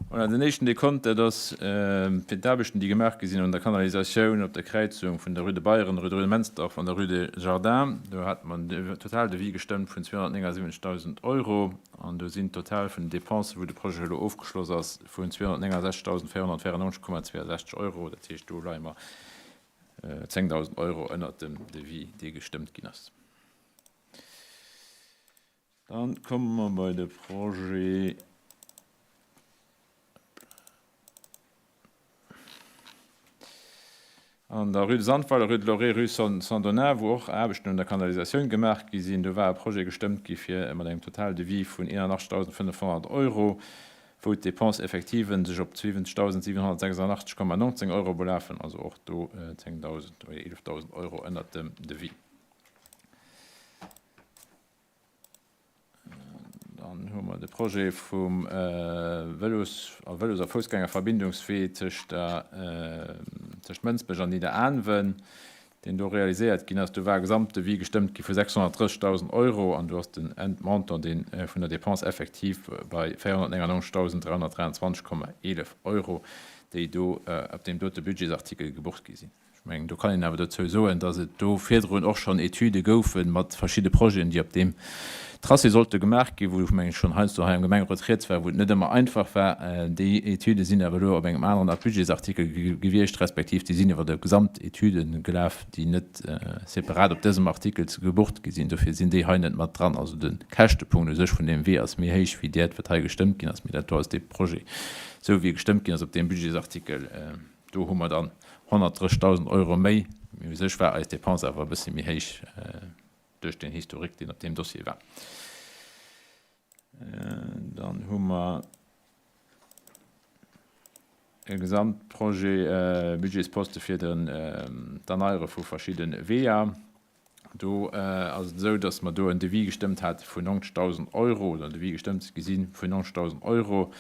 Voilà, den éischten Dekont, dat ass fir d'Aarbechten, déi gemaach gi sinn un der Kanalisatioun op der Kräizung vun der Rue de Bayern, Rue de Mensdorf an der Rue des Jardins. Do hate mer en Totaldevis gestëmmt vun 279.000 Euro an do sinn d'Total vun den Dépensen, wou de Projet elo ofgeschloss ass, vun 269.494,62 Euro. Dat heescht, do leie mer 10.000 Euro ënnert dem Devis, dee gestëmmt ginn ass. Dann komme mer bei de Projet an der Rue de Sandweiler, Rue de Lorée, Rue Saint-Donat, wou och Aarbechten un der Kanalisatioun gemaach gi sinn. Do war e Projet gestëmmt gi fir mat engem Totaldevis vun 81.500 Euro, wou d'Dépenses effectives sech op 70.786,19 Euro belafen, also och do 10.000 oder 11.000 Euro ënnert dem Devis. Dann hu mer de Projet vum Vëlos a Vëlos a Foussgängerverbindungswee tëscht der, tëscht Mënsbech an Nidderaanwen, deen do realiséiert ginn ass. Do war e Gesamtdevis gestëmmt gi vu 630.000 Euro an do ass den Endmontant, dee vun der Dépense effective bei 499.323,11 Euro, déi do op deem dote Budgetsartikel gebucht gi sinn. Ech mengen, do kann een awer dozou soen, dass et do virdrun och schonn Etüde goufe mat verschidde Projeten, déi op deem Tracé sollte gemaach ginn, wou, mengen ech, schonn heiansdo hei am Gemengerot rieds war, wou et net ëmmer einfach war. Déi Etüde sinn awer elo op engem aneren Budgetsartikel gewiescht, respektiv déi sinn iwwer e Gesamtetüde gelaf, déi net separat op dësem Artikel gebucht gi sinn. Dofir sinn déi hei net mat dran. Also de Käschtepunkt u sech vun deem Wee ass méi héich wéi dat, wat hei gestëmmt ginn ass. Mee dat do ass dee Projet, esou wéi e gestëmmt ginn ass op deem Budgetsartikel. Do hu mer dann 130.000 Euro méi, mee u sech war eis Dépense awer e bëssi méi héich duerch den Historique, deen op deem Dossier war. Dann hu mer e Gesamtprojet, Budgetsposte fir d'Erneiere vu verschidde Weeër. Do ass et esou, datt mer do en Devis gestëmmt hate vun 90.000 Euro, oder en Devis gestëmmt gi si vun 90.000 Euro.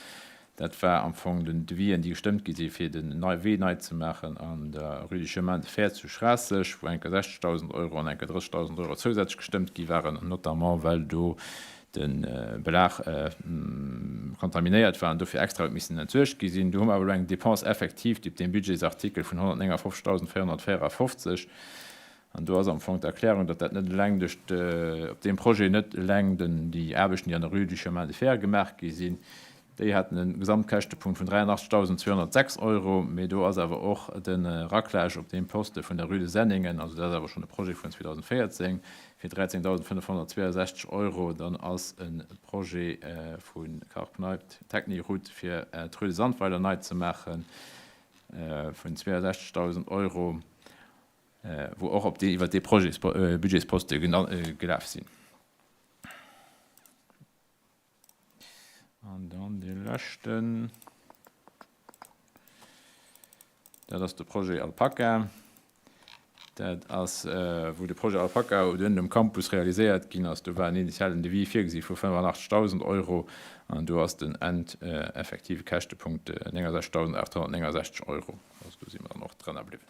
Dat war am Fong den Devisen, déi gestëmmt gi si fir den Wee nei ze maachen an der Rue du Chemin de Fer zu Schraasseg, wou eng Kéier 60.000 Euro an eng Kéier 30.000 Euro zousätzlech gestëmmt gi waren, notamment well do de Belag kontaminéiert war an dofir extra huet missen entsuergt gi sinn. Do hu mer awer elo eng Dépense effective, déi op deem Budgetsartikel vun 159.454. An do ass am Fong d'Erklärung, datt dat net eleng duerch de, op deem Projet net eleng den, déi Aarbechten, déi an der Rue du Chemin de Fer gemaach gi sinn, déi haten e Gesamtkäschtepunkt vun 83.206 Euro, mee do ass awer och de Raclage op deem Poste vun der Rue de Senningen, also dat ass awer schonn e Projet vun 2014, fir 13.562 Euro. Dann ass e Projet vu Carpneit Techniroute fir d'Rue de Sandweiler nei ze maachen, vun 62.000 Euro. wou och op dee, iwwert dee Projets, Budgetsposte gelaf sinn. An dann dee leschten, dat ass de Projet Alpaka. Dat ass, wou de Projet Alpaka uewen um Campus realiséiert ginn ass. Do war en initialen Devis virgesi vu 85.000 Euro an do ass den endeffektive Käschtepunkt 69.869 Euro. Also do si mer dann och drënner bliwwen.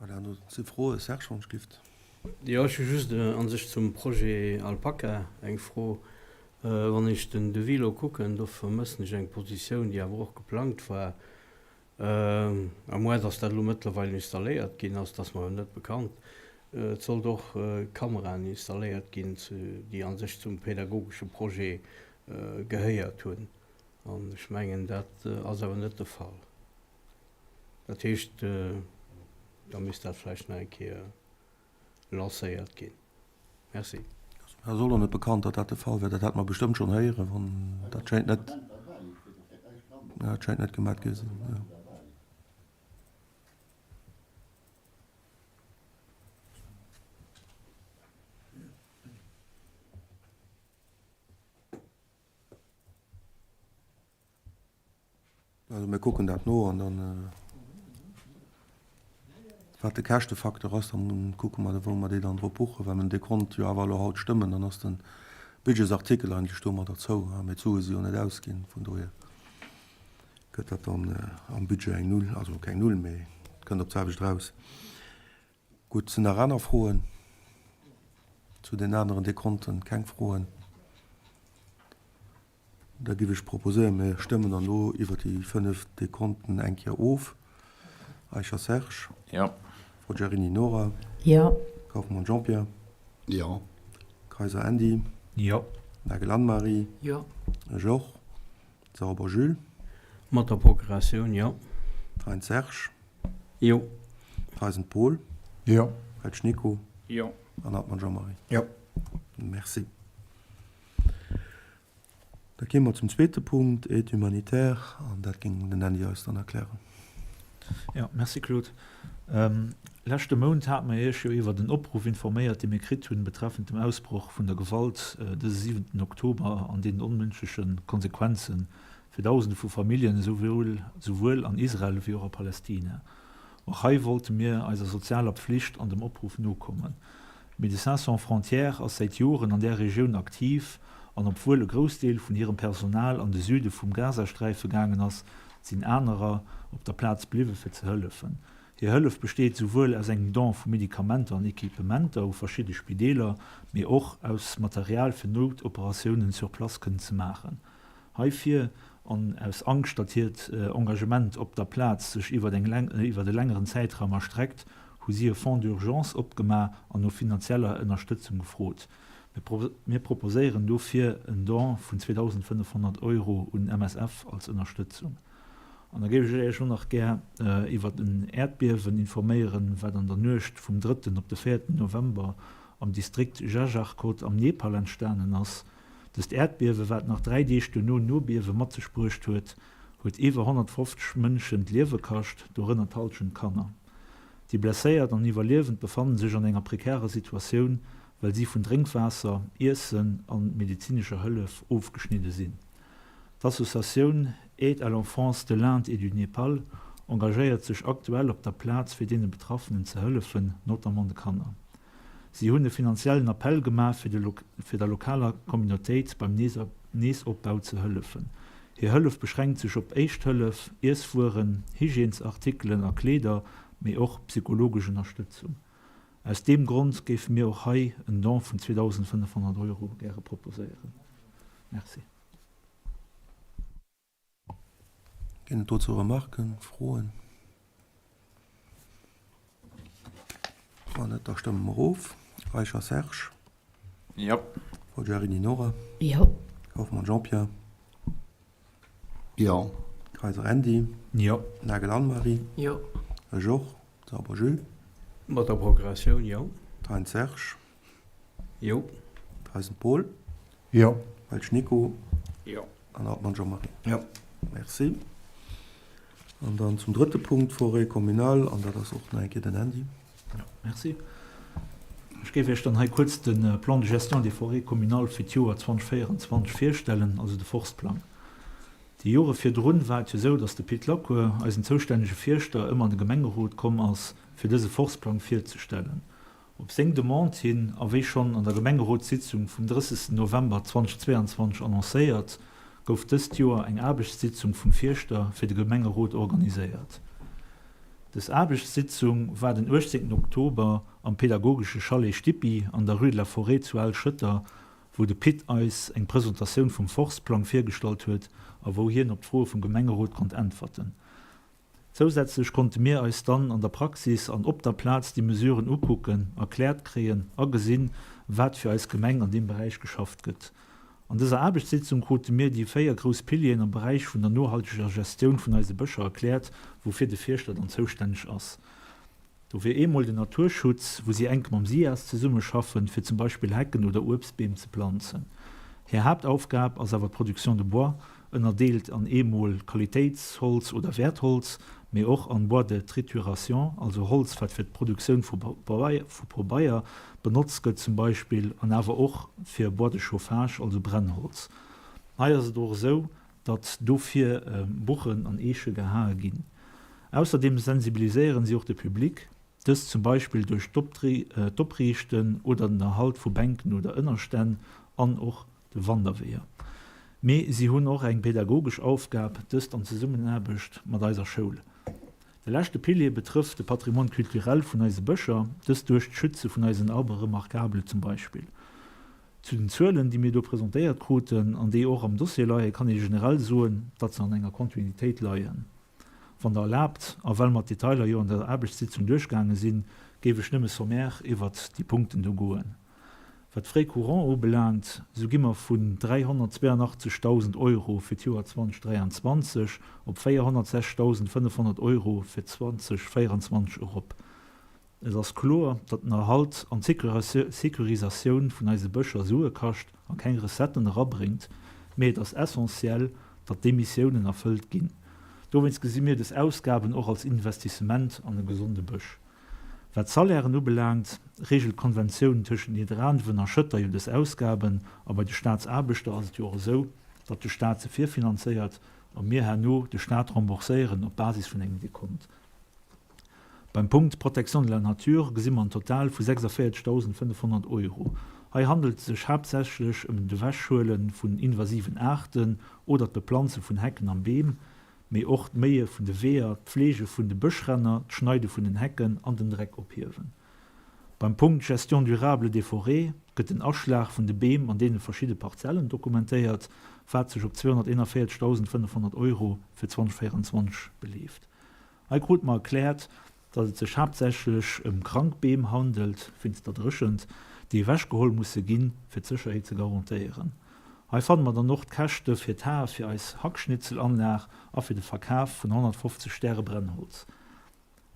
Voilà, do si Froe, Serge, wann ech gift. Jo, ech hu just a sech zum Projet Alpaka eng Fro. Wann ech den Devis elo kucken, do vermëssen ech eng Positioun, déi awer och geplangt war. À moins dass dat elo mëttlerweil installéiert ginn ass, dat ass mer net bekannt. Et sollt och Kameraen installéiert ginn, déi a sech zum pädagogesche Projet gehéiert hunn. An ech mengen, dat ass awer net de Fall. Dat heescht, da misst dat vläicht nach eng Kéier lancéiert ginn. Merci. Mir ass och net bekannt, datt dat de Fall wär. Dat hätte mer bestëmmt schonn héieren, wann dat schéint net, ja, dat schéint net gemat gi sinn, jo. Also mir kucken dat no an dann, wat de Käschtefacteur ass, dann kucke mer, wou mer déi dann drop buchen. Well mer den Dekont jo awer elo haut stëmmen, dann ass de Budgetsartikel eigentlech domadder zou. Mee d'Sue si jo net ausginn, vun dohier gëtt dat dann am Budget eng Null, also keng Null, mee et kënnt op d'selwecht eraus. Gutt, sinn nach aner Froen zu den aneren Dekonten? Keng Froen? Da giff ech proposéieren, mir stëmmen dann elo iwwert déi 5 Dekonten eng Kéier of. Eicher Serge. Jo. Forgiarini Nora. Jo. Kauffmann Jean-Pierre. Jo. Kayser Andy. Jo. Nagel Anne-Marie. Jo. Ech och. Sauber Jules. Mat der Procuratioun, jo. Thein Serge. Jo. Theisen Paul. Jo. Welsch Nico. Jo. An Hartmann Jean-Marie. Jo. Merci. Da gi mer zum zweete Punkt, Aide humanitaire, an dat géing den Andy eis dann erklären. Jo, merci Claude. Leschte Mount hate mer Iech jo iwwert en Opruff informéiert, dee mir kritt hunn betreffend dem Ausbroch vun der Gewalt dëse siwenten Oktober an deenen onmënschleche Konsequenze fir Dausende vu Familljen, esouwuel an Israel wéi och a Palästina. Och hei wollte mir eiser sozialer Pflicht an dem Opruff nokommen. Médecins Sans Frontières ass säit Joren an där Regioun aktiv an obwuel e Groussdeel vun hirem Personal an de Süde vum Gazasträife gaangen ass, sinn anerer op der Plaz bliwwe fir ze hëllefen. Hir Hëllef besteet souwuel aus engem Don vu Medikamenter an Equipementer u verschidde Spideeler, mee och aus Material fir Noutoperatiounen sur place kënnen ze maachen. Heifir, an aus Angscht, datt hiert Engagement op der Plaz sech iwwer e längeren Zäitraum erstreckt, hu si e Fonds d'urgence opgemaach an no finanzieller Ënnerstëtzung gefrot. Mir proposéieren dofir en Don vun 2.500 Euro un MSF als Ënnerstëtzung. An da géif ech Iech och nach gär iwwer en Äerdbiewen informéieren, wat an der Nuecht vum drëtten op de véierten November am Distrikt Jajarkot am Nepal entstanen ass. Dëst Äerdbiewe, wat nach 3 Deeg duerno Nobiewe mat sech bruecht huet, huet iwwer 150 Mënschen d'Liewe kascht, dorënner d'Hallschent Kanner. Déi Blesséiert an Iwwerliewend befannen sech an enger prekärer Situatioun, well si vun Drénkwaasser, Iessen an medezinescher Hëllef ofgeschnidde sinn. D'Associatioun Aide à l'enfance de l'Inde et du Népal engagéiert sech aktuell op der Plaz fir deene Betraffenen ze hëllefen, notamment de Kanner. Si hunn e finanziellen Appell gemaach, fir der lokaler Communautéit beim Neesopbau ze hëllefen. Hir Hëllef beschränkt sech op Éischt Hëllef, Iesswueren, Hygiènesartikelen a Kleeder, mee och psychologesch Ënnerstëtzung. Aus deem Grond géife mir och hei en Don vun 2.500 Euro gäre proposéieren. Merci. Ginn et dozou Remarken, Froen? Wann net, da stëmme mer of. Eicher Serge. Jo. Forgiarini Nora. Jo. Kauffmann Jean-Pierre. Jo. Kayser Andy. Jo. Nagel Anne-Marie. Jo. Ech och. Sauber Jules. Mat der Procuratioun, jo. Thein Serge. Jo. Theisen Paul. Jo. Welsch Nico. Jo. An Hartmann Jean-Marie. Jo. Merci. An dann zum drëtte Punkt, Forêt communale, an dat ass och nach eng Kéier den Andy. Jo, merci. Ech géif Iech dann hei kuerz de Plan de gestion des forêts communales fir d'Joer 2024 virstellen, also de Forstplang. Déi Jore virdrun war et jo sou, datt de Pit Lacour, eisen zoustännege Fierschter, ëmmer an de Gemengerot komm ass, fir dëse Forstplang virzestellen. Op seng Demande hin, a wéi schonn an der Gemengerotssitzung vum 30 November 2022 annoncéiert, gouf dëst Joer eng Aarbechtssitzung vum Fierschter fir de Gemengerot organiséiert. Dës Aarbechtssitzung war den 18 Oktober am pedagogesche Chalet Stippi an der Rue de la Forêt zu Al-Schëtter, wou de Pit eis eng Presentatioun vum Forstplang virgestallt huet a wou hien op d'Froe vum Gemengerot konnt äntwerten. Zousätzlech konnte mir eis dann an der Praxis an op der Plaz déi Mesuren ukucken, erkläert kréien a gesinn, wat fir eis Gemeng an deem Beräich geschafft gëtt. An dëser Aarbechtssitzung krute mir déi 4 grouss Pilieren am Beräich vun der nohalteger Gestioun vun eise Bëscher erkläert, woufir de Fierschter dann zoustänneg ass. Do wier eemol den Naturschutz, wou si enk mam SIAS zesummeschaffen, fir zum Beispill Hecken oder Uebstbeem ze planzen. Hir Haaptaufgab ass awer d'Production de bois, ënnerdeelt an eemol Qualitéitsholz oder Wäertholz, mee och an Bois de trituration, also Holz, wat fir d'Produktioun vu Pobeier benotzt gëtt zum Beispill, an awer och fir Bois de chauffage, also Brennholz. Hei ass et och esou, datt dofir Buchen an Eeche gehae ginn. Ausserdeem sensibiliséieren si och de Public, dëst zum Beispill duerch d'Opriichten oder den Erhalt vu Bänken oder Ënnerstänn an och de Wanderweeër. Mee si hunn och eng pädagogesch Aufgab, dëst an Zesummenaarbecht mat eiser Schoul. De leschte Pilier betrëfft de Patrimoine culturel vun eise Bëscher, dëst duerch d'Schütze vun eisen Arbres remarquables zum Beispill. Zu den Zuelen, déi mir do presentéiert kruten an déi och am Dossier leien, kann ee generell soen, datt se an enger Kontinuitéit leien. Wann Der erlaabt, a well mer d'Detailer jo an der Aarbechtssitzung duerchgaange sinn, géif ech nëmme sommaire iwwert déi Punkten do goen. Wat d'Frais courants ubelaangt, esou gi mer vun 382.000 Euro fir d'Joer 2023 op 406.500 Euro fir 2024 erop. Et ass kloer, datt den Erhalt an d'Securisatioun vun eise Bëscher Sue kascht a keng Recetten erabréngt, mee et ass essentiell, datt déi Missiounen erfëllt ginn. Dowéinst gesi mir des Ausgaben och als Investissement an e gesonde Bësch. Wat d'Salairen ubelaangt, reegelt d'Konventioun tëschent Nidderaanwen a Schëtter jo des Ausgaben a bei de Staatsaarbechter ass et jo och esou, datt de Staat se virfinanzéiert a mir herno de Staat rembourséieren op Basis vun engem Dekont. Beim Punkt Protection de la nature gesi mer en Total vu 46.500 Euro. Hei handelt et sech haaptsächlech ëm d'Ewechhuele vun invasiven Aarten oder d'Beplanze vun Hecken an Beem, mee och d'Méie vun de Weeër, d'Pflege vun de Bëschränner, d'Schneide vun den Hecken an den Dreck ophiewen. Beim Punkt Gestion durable des forêts gëtt den Aschlag vun de Beem an deene verschidde Parzellen dokumentéiert, wat sech op 241.500 Euro fir 2024 beleeft. Hei krute mer erkläert, datt et sech haaptsächlech ëm krank Beem handelt, wéinst der Dréchent, déi ewechgeholl musse ginn, fir d'Sécherheet ze garantéieren. Hei fanne mer dann och d'Käschte fir d'Hae fir eis Hackschnitzelanlag a fir de Verkaf vun 150 Stäre Brennholz.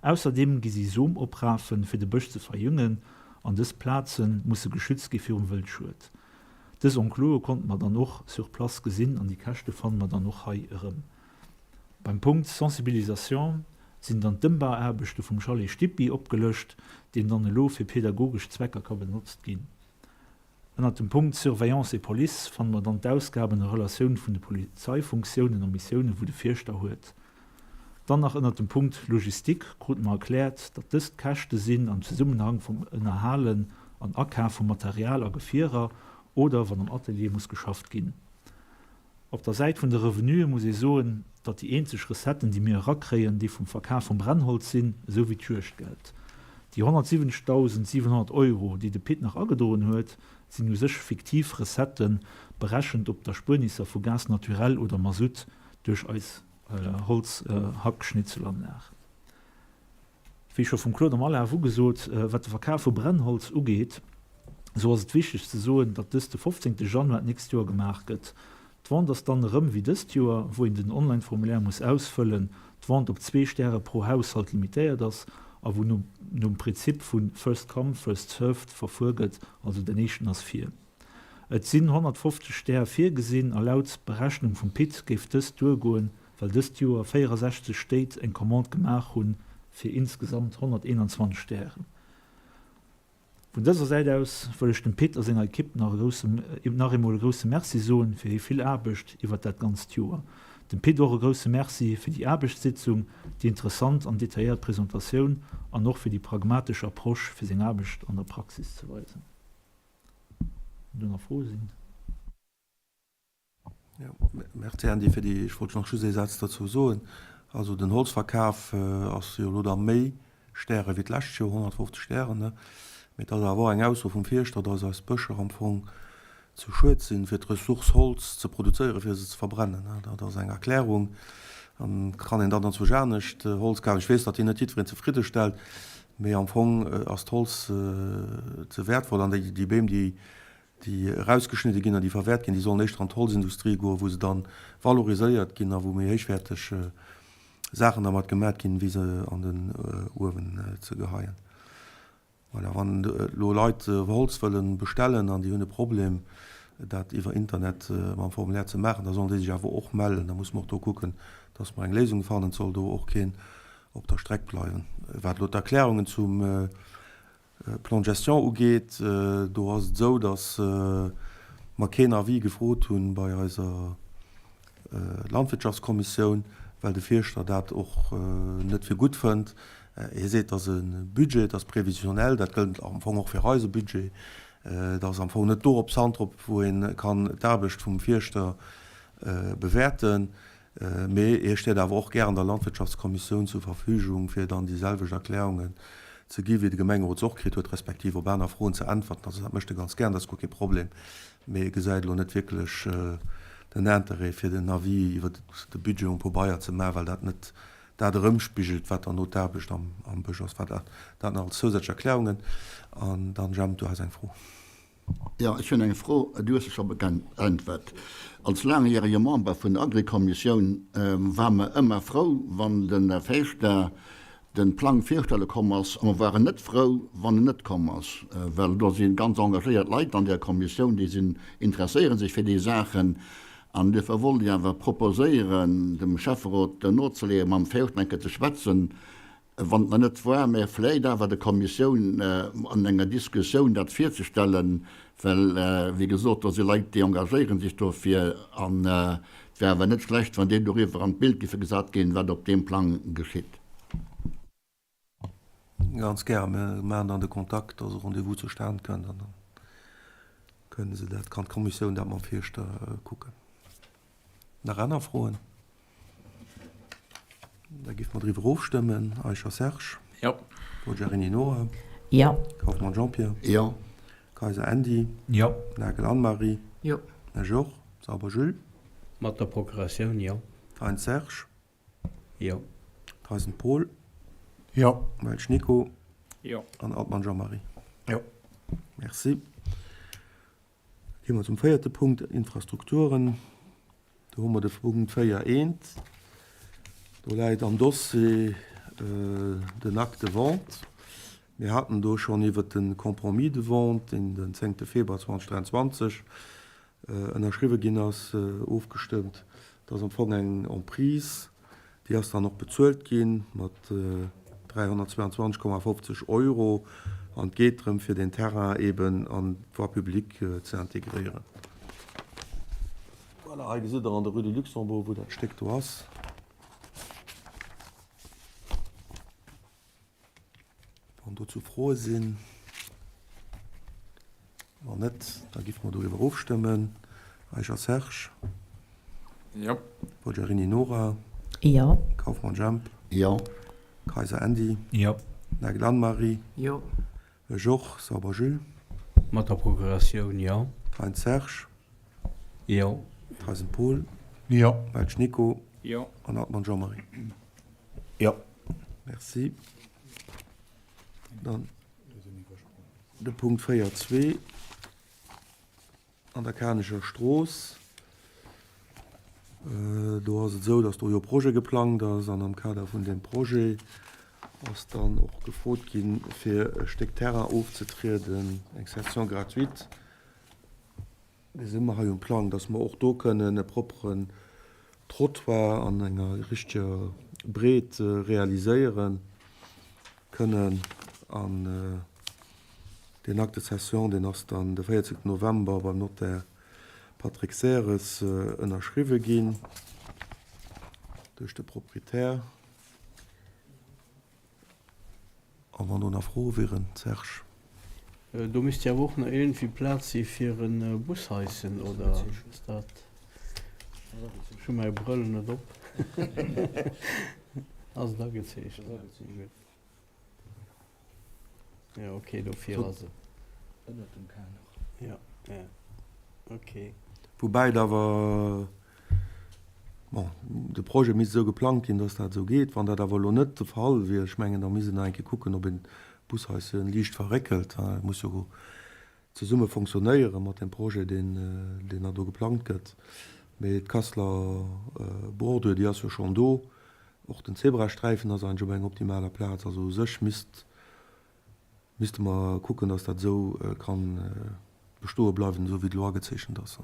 Ausserdeem gi si Som oprafen, fir de Bësch ze verjüngen, an dës Plaze musse geschützt gi virum Wëldschued. Dës Enclose konnte mer dann och sur place gesinn an déi Käschte fanne mer dann och hei erëm. Beim Punkt Sensibilisation sinn dann d'Ëmbauaarbechte vum Chalet Stippi opgelëscht, deen dann elo fir pädagogesch Zwecker ka benotzt ginn. Ënnert dem Punkt Surveillance et Police fanne mer dann d'Ausgaben a Relatioun vun de Polizeifunktiounen a Missiounen, wou de Fierschter huet. Dann nach ënnert dem Punkt Logistik krute mer erkläert, datt dëst Käschte sinn am Zesummenhang vum Ënnerhalen an Akaf vu Material a Gefierer oder wann am Atelier muss geschafft ginn. Op der Säit vun de Revenuë muss ee soen, datt déi eenzeg Recetten, déi mir erakréien, déi vum Verkaf vum Brennholz sinn, esou wéi d'Juegdgeld. Déi 170.700 Euro, déi de Pit nach agedroen huet, sinn u sech fiktiv Recetten, berechent op d'Erspuernisser vu Gaz naturel oder Masutt duerch eis Holzhackschnitzelanlag. Wéi scho vum Claude am Alaf ugesot, wat de Verkaf vu Brennholz ugeet, esou ass et wichteg ze soen, datt dëst de 15 Januar d'nächst Joer gemaach gëtt. D'Vente ass dann erëm wéi dëst Joer, wou een den Online-Formulaire muss ausfëllen, d'Vente op zwee Stäre pro Haushalt limitéiert ass a wou nom Prinzip vu First come, first served verfuer gëtt, also den éischten ass vir. Et sinn 150 Stär virgesinn a laut Berechnung vum Pit géif dëst duergoen, well dëst Joer 64 Stéit eng Commande gemaach hunn fir insgesamt 121 Stären. Vun dëser Säit aus wëll ech dem Pit a senger Ekipp nach e grousse nach eemol e grousse Merci soen fir hir vill Aarbecht iwwert dat ganzt Joer. Dem Pit och e grousse Merci fir déi Aarbechtssitzung, déi interessant an detailléiert Presentatioun an och fir déi pragmatesch Approche fir seng Aarbecht an der Praxis ze weisen. Wann do nach Froe sinn. Jo, Merci Andy fir déi, ech wollt nach just ee Saz dozou soen. Also den Holzverkaf ass jo elo da méi Stäre wéi d'lescht Joer, 150 Stären, ne? Mee et ass awer och eng Ausso vum Fierschter, dass eis Bëscher am Fong ze schued sinn, fir d'Ressource Holz ze produzéieren, fir se ze verbrennen. Dat ass eng Erklärung. An et kann een dann anzwousch anescht Holz kafen. Ech weess, datt déi net jiddwereen zefridde stellt, mee am Fong ass d'Holz ze wäertvoll an déi Beem, déi erausgeschnidde ginn an déi verwäert ginn, déi sollen éischter an d'Holzindustrie goen, wou se dann valoriséiert ginn a wou méi héichwäerteg Saachen dermat gemat ginn, wéi se an den Uewen ze geheien. Voilà, wann elo Leit Holz wëllen bestellen an déi hunn e Problem, dat iwwer Internet mam Formulaire ze maachen, da sollen déi sech awer och mellen. Da musse mer och do kucken, dass mer eng Léisung fannen. Et soll do och keen op der Streck bleiwen. Wat elo d'Erklärungen zum Plan de gestion ugeet, do ass et esou, datt mer keen Avis gefrot hu bei eiser Landwirtschaftskommissioun, well de Fierschter dat och net fir gutt fënnt. Hie seet, et ass e Budget, et ass prévisionnel, dat gëllt am Fong och fir eise Budget. Et ass am Fong net do op Centre, wou ee kann d'Aarbecht vum Fierschter bewäerten. Mee hie steet awer och gären der Landwirtschaftskommissioun zur Verfügung, fir dann déi selwecht Erklärungen ze gi wéi de Gemengerot se och kritt huet, respektiv op aner Froen ze äntwerten. Also dat mécht e ganz gären, dat ass guer kee Problem. Mee e gesäit elo net wierklech den Interêt, fir den Avis iwwer de Budget um Pobeier ze maachen, well dat net dat erëmspigelt, wat dann no d'Aarbecht am Bësch ass. Voilà, dat nach als zousätzlech Erklärungen. An dann, Jemp, du has eng Fro. Jo, ech hunn eng Fro, du hues se scho beäntwert. Als laangjärege Member vun der Agrikommissioun ware mer ëmmer frou, wann den Här Fechter de Plang virstelle komm ass, a mer waren net frou, wann en net komm ass, well do si ganz engagéiert Leit an där Kommissioun, déi sinn, interesséiere sech fir déi Saachen. An duerfir wollt ech awer proposéieren, dem Schäfferot nozeleeën, mam Fechter eng Kéier ze schwätzen, Wann et nach net war, mä vläicht awer der Kommissioun an enger Diskussioun dat virzestellen, well, wéi gesot, do si Leit, déi engagéiere sech dofir an et wär awer net schlecht, wann déi doriwwer an d'Bild géife gesat ginn, wat op deem Plang geschitt. Ganz gär. Mir maachen dann de Kontakt, dass e Rendez-vous zustan kënnt an da kënne se dat, kann d'Kommissioun dat mam Fierschter kucken. Nach aner Froen? Da géife mer driwwer ofstëmmen. Eicher Serge. Jo. Poggiarini Nora. Jo. Kauffmann Jean-Pierre. Jo. Kayser Andy. Jo. Nagel Anne-Marie. Jo. Mech och. Sauber Jules. Mat der Procuratioun, jo. Thein Serge. Jo. Theisen Paul. Jo. Welsch Nico. Jo. An Altmann Jean-Marie. Jo. Merci. Da gi mer zum véierte Punkt, Infrastrukturen. Do hu mer de Punkt 4 eent. Do läit am Dossier den Acte de vente. Mir haten do schonn iwwert de Compromis de vente, deen den zéngte Februar 2023 ënnerschriwwe ginn ass, ofgestëmmt. Dat ass am Fong eng Emprise. Déi ass dann och bezuelt gi mat 322,50 Euro an et geet drëm, fir deen Terrain eeben an d'Voie publique ze integréieren. Voilà, hei gesitt Der an der Rue de Luxembourg, wou dat Stéck do ass. Wann dozou Froe sinn. Wann net, da giffe mer doriwwer ofstëmmen. Eicher Serge. Jo. Poggiarini Nora. Jo. Kauffmann Jemp. Jo. Kayser Andy. Jo. Nagel Anne-Marie. Jo. Georges Sauber Jules. Mat der Procuratioun, jo. Heintz Serge. Jo. Theisen Paul. Jo. Welsch Nico. Jo. An Altmann Jean-Marie. Jo. Merci. Dann de Punkt 4.2 an der Kanecher Strooss. Do ass et esou, datt do jo e Projet geplangt ass an am Kader vun deem Projet ass dann och gefrot ginn, fir e Stéck Terrain ofzetrieden, eng Cession gratuite. Mir si mer hei um Plang, dass mer och do kënnen e propperen Trottoir an enger richteger Breet realiséiere kënnen. An deen Acte de cession, deen ass dann de 14 November beim Notaire Patrick Serres ënnerschriwwe ginn. Duerch de Proprietär. A wann do nach Froe wieren, Serge? Do misst jo awer och nach iergendwéi Plaz si fir e Bushaischen, oder ass dat. Ech hu mäi Brëll net op. Ass et agezeechent? Gutt. Jo, okay, dofir ass et. Ënnert dem K nach. Jo, jo, okay. Woubäi et awer, bon, de Projet misst esou geplangt ginn, dass dat esou geet. Wann dat awer elo net de Fall wier, ech mengen, da misst een nach eng Kéier kucken, ob een d'Bushaisse liicht verréckelt. Et muss jo zesumme fonctionnéiere mat deem Projet, deen, deen da do geplangt gëtt. Mee d'Kasseler Bordure, déi ass jo schonn do. Och den Zebrasträifen ass eigentlech op enger optimaler Plaz. Also u sech misst, misste mer kucken, dass dat esou ka bestoe bleiwen, esou wéi et elo agezeechent ass.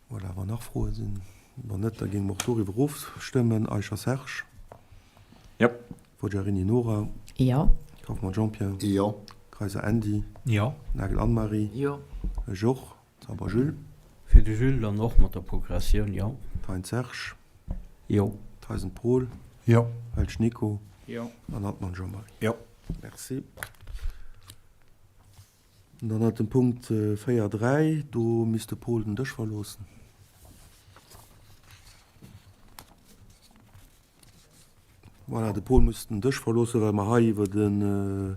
Voilà, wann nach Froe sinn. Wann net, da géinge mer och doriwwer ofstëmmen. Eicher Serge. Jo. Forgiarini Nora. Jo. Kauffmann Jean-Pierre. Jo. Kayser Andy. Jo. Nagel Anne-Marie. Jo. Georges Sauber Jules. Fir de Jules dann och mat der Progressioun, jo. Thein Serge. Jo. Theisen Paul. Jo. Welsch Nico. Jo. An Altmann Jean-Marie. Jo. Merci. An dann hat den Punkt 4, 3, do misst de Paul den Dësch verloossen. Voilà, de Paul muss den Dësch verloossen, well mer hei iwwer en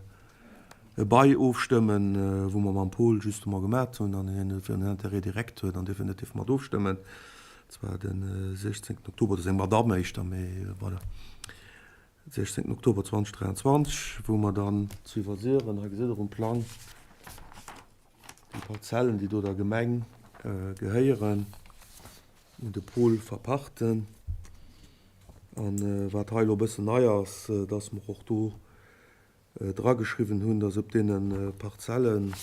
e Bail ofstëmmen, wou mer mam Paul justement gemat hunn an hien dofir en Intérêt direct huet an dofir net dierf mat ofstëmmen. Dat war de 16 Oktober, oder seng Madamm éischter, mee voilà. 16 Oktober 2023, wou mer dann zu Iwwersieren, hei gesitt Der um Plang déi Parzellen, déi do der Gemeng gehéieren, un de Paul verpachten. A wat hei elo e bëssen nei ass, dass mer och do drageschriwwen hunn, dass op deene Parzellen,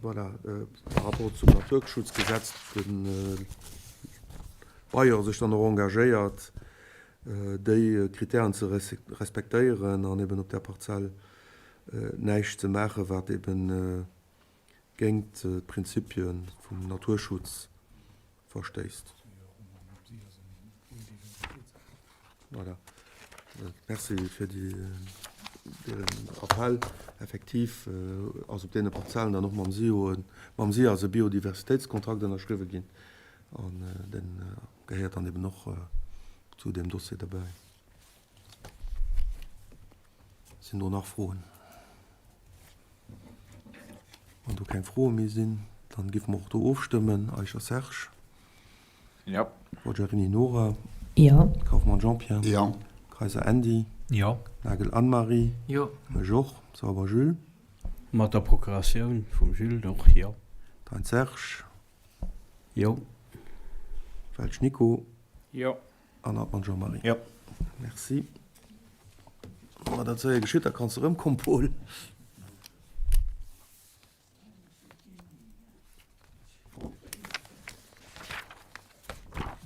Voilà, par rapport zum Naturschutzgesetz, de Bailleur sech dann och engagéiert, déi Kritären ze respektéieren an eben op där Parzell näischt ze maachen, wat eben géint d'Prinzipie vum Naturschutz verstéisst. Voilà. Merci fir deen Appell. Effektiv ass op deene Parzellen dann och mam SIO, mam SIAS e Biodiversitéitskontrakt ënnerschriwwe ginn an dee gehéiert dann eben och zu deem Dossier derbäi. Sinn do nach Froen? Wann do keng Froe méi sinn, dann géife mer och do ofstëmmen. Eicher Serge. Jo. Forgiarini Nora. Jo. Kauffmann Jean-Pierre. Jo. Kayser Andy. Jo. Nagel Anne-Marie. Jo. Georges Sauber Jules. Mat der Procuratioun vum Jules och, jo. Thein Serge. Jo. Welsch Nico. Jo. An Hartmann Jean-Marie. Jo. Merci. Wa dat séier geschitt, da kanns de erëmkommen, Paul.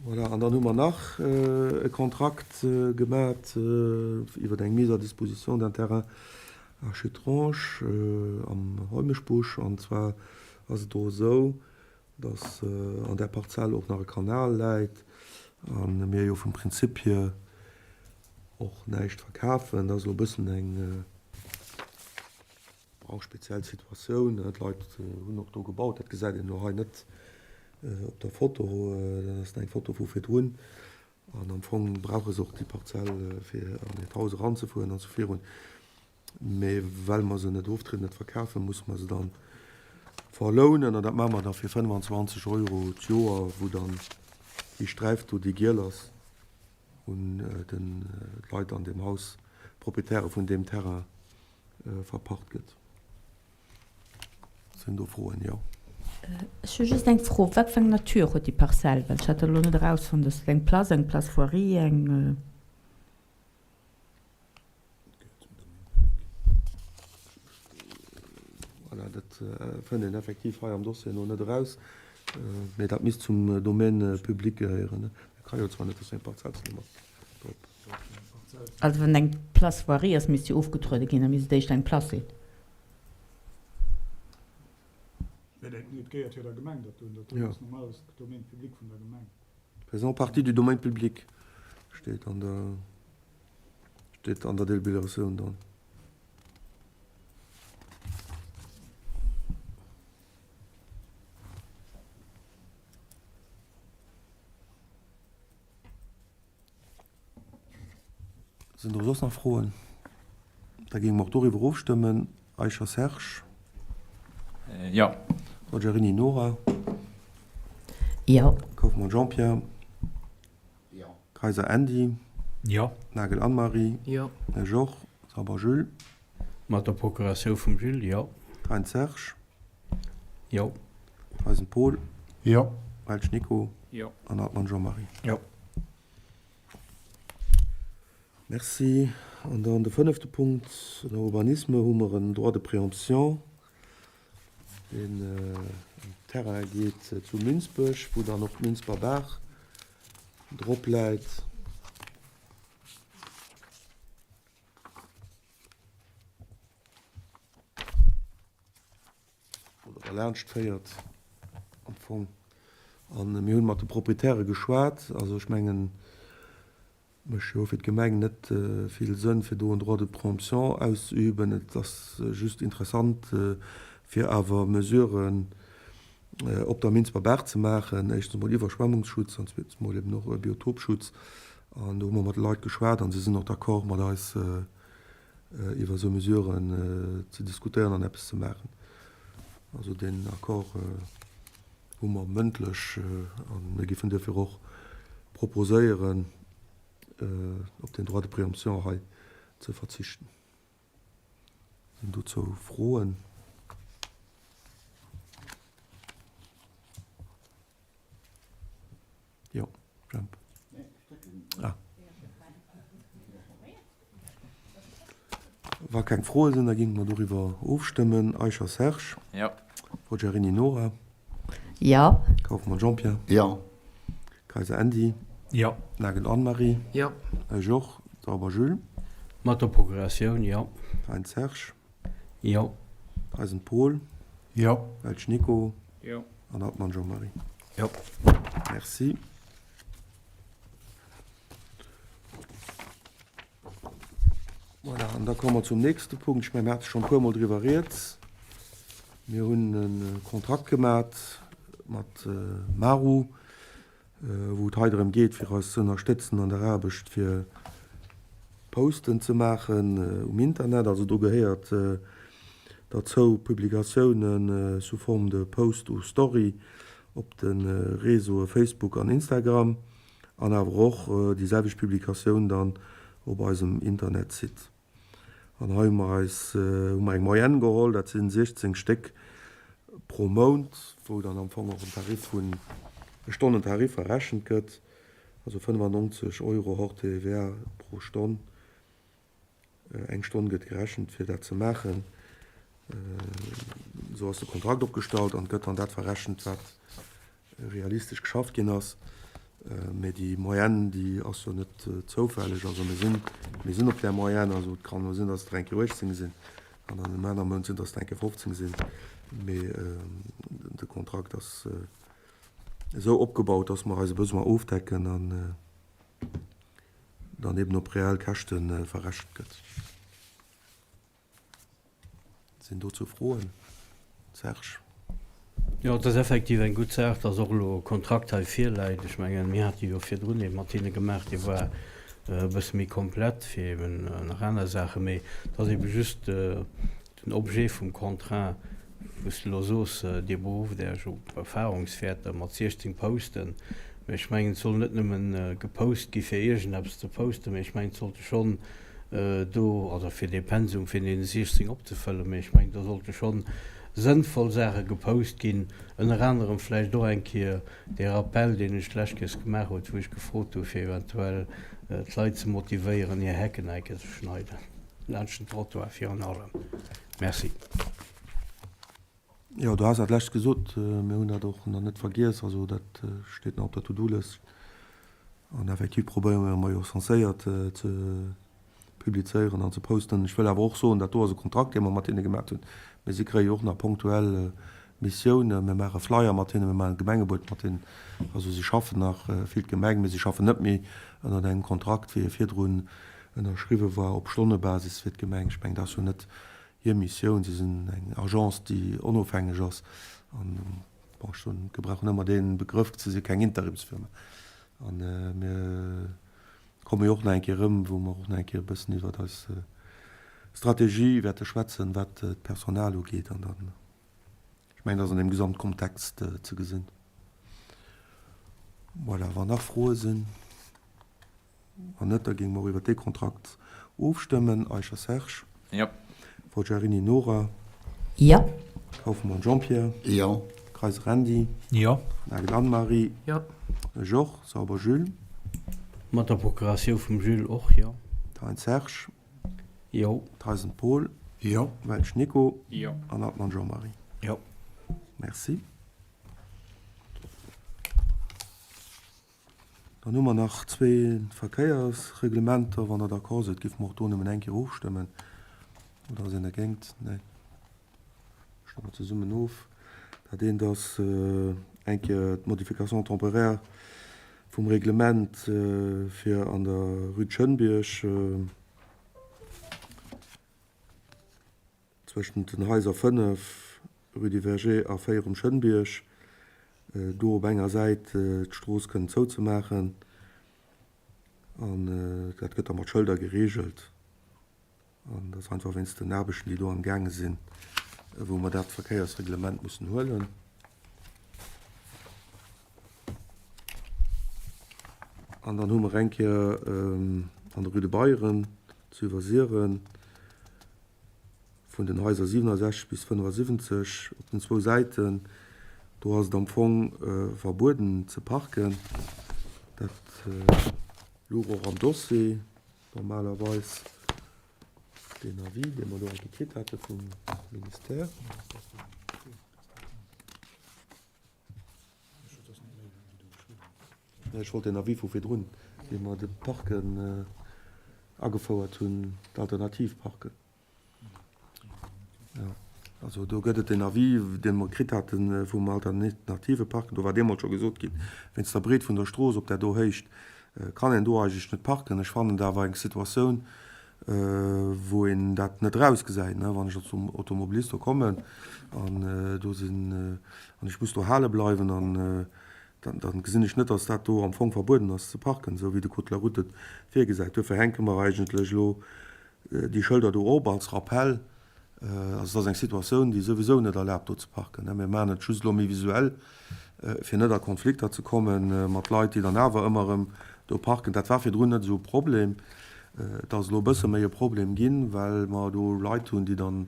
Voilà, an dann hu mer nach e Kontrakt gemat iwwer eng Mise à disposition d'un terrain à Chétrange am Heumeschbusch. An zwar ass et do esou, dass an där Parzell och nach e Kanal läit a mir jo vum Prinzip hier och näischt verkafen. Dat ass elo e bëssen eng Brauch speziell Situatioun. D'Leit hunn och do gebaut. Dat gesäit een elo hei net op der Foto. Dat ass eng Foto vu virdrun. An am Fong brauche se och déi Parzell, fir an hiert Haus eranzefueren an esou virun. Mee well mer se net oftrieden, net verkafen, musse mer se dann verlounen. An dat maache mer da fir 25 Euro d'Joer, wou dann déi Sträif do, déi giel ass, un d'Leit an deem Haus, d'Proprietäre vun deem Terrain, verpacht gëtt. Sinn do Froen? Jo. Ech hu just eng Fro, Wat fir eng Nature huet déi Parzell? Well ech hat dat elo net erausfonnt. Ass dat eng Place, eng Place voirie, eng. Voilà, dat fënnt een effektiv hei am Dossier elo net eraus, mee dat misst zum Domaine public gehéieren. Dat ka jo zwar net, dat ass eng Parzellsnummer drop. Also wann et eng Place voirie ass, misst se ofgetruede ginn, da misst et éischter eng Place sinn. Nee, et gehéiert jo der Gemeng, dat doen. Dat do ass normalerweis Domaine public vun der Gemeng. Faisant partie du domaine public steet an der, steet an der Deliberatioun dran. Sinn do soss nach Froen? Da géinge mer och doriwwer ofstëmmen. Eicher Serge. Jo. Forgiarini Nora. Jo. Kauffmann Jean-Pierre. Jo. Kayser Andy. Jo. Nagel Anne-Marie. Jo. Georges. Sauber Jules. Mat der Procuratioun vum Jules, jo. Thein Serge. Jo. Theisen Paul. Jo. Welsch Nico. Jo. An Altmann Jean-Marie. Jo. Merci. An dann de fënnefte Punkt, an der Urbanisme hu mer en Droit de préemption, deen ëm Terrain geet zu Minsbech, wou dann och d'Minsber Baach drop läit. Oder derlaanscht féiert am Fong. A mir hunn mat de Proprietäre geschwat. Also ech mengen, et mécht jo fir d'Gemeng net vill Sënn, fir do en Droit de préemption auszeüben. Et ass just interessant, fir awer Mesuren op der Minsber Baach ze maachen. Éischtens emol Iwwerschwemmungsschutz an zweetens emol eben och Biotopschutz. An do hu mer mat de Leit geschwat a si sinn och d'accord mat eis, iwwer esou Mesuren ze diskutéieren an eppes ze maachen. Also deen Accord hu mer mëndlech a mir géifen duerfir och proposéieren, op deen Droit de préemption hei ze verzichten. Sinn dozou Froen? Jo, Jemp. Ah. Wa keng Froe sinn, da géinge mer doriwwer ofstëmmen. Eicher Serge. Jo. Forgiarini Nora. Jo. Kauffmann Jean-Pierre. Jo. Kayser Andy. Jo. Nagel Anne-Marie. Jo. Georges. Sauber Jules. Mat der Procuratioun, jo. Thein Serge. Jo. Theisen Paul. Jo. Welsch Nico. Jo. An Altmann Jean-Marie. Jo. Merci. Voilà, an da komme mer zum nächste Punkt. Ech mengen, mir hate schonn e puermol driwwer rieds. Mir hunn e Kontrakt gemat mat Maru, wou et hei drëm geet, fir eis ze ënnerstëtzen an der Aarbecht, fir Posten ze maachen um Internet. Also do gehéiert derzou Publikatiounen sous forme de Post ou Story op de Réseaue Facebook an Instagram an awer och déi selwecht Publikatioun dann op eisem Internetsite. An hei hu mer eis, hu mer eng Moyenne geholl, dat sinn 16 Stéck pro Mount, wou dann am Fong och en Tarif vun, e Stonnentarif verrechent gëtt, also 95 Euro hors TVA pro Stonn. Eng Stonn gëtt gerechent, fir dat ze maachen. Esou ass de Kontrakt opgestallt an et gëtt dann dat verrechent, wat realistesch geschafft ginn ass. Mä déi Moyenne, déi ass jo net zoufälleg. Also mir sinn, mir sinn op där Moyenne. Also et kann elo sinn, datt et der eng Kéier 18 sinn an an engem anere Mount sinn, datt et der eng Kéier 15 sinn. Mee de Kontrakt ass esou opgebaut, datt mer eise Besoin ofdecken an dann eben op reell Käschte verrechent gëtt. Sinn dozou Froen? Serge. Jo, et ass effektiv eng gutt Saach, dass och elo e Kontrakt hei virläit. Ech mengen, mir hate jo virdrun ee mat hinne gemaach, dee war e bësse méi komplett fir eben nach aner Saachen. Mee et ass ebe just den Objet vum Contrat, wou s de elo soos, Dir berufft Iech op Erfahrungswäerter mat 16 Posten. Mee ech mengen, et soll net nëmmen gepost gi fir iergendeppes ze posten, mee ech mengen, et sollte schonn do, also fir dee Pensum vun deene 16 opzefëllen, mee ech mengen, do sollte schonn sënnvoll Saache gepost ginn, ënner anerem vläicht och eng Kéier dee Rappell, deen ech d'lescht Kéiers gemaach huet, wou ech gefrot hu fir eventuell d'Leit ze motivéieren, hir Hecken eng Kéier ze schneiden, laanscht den Trottoir virun allem. Merci. Jo, du has dat lescht gesot, mir hunn dat och nach net vergiess, also dat steet nach op der To-do-Lëscht. An effektiv probéiere mer jo censéiert ze publizéieren an ze posten. Ech wëll awer och soen, dat do ass e Kontrakt, dee mer mat hinne gemaat hunn, mee si kréie jo och nach ponktuell. Missiounen. Mir maache Flyer mat hinnen, mir maachen Gemengebuet mat hinnen. Also si schaffen nach fir d'Gemeng, mee si schaffen net méi ënnert engem Kontrakt, wéi e virdrun ënnerschriwwe war, op Stonnebasis fir d'Gemeng. Ech mengen, dat ass jo net hir Missioun. Si sinn eng Agence, déi onofhängeg ass. An, bon, ech soen, gebrauchen ëmmer dee Begrëff, se si keng Interimsfirma. A mir komme jo och nach eng Kéier erëm, wou mer och nach eng Kéier e bëssen iwwert eis Strategie wäerte schwätzen, wat d'Personal ugeet. An dann, ech mengen, dat ass an deem Gesamtkontext ze gesinn. Voilà, wann nach Froe sinn. Wann net, da géinge mer och iwwert dee Kontrakt ofstëmmen. Eicher Serge. Jo. Forgiarini Nora. Jo. Kauffmann Jean-Pierre. Jo. Kayser Andy. Jo. Nagel Anne-Marie. Jo. Ech och. Sauber Jules. Mat der Procuratioun vum Jules och, jo. Thein Serge. Jo. Theisen Paul. Jo. Welsch Nico. Jo. An Altmann Jean-Marie. Jo. Merci. Dann hu mer nach zwee Verkéiersreglementer. Wann Der d'accord sidd, géife mer och do nëmmen eng Kéier ofstëmmen. Oder ass een dergéint? Nee. Stëmme mer zesummen of. Dat eent ass eng Kéier d'Modification temporaire vum Reglement fir an der Rue de Schënnbierg, Zwëschent den Haiser 5, rue du Verger a 4 um Schënnbierg, do op enger Säit d'Strooss kënnen zouzemaachen. An dat gëtt da mat Schëlder gereegelt. An dat ass einfach wéinst den Aarbechten, déi do am gaange sinn, wou mer dat Verkéiersreglement mussen huelen. An dann hu mer eng Kéier an der Rue de Beyren zu Iwwersiren, vun den Haiser 67 bis 75 op den zwou Säiten, do ass et am Fong verbueden ze parken. Dat louch och am Dossier normalerweis, deen Avis, dee mer do eng Kéier kritt hate vum Ministère. Ech wollt deen Avis vu virdrun, wéi mer de Parken agefouert hunn, d'alternativ Parken. Jo, also do gëtt et den Avis, dee mer kritt hate vum alternative Parken. Do war deemools scho gesot ginn, wéinst der Breet vun der Strooss op där do Héicht kann een do eigentlech net parken. Ech fannen et awer eng Situatioun, wou een dat net erausgesäit, wann ech als Automobilist do kommen an do sinn an ech muss do hale bleiwen an dann gesinn ech net, dass dat do am Fong verbueden ass ze parken, esou wéi de Code de la route et virgesäit. Duerfir hänke mer eigentlech elo déi Schëlder do op als Rappell. Also et ass eng Situatioun, déi souwisou net erlaabt do ze parken. Mir maachen et just elo méi visuell, fir net a Konflikter ze komme mat Leit, déi dann awer ëmmer erëm do parken. Dat war virdrun net esou e Problem. Et ass elo e bësse méi e Problem ginn, well mer do Leit hunn, déi dann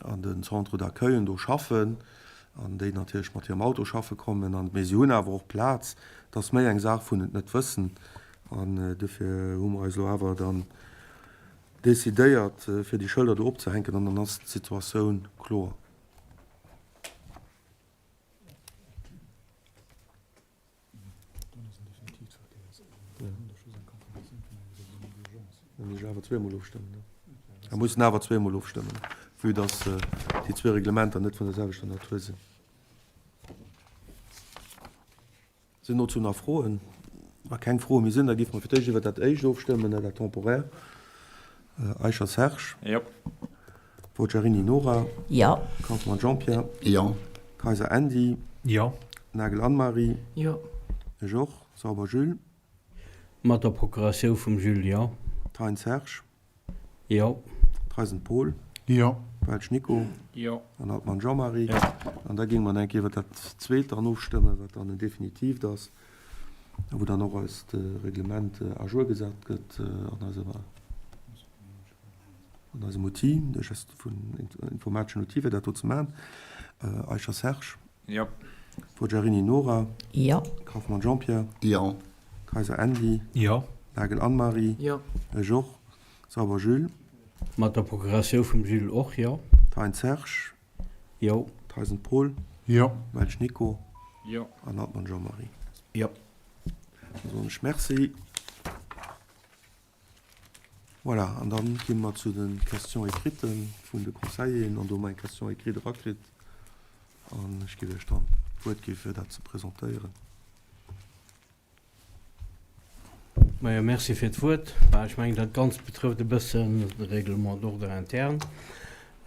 an de Centre d'accueillen do schaffen an déi natierlech mat hirem Auto schaffe kommen. An, mee si hunn awer och Plaz. Et ass méi eng Saach vun et net wëssen. An dofir hu mer eis elo awer dann decidéiert, fir déi Schëlder do opzehänken an dann ass d'Situatioun kloer. Mir mussen awer zweemol ofstëmmen, vue dass déi zwee Reglementer net vun der selwechter Natur sinn. Sinn dozou nach Froen? Wa keng Froe méi sinn, da géife mer fir d'éischt iwwert dat éischt ofstëmmen, dat temporaire. Eicher Serge. Jo. Forgiarini Nora. Jo. Kaufmann Jean-Pierre. Jo. Kayser Andy. Jo. Nagel Anne-Marie. Jo. Ech och. Sauber Jules. Mat der Procuratioun vum Jules, jo. Thein Serge. Jo. Theisen Paul. Jo. Welsch Nico. Jo. An Altmann Jean-Marie. Jo. An da géinge mer nach eng Kéier iwwer dat zweet dann ofstëmmen, wat dann en definitiivt ass, a wou dann och eist Reglement à jour gesat gëtt an eiser, an eisem Outil, de Geste vun informateschen Outil, fir dat do ze maachen. Eicher Serge. Jo. Forgiarini Nora. Jo. Kauffmann Jean-Pierre. Jo. Kayser Andy. Jo. Nagel Anne-Marie. Jo. Ech och. Sauber Jules. Mat der Procuratioun vum Jules och, jo. Thein Serge. Jo. Theisen Paul. Jo. Welsch Nico. Jo. An Altmann Jean-Marie. Jo. Da soen ech Merci. Voilà, an da gi mer zu de Questions écrites vun de Conseilleren. An do hu mer eng Question écrite erakritt an ech géif Iech dann d'Wuert gi fir dat ze presentéieren. Majo, merci fir d'Wuert. Bah, ech mengen, dat Ganzt betrëfft e bëssen de Règlement d'ordre interne.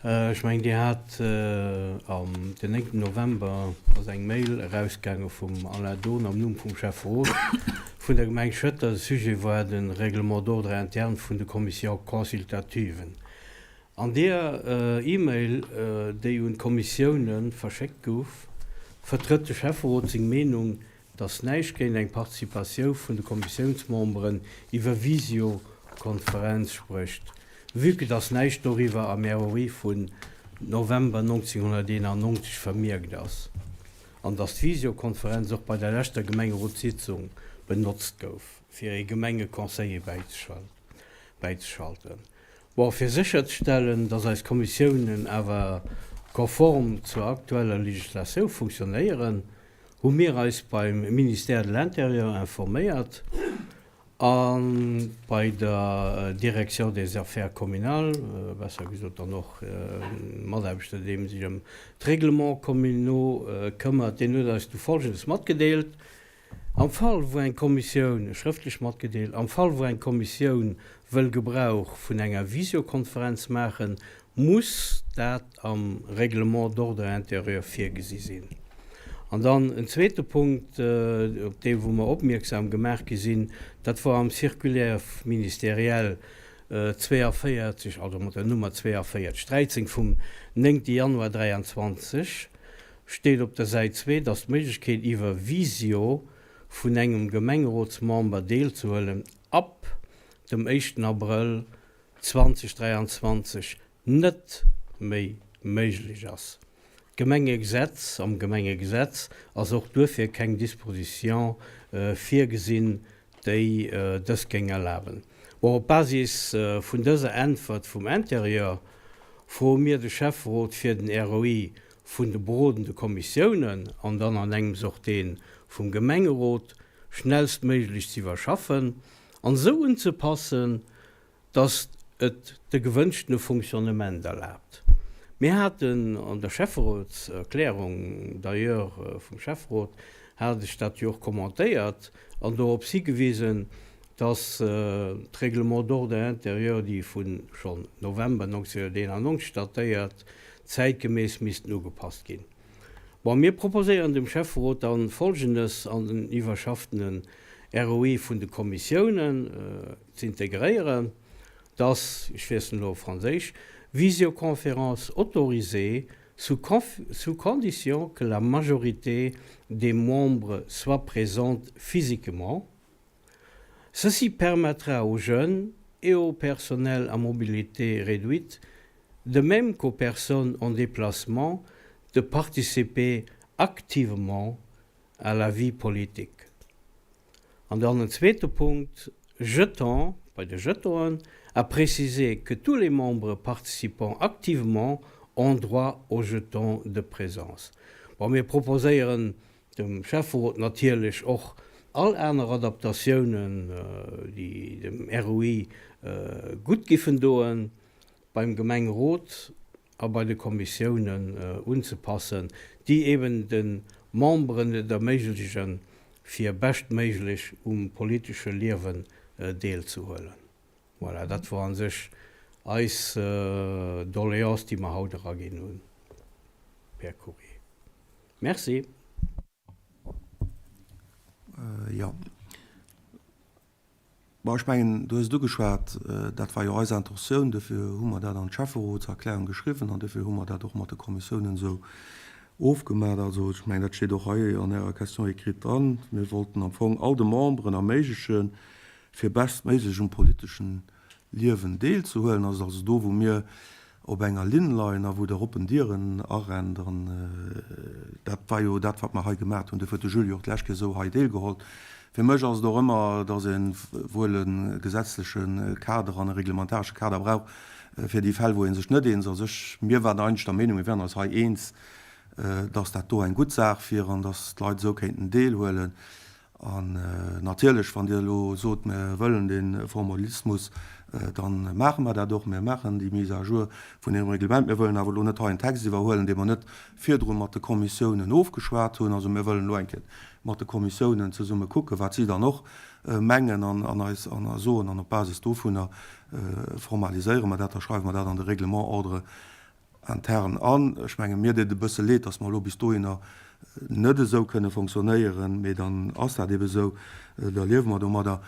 Ech mengen, Dir hat am den 9. November ass eng Mail erausgaange vum Alain Dohn am Numm vum Schäfferot vun der Gemeng Schëtter. De Sujet war de Règlement d'ordre interne vun de Commissions consultativen. An deeër E-Mail, déi un d'Kommissioune verschéckt gouf, vertrëtt de Schäfferot seng Meenung, dass näischt géint eng Participatiou vun de Kommissiounsmemberen iwwer Visiokonferenz sprécht, vue que dass näischt doriwwer am ROI vun November 1991 vermierkt ass an dass d'Visiokonferenz och bei der leschter Gemengerotssitzung benotzt gouf, fir ee Gemengeconseiller bäizeschalten. Bon, fir sécherzestellen, dass eis Kommissiounen awer konform zur aktueller Legislatiou funktionéieren, hu mir eis beim Ministère de l'Intérieur informéiert a bei der Direction des Affaires communales, besser gesot dann och e Mataarbechter, deem sech ëm d'Règlements communaux këmmert, deen huet eis du Folgendes matgedeelt, Am Fall wou eng Kommissioun, schrëftlech matgedeelt, am Fall wou eng Kommissioun wëll Gebrauch vun enger Visiokonferenz maachen, muss dat am Règlement d'ordre intérieur virgesi sinn. An dann en zweete Punkt, op dee wou mer opmierksam gemaach gi sinn, dat wor am Circulaire ministériel 42, also mat der Nummer 42 13 vum 9 Januar 23, steet op der Säit 2, dass d'Méiglechkeet iwwer Visio vun engem Gemengerotsmember deelzehuelen ab dem éischten Abrëll 2023 net méi méiglech ass. D'Gemengegesetz, am Gemengegesetz ass och duerfir keng Disposition virgesinn, déi dëst géing erlaben. Bon, op Basis vun dëser Äntwert vum Intérieur froe mir de Schäfferot fir den ROI vun de berodende Kommissiounen an dann an engems och dee vum Gemengerot schnellstméiglech ze iwwerschaffen an esou unzepassen, dass et de gewënschtene Fonctionnement erlaabt. Mir haten an der Schäfferotserklärung, d'ailleurs vum Schäfferot hat ech dat jo och commentéiert an dorops higewisen, dass d'Règlements d'ordre intérieur, déi vu schonn November 1991 datéiert, zäitgemäss missten ugepasst ginn. Bon, mir proposéieren dem Schäfferot dann Folgendes an den iwwerschaffene ROI vun de Kommissiounen z'integréieren, dass, ech wiesselen elo op Franséisch, Visioconférence autorisée sous sous condition que la majorité des membres soit présente physiquement. Ceci permettra aux jeunes et au personnel à mobilité réduite, de même qu'aux personnes en déplacement, de participer activement à la vie politique. An dann en zweete Punkt, Jetons, bei de Jetonen, a préciser que tous les membres participant activement ont droit aux jetons de présence. Bon, mir proposéieren dem Schäfferot natierlech och all aner Adaptatiounen, déi dem ROI gutt giffen doen, beim Gemengerot a bei de Kommissiounen unzepassen, déi eben de Memberen et erméiglechen, fir beschtméiglech um politesche Liewen deelzehuelen. Voilà, dat wor a sech eis Doléance, déi mer haut eraginn hunn per Courrier. Merci. Jo. Bon, ech mengen, du hues et ugeschwat, dat war jo eis Intentioun, duerfir hu mer dat an d'Schäfferotserklärung geschriwwen an duerfir hu mer dat och mat de Kommissiounen esou ofgemaach. Also, ech mengen, dat steet och hei an Ärer Question écrite dran. Mir wollten am Fong all de Memberen erméiglechen, fir bestméiglech um politeschen Liewen deelzehuelen. Ass also do, wou mir op enger Linn leien a wou Der oppen Dieren arennt. An dat war jo dat, wat mer hei gemaat hunn. Duerfir huet de Jules jo och d'lescht Kéier esou hei deelgeholl. Fir mech ass et och ëmmer, dass ee wuel e gesetzleche Kader an e reglementaresche Kader brauch fir déi Fäll, wou ee sech net eens ass. Ech, mir waren eigentlech der Meenung, mir wären eis hei eens, dass dat do eng gutt Saach wier an dass d'Leit esou kéinten deelhuelen. An natierlech, wann Dir elo sot, mir wëllen dee Formalismus. Da maache mer dat och. Mir maachen déi Mise à jour vun deem Reglement. Mir wëllen awer elo net hei en Text iwwerhuelen, dee mer net virdru mat de Kommissiounen ofgeschwat hunn. Also mir wëllen elo eng Kéier mat de Kommissiounen zesumme kucken, wat si dann och mengen an eis soen. An op Basis dovunner formaliséiere mer dat, da schreiwe mer dat an de Règlement ordre interne an. Ech mengen, mir deet et e bësse leed, dass mer elo bis dohinner net esou kënne fonctionnéieren, mee dann ass dat ebe esou, da liewe mer domadder.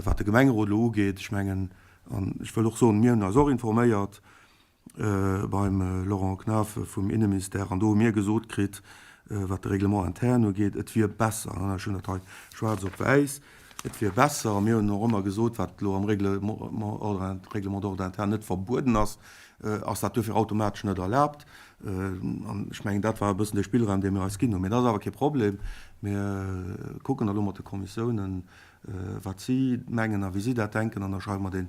Wat de Gemengerot elo ugeet, ech mengen, an ech wëll och soen, mir hunn eis och informéiert beim Laurent Knaff vum Inneministère an do hu mir gesot kritt, wat de Règlement interne ugeet, et wier besser, ech hunn dat hei schwaarz op wäiss, et wier besser, a mir hunn och ëmmer gesot, wat elo am Règlement d'ordre interne net verbueden ass, ass dat duerfir automatesch net erlaabt. An ech mengen, dat war e bëssen dee Spillraum, dee mir eis ginn hunn. Mee dat ass awer kee Problem. Mir kucken elo mat de Kommissiounen, wat si mengen a wéi si dat denken, an da schreiwe mer deen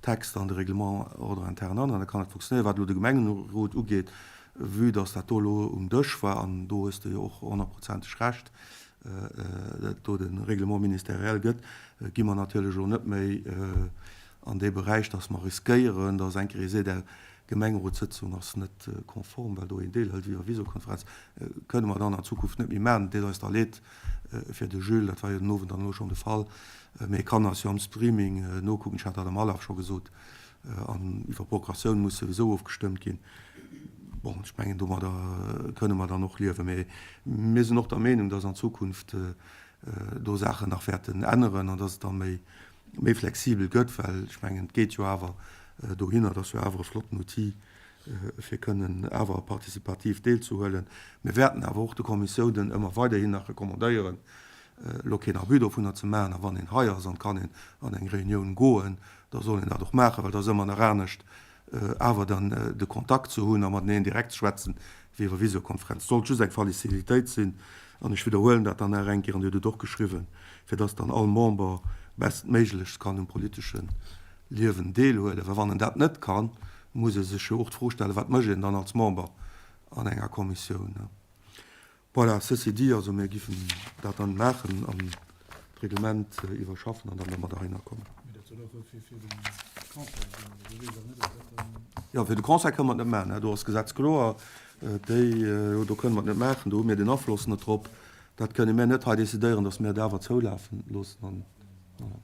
Text an de Règlement ordre interne an, an da kann et funktionéieren. Wat elo de Gemengerot ugeet, vue dass dat do elo um Dësch war, an do hues de jo och honnertprozenteg Recht, et do de Règlement ministériel gëtt, gi mer natierlech elo net méi an dee Beräich, dass mer riskéieren, dass eng Kéier ee seet, Är Gemengerotssëtzung ass net konform, well do een deelhëlt iwwer Visiokonferenz. Kënne mer dann an Zukunft net méi maachen. Et deet eis da leed fir de Jules, dat war jo den Owend dann elo schonn de Fall, mee e kann eis jo am Streaming nokucken, ech hat dat am Alaf scho gesot. An iwwer Procuratioun muss souwisou ofgestëmmt ginn. Bon, ech mengen, domadder kënne mer dann och liewen. Mee mir sinn och der Meenung, dass an Zukunft do Saachen nach wäerten änneren an dass et da méi méi flexibel gëtt, well ech mengen, et geet jo awer dohinner, et ass jo awer e flotten Outil, fir kënnen awer participativ deelzehuelen. Mir wäerten awer och de Kommissiounen ëmmer weiderhin nach recommandéieren, elo keen Abus dovunner ze maachen. A wann een hei ass an et kann een an eng Reunioun goen, da soll een dat och maachen, well et ass ëmmer nach anescht, awer dann de Kontakt ze hunn a mateneen direkt ze schwätzen, wéi iwwer Visiokonferenz. Et sollt just eng Facilitéit sinn, an ech widderhuelen dat dann nach eng Kéier, an Dir hutt et och geschriwwen, fir dass dann all Member bestméiglechst kann um politesche Liewen deelhuelen. Well wann en dat net kann, muss e sech jo och d'Fro stellen, Wat mécht een dann als Member an enger Kommissioun? Voilà, ceci dit, also mir giffen dat dann maachen an d'Reglement iwwerschaffen an dann domadder heihinner kommen. Mee dat soll och fir fir de Conseil sinn, also do weess ech awer net, ob dat dann. Jo, fir de Conseil kënne mer et net maachen, do ass d'Gesetz kloer, déi, do kënne mer et net maachen, do hu mir den Afloss net drop. Dat kënne mir net hei decidéieren, datt mir et awer zoulafen loossen an, voilà.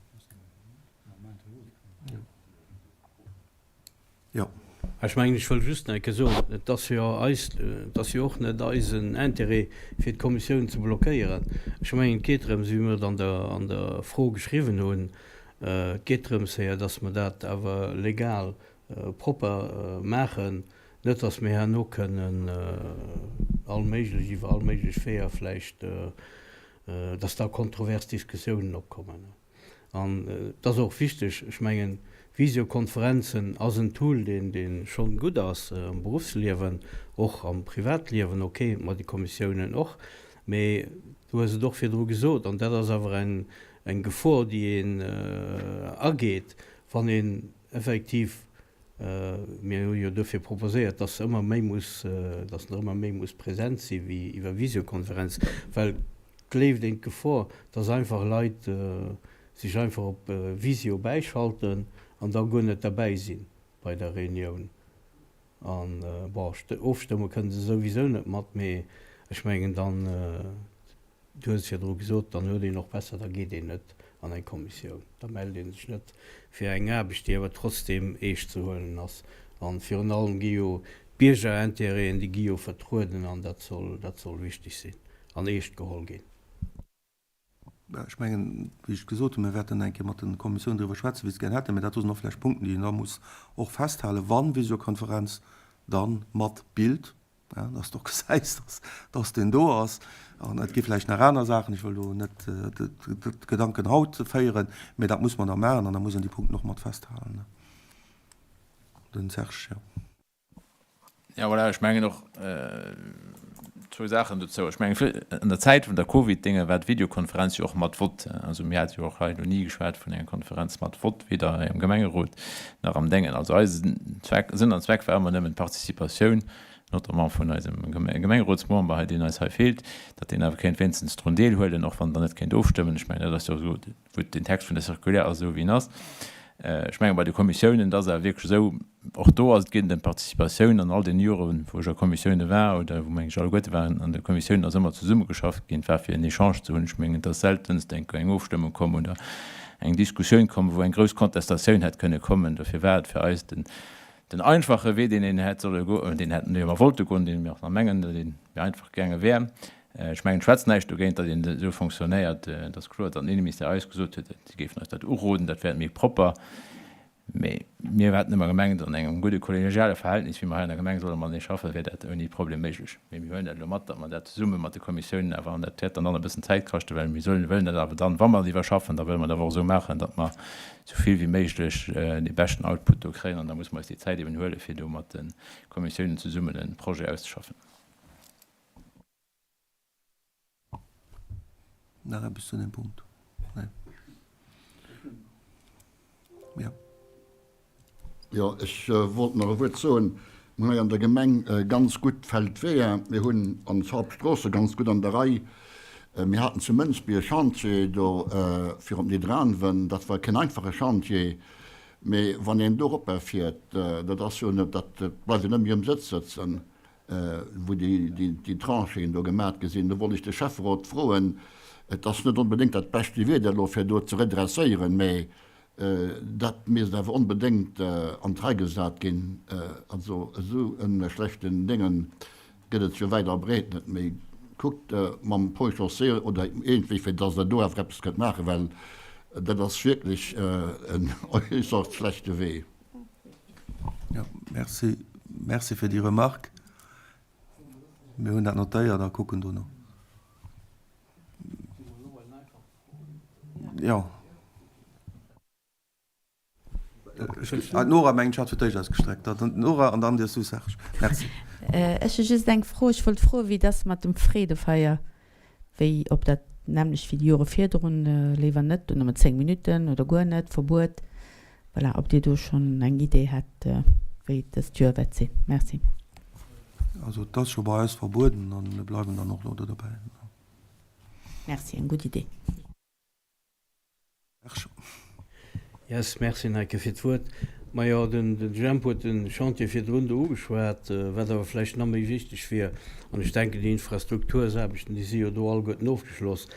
Jo. Ech mengen, ech wëll just nach eng Kéier soen, et ass jo eis, et ass jo och net eisen Intérêt, fir d'Kommissioun ze blockéieren. Ech mengen, et geet drëms, wéi mir et an der, an der Fro geschriwwen hunn, et geet drëms héier, dass mer dat awer legal propper maachen, net dass mir herno kënnen all méiglech, iwwer all méiglech Weeër vläicht, dass da kontrovers Diskussiounen opkommen. An et ass och wichteg, ech mengen, Visiokonferenzen ass en Tool, deen, dee schonn gutt ass am Beruffsliewen, och am Privatliewen, ok, mat de Kommissiounen och, mee du hues et och virdru gesot, an dat ass awer eng, eng Gefor, déi een ageet, wann een effektiv, mir hu jo duerfir proposéiert, dass ëmmer méi muss, dass nach ëmmer méi muss present si wéi iwwer Visiokonferenz, well Et leeft een d'Gefor, dass einfach Leit sech einfach op Visio bäischalten an da guer net derbäi si bei der Reunioun. An, bon, ofstëmme kënne se souwisou net mat, mee ech mengen dann, du hues et virdru gesot, dann huet een och besser, da geet een net an eng Kommissioun, da mellt ee sech net fir eng Aarbecht, déi awer trotzdeem eescht ze huelen ass. A virun allem gi jo d'Biergerintérêten, déi gi jo vertrueden an dat soll, dat soll wichteg sinn. an eescht geholl ginn. Ech mengen, wéi ech gesot hunn, mir wäerten eng Kéier mat de Kommissiounen driwwer schwätzen, wéi se et gär hätten. Mä dat do sinn och vläicht Punkten, déi een da muss och festhalen, Wa Visiokonferenz, da mat Bild, dass de och gesäis, dass deen do ass. An et gi vläicht nach aner Saachen, ech wëll do net d'Gedanken haut féieren, mä dat muss mer da maachen an da muss een déi Punkten och mat festhalen. Den Serge, jo. Ja, voilà, ech mengen och zwou Saachen dozou. Ech mengen, an der Zäit vun der Covid-Dénge war d'Videokonferenz jo och mat Vott. Also mir hate jo och hei elo ni geschwat vun enger Konferenz mat Vott, weder hei am Gemengerot nach am Déngen. Also eisen Zweck, Sënn an Zweck war ëmmer nëmmen d'Participatioun, notamment vun eisem Gemengerotsmember hei, deen eis hei feelt, datt deen awer kéint wéinstens drun deelhuelen, och wann en dann net kéint ofstëmmen. Ech mengen, dat ass jo esou, wou den Text vun der Circulaire ass esou wéi en ass. Ech menge bei de Kommissiounen, et ass awer wierklech esou, och do ass et geet ëm d'Participatioun. An all deene Joren, wou ech a Kommissioune war oder wou meng ech alleguerte waren an de Kommissiounen, ass ëmmer zesummegeschafft ginn. Et war fir en Echange ze hunn. Ech mengen, et ass seltenst eng eng Ofstëmmung komm oder eng Diskussioun komm, wou eng grouss Kontestatioun hätt kënne kommen. Dofir war et fir eis den den einfache Wee, deen een hätt solle goen, deen hätt, dee mer wollte goen, dee mir och nach mengen, datt ee méi einfach gaange wär. Ech mengen, et schwätzt näischt dogéint, datt een esou fonctionnéiert. Et ass kloer, datt den Inneministère eis gesot huet, si géifen eis dat uroden, dat wär méi propper. Mee mir haten ëmmer gemengt, an engem gudde kollegiale Verhältnis, wéi mer hei an der Gemeng solle matenee schaffen, wär dat ouni Problem méiglech. Mee mir huelen dat elo mat, datt mer dat zesumme mat de Kommissiounen awer, an dat wäert dann dann e bëssen Zäit kaschten, well mir sollen, wëllen dat awer dann, wa mer et iwwerschaffen, da wëlle mer et awer och esou maachen, datt mer esou vill wéi méiglech dee beschten Output do kréien. An da musse mer eis déi Zäit eben huelen, fir do mat de Kommissiounen zesummen e Projet auszeschaffen. Nach eppes zu deem Punkt? Nee. Jo. Jo, ech wollt nach e Wuert soen. Mir hunn hei an der Gemeng ganz gutt Feldweeër. Mir hunn ons Hauptstroosse ganz gutt an der Rei. Mir haten zu Mënsbir e Chantier do fir op Nidderaanwen. Dat war keen einfache Chantier, mee wann een do eropfiert, dat ass jo net, dat bleift een net méi um Sëtz sëtzen. wou déi Tranchéen do gemat gi sinn. Do wollt ech de Schäfferot froen, et ass net onbedéngt dat beschte Wieder elo fir do ze redresséieren, mä dat misst awer onbedéngt an d'Rei gesat ginn. Also esou e schlechten Dénge gëtt et jo wäit a breet net méi. Kuckt mam Ponts et Chaussées oder iergendwéi, fir datt Der do awer eppes kënnt maachen, well dat ass wierklech en äusserst schlechte Wee. Jo, merci. Merci fir déi Remarque. Mir hunn dat notéiert a kucken dono. Jo. D'Nora mengt, ech hat fir d'éischt ausgestreckt. D'Nora an dann dierfs du, Serge. Merci. Ech hu just eng Fro. Ech wollt froen, wéi et ass mat dem Freedefeier. Wéi ob dat nämmlecht wéi déi Jore virdrun, léiwer net, oder nëmmen 10 Minutten oder guer net, Verbuet. Voilà, ob Dir do schonn eng Idee hätt, wéi et dëst Joer wäert sinn. Merci. Also et ass scho bei eis verbueden a mir bleiwen dann och elo do dobäi. Merci, eng gutt Idee. Yes, merci Neike fir d'Wuert. Majo, den Jemp huet de Chantier virdrun do ugeschwat, wat awer vläicht nach méi wichteg wier, an ech denken déi Infrastruktursaarbechten, déi si jo do alleguerten ofgeschloss,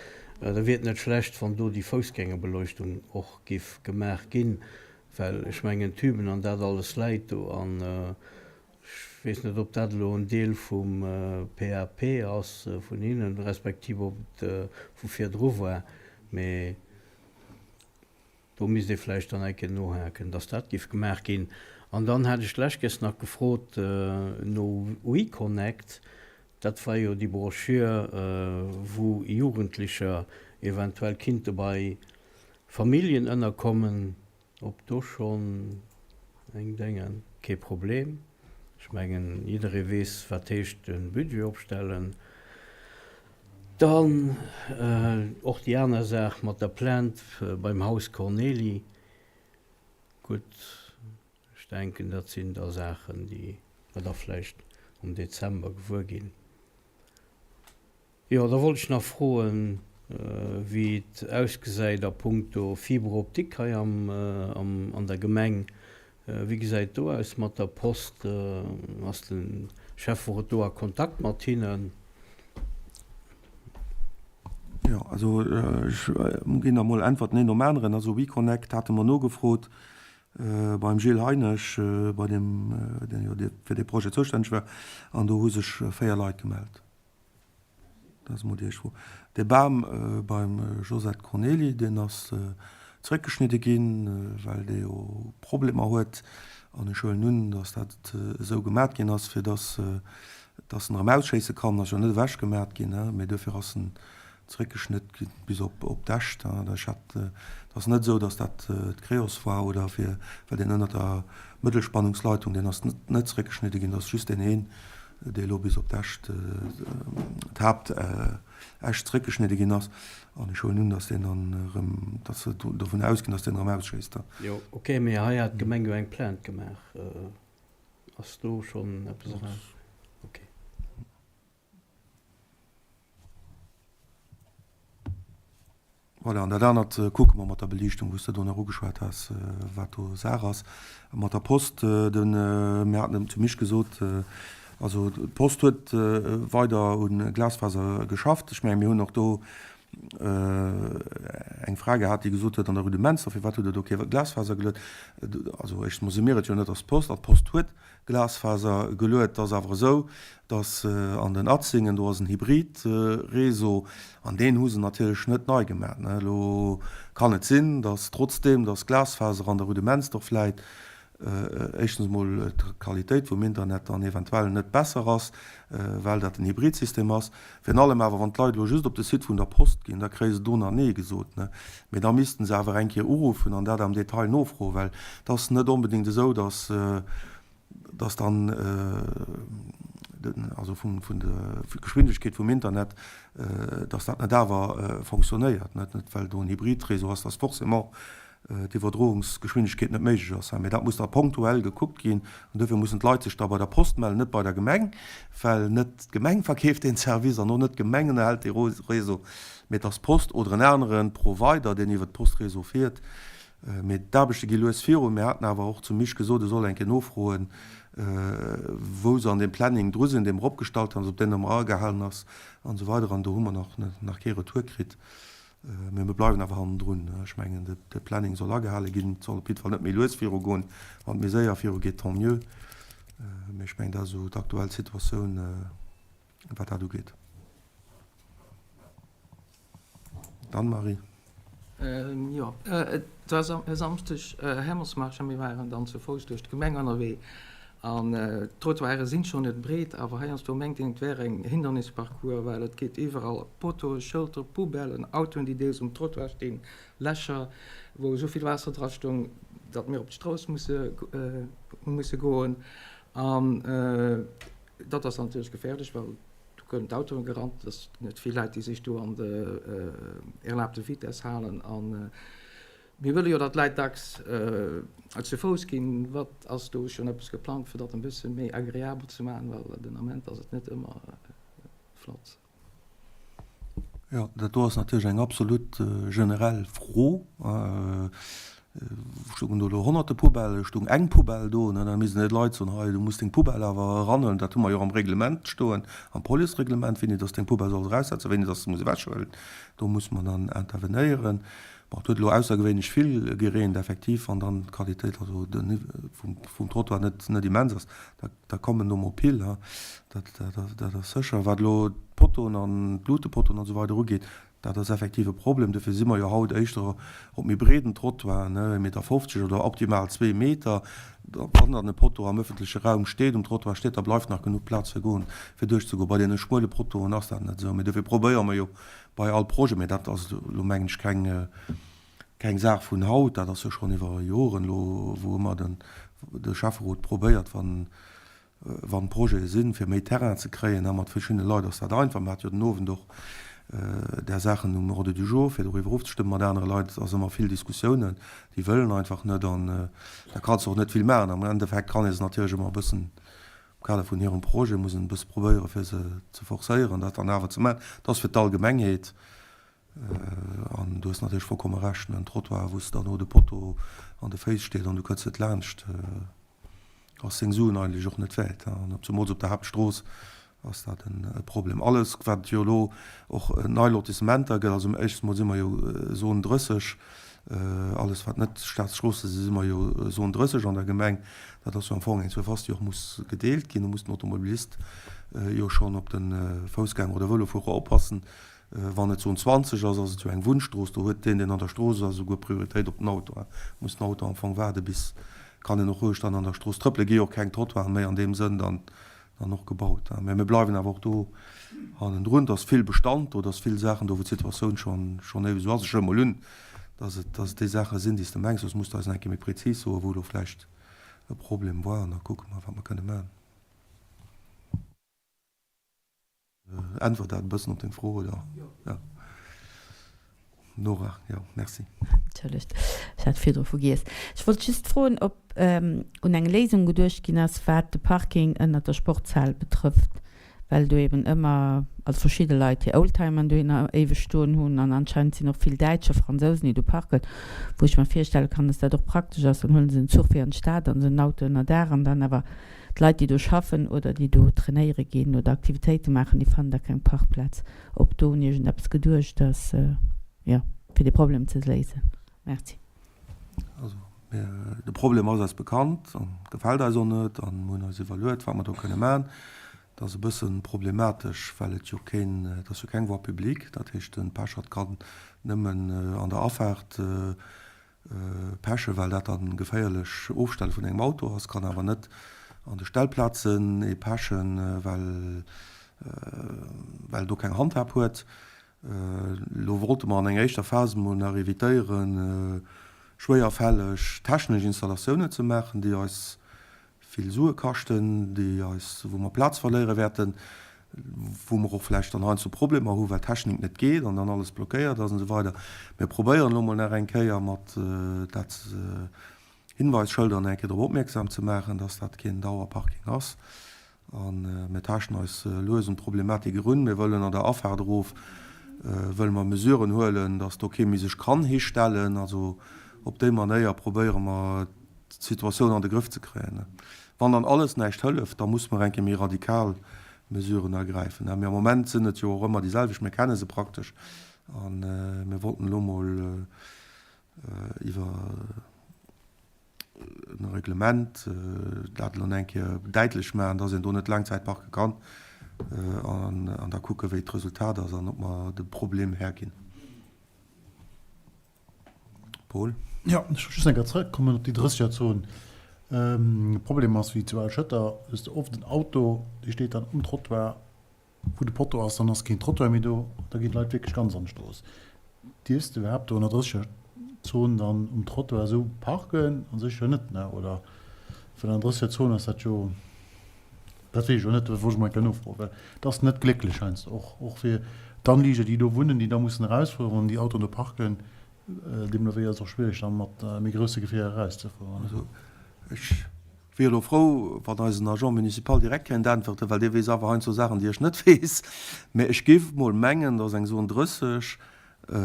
da wier et net schlecht, wann do déi Foussgängerbeleuchtung och giff gemaach ginn, well ech mengen d'Tüben an dat alles läit do an Ech weess net, ob dat elo en Deel vum PAP ass vun hinnen, respektiv ob et vu virdru war, mee do misst ee vläicht dann eng Kéier nohaken, dass dat géif gemaach ginn. An dann hat ech d'lescht Kéiers nach gefrot no WeConnect. Dat war jo déi Broschür, wou Jugendlecher eventuell kinnte bei Familljen ënnerkommen. Ob do schonn eng Déngen? Kee Problem. Ech mengen, jidderee weess, wat heescht e Budget opstellen. Dann och déi aner Saach mat der Plainte beim Haus Cornely. Gutt, ech denken, dat sinn da Saachen, déi mer da vläicht am Dezember gewuer ginn. Jo, da wollt ech nach froen, wéi et ausgesäit a puncto Fibre optique hei am, an der Gemeng. Wéi gesäit et do aus mat der Post? Ass de Schäfferot do a Kontakt mat hinnen? Jo, also ech ginn der mol Äntwerten een nom aneren. Also WeConnect hate mer nogefrot beim Gilles Heinisch, bei deem, deen jo fir dee Projet zoustänneg war, an do hu sech 4 Leit gemellt. Dat ass emol déi éischt Fro. Dee Bam beim Josette Cornely, deen ass zeréckgeschnidde ginn, well dee jo Problemer huet. An ech huelen un, datt dat esou gemat ginn ass, fir datt datt en erëm ausschéisse kann. Ass jo net ewechgemat ginn, mee duerfir ass en zeréckgeschnëtt ginn bis op d'Äscht. Ech hat, et ass net esou, datt dat d'Creos war oder fir, well deen ënnert der Mëttelspannungsleitung, deen ass net zeréckgeschnidde ginn, dat ass just deen een, dee elo bis op d'Äscht, d'Haaptäscht zeréckgeschnidde ginn ass. An ech huelen un, datt deen dann erëm, datt se dovun ausginn, datt deen erëm ausschéisst da. Jo, ok, mee hei hat d'Gemeng jo eng Plainte gemaach. Ass do schonn eppes eraus? Ok. Voilà, an dat anert kucke mer mat der Beliichtung, wou s de do nach ugeschwat has, wat do Saach ass. Mat der Post, de, mir haten et zu Mich gesot, also d'Post huet weider u Glasfaser geschafft. Ech menge mir hunn och do eng Fra gehat, déi gesot huet an der Rue de Menster, firwat hutt Der do kee Glasfaser geluet? Also éischtens mol si mir et jo net, ass d'Post, an d'Post huet Glasfaser geluet. Et ass awer esou, datt an den Atzingen, do ass en Hybrid-Réseau an deen hu se natierlech net nei gemaach. Elo kann et sinn, datt trotzdeem datt Glasfaser an der Rue de Mensdorf läit, éischtens emol d'Qualitéit vum Internet dann eventuell net besser ass, well dat en Hybridsystem ass. Virun allem awer, wann d'Leit elo just op de Site vun der Post ginn, da kréie se do nach Nee gesot. Mee da missten se awer eng Kéier uruffen an dat am Detail nofroen, well et ass net onbedéngt esou, datt, datt dann, also vun der Geschwindegkeet vum Internet, datt dat net awer fonctionnéiert. Net well do en Hybridréseau ass, datt forcément d'Iwwerdroungsgeschwindegkeet net méiglech ass. Mee dat muss da ponktuell gekuckt ginn an duerfir mussen d'Leit sech da bei der Post mellen, net bei der Gemeng, well net d'Gemeng verkeeft deen Service an och net d'Gemeng ënnerhält dee Réseau, mee et ass d'Post oder en anere Provider, deen iwwert d'Postréseau fiert. Mee d'Aarbechte gi lues virun. Mir haten awer och zum Misch gesot, e soll eng Kéier nofroen, wou se an deem Planning dru sinn, dee mer opgestallt hunn, also ob deen ëmmer agehalen ass an esou weider. An do hu mer nach kee Retour kritt. Mee mir bleiwen awer hannendrun. Ech mengen, de Planning soll agehale ginn. Et soll op jidde Fall net méi lues virugoen. Wann et méi séier virugeet, tant mieux. Mee ech mengen, dat ass esou d'aktuell Situatioun, wat dat ugeet. D'Anne-Marie. Jo, et war e Samschdeg Hämmersmarsch a mir waren dann zu Fouss duerch d'Gemeng ënnerwee. An d'Trottoiren sinn schonn net breet, awer heiansdo mengt een et wär eng Hindernisparcours, well et geet iwwerall Poteauen, Schëlter, Poubellen, Autoen déi deels um Trottoir stinn, Lächer wou esou vill Waasser dra stoung, datt mir op d'Strooss musse hu musse goen. An dat ass natierlech geféierlech, well do kënnen d'Autoen gerannt, et ass net vill Leit déi sech do an de erlaabte Vitesse halen. An Mir wëlle jo, datt d'Leit dacks zu Fouss ginn. Wat ass do schonn eppes geplangt, fir dat en bësse méi agreabel ze maachen? Well den Ament ass et net ëmmer flott. Jo, dat do ass natierlech eng absolut generell Fro. Stoungen do elo honnerte Poubellen, stoung eng Poubelle do, da missten déi Leit soen, hei du muss deng Poubelle awer eranhuelen. Dat hu mer jo och am Reglement stoen, am Policereglement, wéini dass deng Poubelle solls eraussetzen, wéini dass de muss ewechhuelen. Do muss mer dann intervenéieren. Bon, et huet elo aussergewéinlech vill gereent, effektiv, wann dann d'Qualitéit, also den Niveau vum Trottoir net, net immens ass, da, da kommen do mol Pill, ha, dat, dat, dat ass sécher. Wat elo d'Potoen an d'Luutepotoen an esou weider ugeet, dat ass effektiv e Problem. Dofir si mer jo haut éischter op méi breeden Trottoiren, ne, ee Meter 50 oder optimal zwee Meter. Wann dann e Potto am ëffentleche Raum steet, um Trottoir steet, da bleift nach genuch Plaz fir goen, fir duerchzegoen. Bei deene schmuele Pottoen ass dat net esou. Mee dofir probéiere mer jo Bei all Projet, mä dat ass elo mengen ech keng, keng Saach vun haut, dat ass jo schonn iwwer Joren elo, wou ëmmer den, de Schäfferot probéiert, wann, wann Projete sinn, fir méi Terrain ze kréien. A mat verschiddene Leit ass dat einfach. Mir hate jo den Owend och där Saachen um Ordre du jour, fir doriwwer ofzestëmmen. Mat anere Leit ass ëmmer vill Diskussiounen, déi wëllen einfach net an da kanns de och net vill maachen. Am Endeffekt kann ee se natierlech ëmmer e bëssen Am Kader vun hirem Projet muss een e bësse probéieren, fir se ze forcéieren, dat dann awer ze maachen. Dat ass fir d'Allgemengheet. An du hues natierlech vollkomme Recht, en Trottoir, wou s de dann no de Potto an de Féiss steet an du kënns net laanscht, ass seng Suen eigentlech och net wäert. An zemools op der Haaptstrooss ass dat e Problem. Alles, wat jo elo och nei Lotissementer gëtt, also éischtens mol si mer jo Zone 30, Alles wat net Staatsstroosse si, si mer jo Zone 30 an der Gemeng. Dat ass jo am Fong eng Surface, déi och muss gedeelt ginn. Do muss den Automobilist jo schonn op de Foussgänger oder Vëlofuerer oppassen. Wann et Zone 20 ass, ass et jo eng Wunnstrooss. Do huet deen, deen an der Strooss ass, esouguer Prioritéit op den Auto. Muss den Auto am Fong waarde bis kann en och roueg dann an der Strooss trëppelen. Gi jo och keng Trottoiren méi an deem Sënn dann dann och gebaut. Mä mir bleiwen awer och do hannendrun. Et ass vill Bestand do, et ass vill Saachen do, wou d'Situatioun schonn schonn éiweg esou ass. Ech huele mol un, dass et dass et déi Saache sinn, déi s de mengs. Soss muss de eis nach eng Kéier méi prezis soen, wou do vläicht e Problem war, an da kucke mer, wat mer kënne maachen. Äntwert dat e bëssen op deng Fro, oder? Jo. Nora, jo, merci. Entschëllegt, ech hat virdru vergiess. Ech wollt just froen, ob un eng Léisung geduecht ginn ass, wat de Parking ënnert der Sportshal betrëfft. Well do eben ëmmer, also verschidde Leit hir Oldtimern dohinner éiweg stoen hunn an anscheinend sinn och vill Däitsch a Fransousen, déi do parken, wou ech mer virstelle kann, dass dat och praktesch ass. Dann huele se den Zuch fir an d'Stad an den Auto ënner Daach an dann awer d'Leit, déi do schaffen oder déi do trainéiere ginn oder Aktivitéite maachen, déi fannen da keng Parkplaz. Ob do un iergendeppes geduecht ass, jo, fir dee Problem ze léisen. Merci. Also, de Problem ass eis bekannt an gefält eis och net an mir hunn eis iwwerluet, wat mer do kënne maachen. Dat ass e bësse problematesch, well et jo keen, et ass jo keng Voie publique, dat heescht, de Pechert kann nëmmen an der Afaart pechen, well dat dann geféierlech Ofstelle vun engem Auto ass, kann awer net an de Stellplazen ee pechen, well well do keng Handhab huet. Elo wollte mer an enger éischter Phas emol nach evitéieren, schwéierfälleg technesch Installatiounen ze maachen, déi eis vill Sue kaschten, déi eis, wou mer Plaz verléiere wäerten, wou mer och vläicht dann heiansdo Problemer hu well d'Technik net geet an dann alles blockéiert ass an esou weider. Mir probéieren elo emol nach eng Kéier mat dat Hinweisschëlder nach eng Kéier drop opmierksam ze maachen, dass dat keen Dauerparking ass. A mir taaschten eis lues un d'Problematik erun. Mir wëllen an der Afaart erof wëlle mer Mesuren huelen, dass do kee méi sech kann histellen. Also op déi Manéier probéiere mer d'Situatioun an de Grëff ze kréien. Wann dann alles näischt hëlleft, da muss mer eng Kéier méi radikal Mesuren ergräifen. Mee am Moment sinn et jo och ëmmer déi selwecht, mir kenne se praktesch. A mir wollten elo mol iwwer en Reglement dat elo eng Kéier däitlech maachen, dass een do net laang Zäit parke kann an da kucke wéi d'Resultat ass an ob mer dem Problem Här ginn. Paul? Jo, ech wollt just eng Kéier zrëckkommen op déi Drëssegerzon. De Problem ass, wéi zu Al Schëtter, hues de oft en Auto, dee steet dann um Trottoir, wou de Potto ass, dann ass keen Trottoir méi do, da ginn d'Leit wierklech ganz an d'Strooss. Dierfs de iwwerhaapt do an der Drëssegerzon dann um Trottoir esou parken? An sech jo net, ne? Oder? Well an der Drëssegerzon ass dat jo, dat weess ech elo net, dat wollt ech mol eng Kéier nofroen, well et ass net glécklech heiansdo, och, och fir d'Anlieger, déi do wunnen, déi da mussen erausfueren, wann déi Autoen do parken. Deemno wéi ass et och schwiereg dann mat méi grousse Gefierer erauszefueren. Also ech wier elo frou, wann eisen Agent municipal direkt kéint äntwerten, well dee weess awer heiansdo Saachen, déi ech net weess. Mä ech géif mol mengen, datt eng Zone 30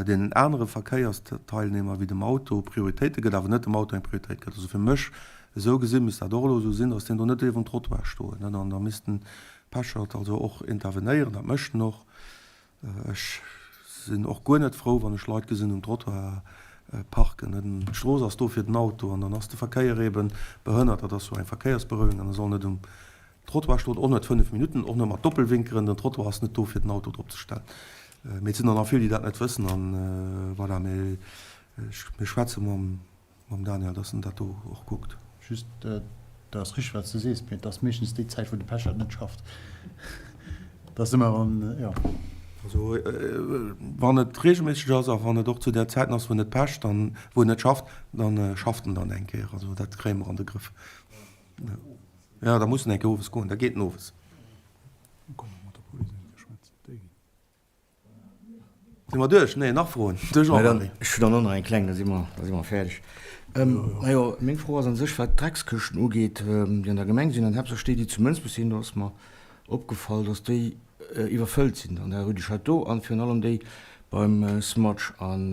deenen anere Verkéiersteilnehmer wéi dem Auto Prioritéite gëtt, awer net dem Auto eng Prioritéit gëtt. Also fir mech esou gesinn, misst dat och elo esou sinn, datt deen do net dierf um Trottoir stoen. An da misst den Pechert also och intervenéieren, dat mécht en och. Ech sinn och guer net frou, wann ech Leit gesinn um Trottoir parken. D'Strooss ass do fir den Auto an dann ass de Verkéier eebe behënnert. Dat ass jo eng Verkéiersberouegung an e soll net um Trottoir stoen, och net 5 Minutten, och net mat Doppelwinkeren. Den Trottoir ass net do fir den Auto drop ze stellen. Mee et sinn der nach vill, déi dat net wëssen an voilà. Mee mir schwätze mam. Mam Daniel, dass en dat do och kuckt. Just, dat ass richteg, wat s de sees, mee et ass meeschtens déi Zäit, wou de Pechert net schafft. Dat ass ëmmer an, jo. Also, wann et reegelméisseg ass a wann et och zu där Zäiten ass, wou en net pecht, dann, wou en net schafft, da schafft en dann eng Kéier. Also, dat kréie mer an de Grëff. Jo, da muss en eng Kéier owes goen, da geet en owes. Si mer duerch? Nee, nach Froen? De Jean-Marie. Ech hunn dann och nach eng kleng, da si mer, da si mer fäerdeg. Majo, meng Fro ass a sech, wat d'Dreckskëschten ugeet, déi an der Gemeng sinn, an haaptsächlech déi, déi zu Mënsbech sinn, do ass mer opgefall, dass déi iwwerfëllt sinn an der Rue du Château an virun allem déi beim Smatch. An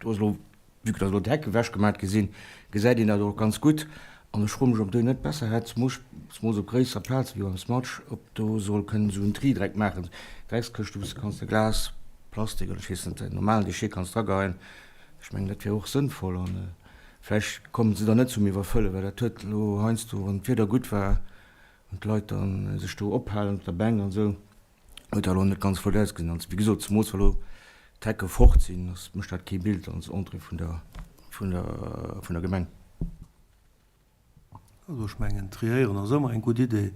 do ass elo Vue que dass elo d'Heck ewechgemat gi sinn, gesäit een dat och ganz gutt. An ech froe mech, ob do net besser hätt, zemools op gréisser Plaze wéi beim Smatch, ob do soll kënnen esou en Tri-Dreck maachen, Dreckskëschte wou s de kanns de Glas, Plastik oder ech weess net, normalen Déchet kanns drageheien. Ech mengen, dat wier och sënnvoll. An vläicht kommen se dann net zum Iwwerfëllen, well dat huet elo heiansdo, wann d'Wieder gutt war an d'Leit da sech do ophalen op der Bänk an esou, Huet elo net ganz flott ausgesinn an wéi gesot zemools well elo d'Hecke fort sinn ass mécht dat kee Bild als Entrée vun der vun der vun der Gemeng. Also ech mengen triéieren ass ëmmer eng gutt Idee.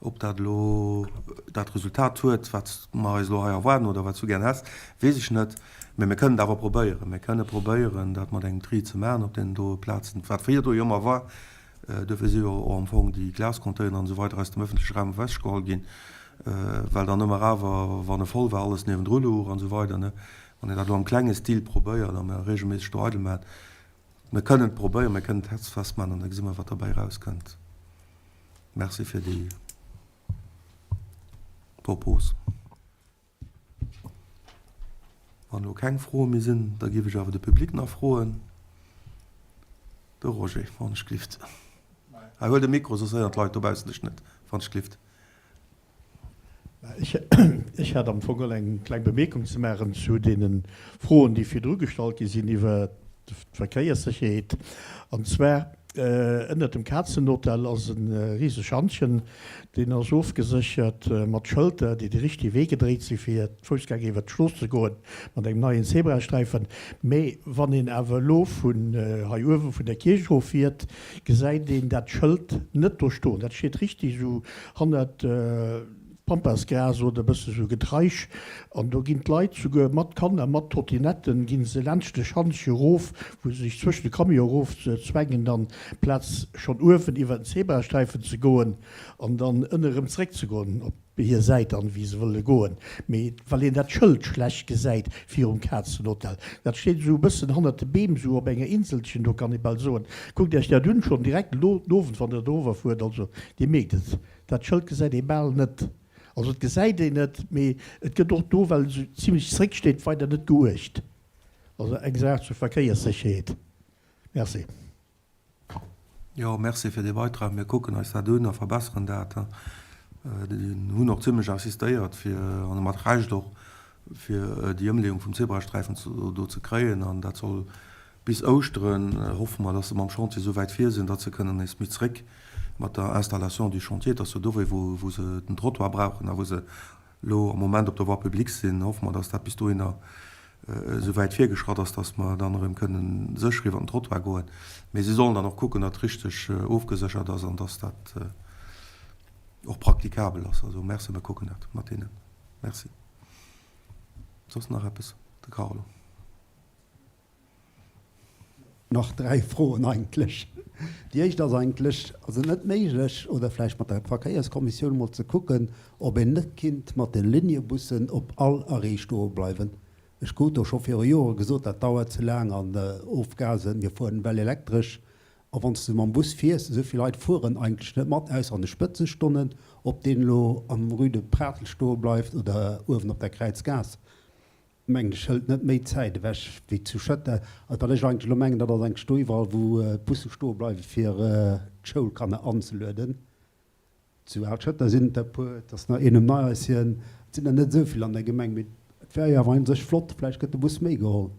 Ob dat elo dat Resultat huet wat mer eis elo hei erwaarden oder wat s du gär häss, weess ech net. Mee mir kënnen et awer probéieren. Mir kënne probéieren dat mat engem Tri ze maachen op deenen doe Plazen, wat virdu jo ëmmer war. Duerfir si jo och am Fong déi Glascontainer an esou weider aus dem öffentleche Raum ewechgeholl ginn, well dann ëmmer awer, wann e voll war, alles niewendru louch an esou weider. Wann een dat elo am klenge Stil probéiert a mer regelméisseg do eidel maachen, mir kënnen et probéieren, mir kënnen d'Herz festmaachen an da gesi mer, wat derbäi erauskënnt. Merci fir déi. Propos. Wann elo keng Froe méi sinn, da géif ech awer de Public nach froen. De Roger, wann ech glift. Hei, huel de Mikro, soss héieren d'Leit dobaussen dech net, wann ech glift. Ech hätt am Fong och eng kleng Bemierkung ze maachen zu deene Froen, déi virdru gestallt gi sinn iwwert d'Verkéierssécherheet. An zwar, Ënnert dem Kazenhotel ass e rise Schantjen, deen ass ofgeséchert mat Schëlter, déi de richtege Wee gedréit si fir d'Foussgänger iwwert d'Strooss ze goen, mat engem neien Zebrasträifen. Mee wann een awer elo vun hei uewe vun der Kierch erof fiert, gesäit een dat Schëld net do stoen. Dat steet richtig esou hannert Pampasgras oder e bësse sou Getraisch an do ginn d'Leit souguer mat Kanner, mat Trottinetten ginn se laanscht de Schantje erof, wou se sech zwëschen de Camion erof zwängen dann plaz schonn uewen iwwer den Zebrasträifen ze goen an dann ënne rëm zeréck ze goen op hir Säit dann wéi se wëlle goen. Mee well een dat Schëld schlecht gesäit virum Kazenhotel, dat steet esou e bëssen hannert de Beem esou op enger Inselchen do kann ee bal soen. Kuckt iech dat un, schonn direkt elo den Owend wann der dorower fuert, also dir mierkt et. Dat Schëld gesäit ee bal net. Also et gesäit een et, mee et gëtt och do, well et esou zimlech zréck steet, weider net geuecht. Also eng Saach zur Verkéierssécherheet. Merci. Jo, merci fir dee Beitrag. Mir kucken eis dat un a verbesseren dat. Déi hunn och zimlech insistéiert, fir, an mat Recht och, fir déi Ëmleeung vum Zebrasträifen do ze kréien. An dat soll Bis Ouschteren hoffe mer, dass se mam Chantier esou wäit vir sinn, datt se kënnen nees méi zréck mat der Installation du chantier, et ass jo do wéi wou se den Trottoir brauchen a wou se elo am Moment op der Voie publique sinn, hoffe mer, dass dat bis dohinner esou wäit virgeschratt ass, dass mer dann erëm kënnen sécher iwwer den Trottoir goen. Mee si sollen dann och kucken, datt richteg ofgeséchert ass an dass dat och praktikabel ass. Also merci, mir kucken dat mat deenen. Merci. Soss nach eppes? De Carlo. Nach 3 Froen eigentlech. Déi éischt ass eigentlech, Ass et net méiglech, oder vläicht mat der Verkéierskommissioun emol ze kucken, ob een net kinnt mat de Liniebussen op all Arrêt stoe bleiwen? Ech krut do scho viru Jore gesot, dat dauert ze laang an Ofgasen, mir fueren well elektresch. A wann s de mam Bus fiers, esou vill Leit fueren eigentlech net mat, ausser an de Spëtzestonnen, ob deen elo am Rue de Pratel stoe bleift oder uewen op der Kräizgaass. Mengen ech, hëlt net méi Zäit ewech wéi zu Schëtter. Also wat ech eigentlech elo mengen, dat ass eigentlech do iwwerall wou d'Busse stoe bleiwe fir d'Schoulkanner anzelueden. Zu Al-Schëtter sinn et der e puer, et ass nach een um Neihaischen, et sinn der net esou vill an der Gemeng, mee et wär jo awer un sech flott, vläicht gëtt de Bus méi geholl.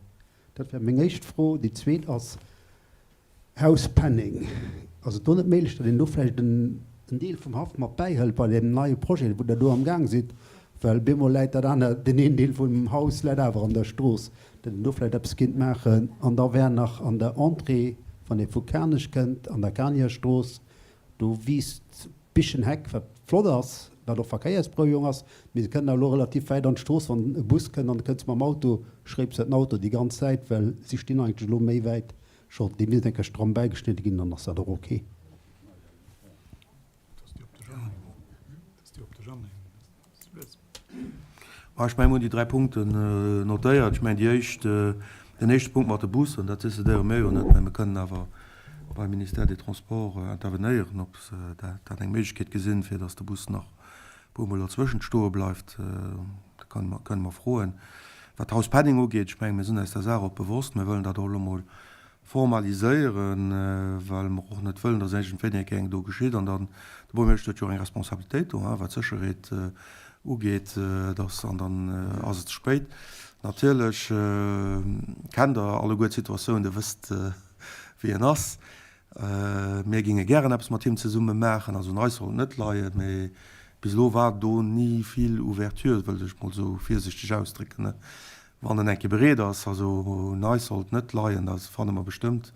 Dat wär meng éischt Fro. Déi zweet ass, Haus Penning, ass et do net méiglech, datt een do vläicht en Deel vum Haff mat bäihëlt bei deem neie Projet, wou Der do am Gaang sidd? Well bemol läit dat anert, deen een Deel vum Haus läit awer an der Strooss, datt een do vläicht eppes kinnt maachen. An da wär nach an der Entrée, wann ee vu Kanech kënnt, an der Kanierstrooss, do wiisst Bichenheck, wat flott ass, wat och Verkéiersberouegung ass, mee se kënnen awer elo relativ wäit an d'Strooss, wann e Bus kënnt an e kënnt mam Auto, schréipst dat den Auto déi ganz Zäit, well si stinn eigentlech elo méi wäit Scho, déi misst eng Kéier stramm bäigeschnidde ginn, dann ass dat och ok. Ma ech mengen, mir hunn déi 3 Punkten notéiert. Ech mengen, déi éischt, den éischte Punkt mat de Bussen, dat decidéiere mir jo net, mä mir kënnen awer beim Ministère des Transports intervenéieren, ob se dat eng Méiglechkeet gesinn, fir datt de Bus nach e puermol derzwëschent stoe bleift. Dat kënne mer froen. Wat d'Haus Penning ugeet, ech mengen, mir sinn eis der Saach och bewosst. Mir wëllen dat och elo mol formaliséieren, well mer och net wëllen, dass iergendwéini eng Kéier eng do geschitt an dann, de Buergermeeschter huet jo och eng Responsabilitéit do, wat d'Sécherheet ugeet, dass, an dann ass et ze spéit. Natierlech kennt Der alleguer d'Situatioun, Der wësst, wéi en ass. Mir géinge gären eppes mat him zesumme maachen, also un eis soll et net leien, mee bis elo war do ni vill Ouverture, wëllt ech mol esou virsichteg ausdrécken. Wann en eng Kéier bereet ass, also un eis soll et net leien, da fanne mer bestëmmt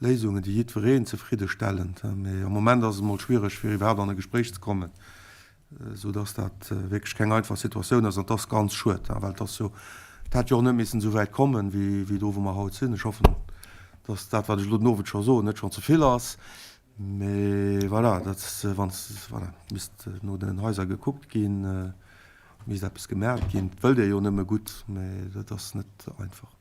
Léisungen, déi jiddwereen zefridde stellen. Mee am Moment ass et emol schwiereg, fir iwwerhaapt an e Gespréich ze kommen. Esou dass dat wierklech keng einfach Situatioun ass. An et ass ganz schued, well et ass jo, et hätt jo och net missen esou wäit kommen, wéi do, wou mer haut sinn. Ech hoffen, dass dat, wat ech elo den Owend scho soen, net schonn ze vill ass. Mee voilà, dat, wann, voilà, misst no den Haiser gekuckt ginn, misst eppes gemaach ginn. Et wëllt ee jo nëmme gutt, mee dat ass net einfach.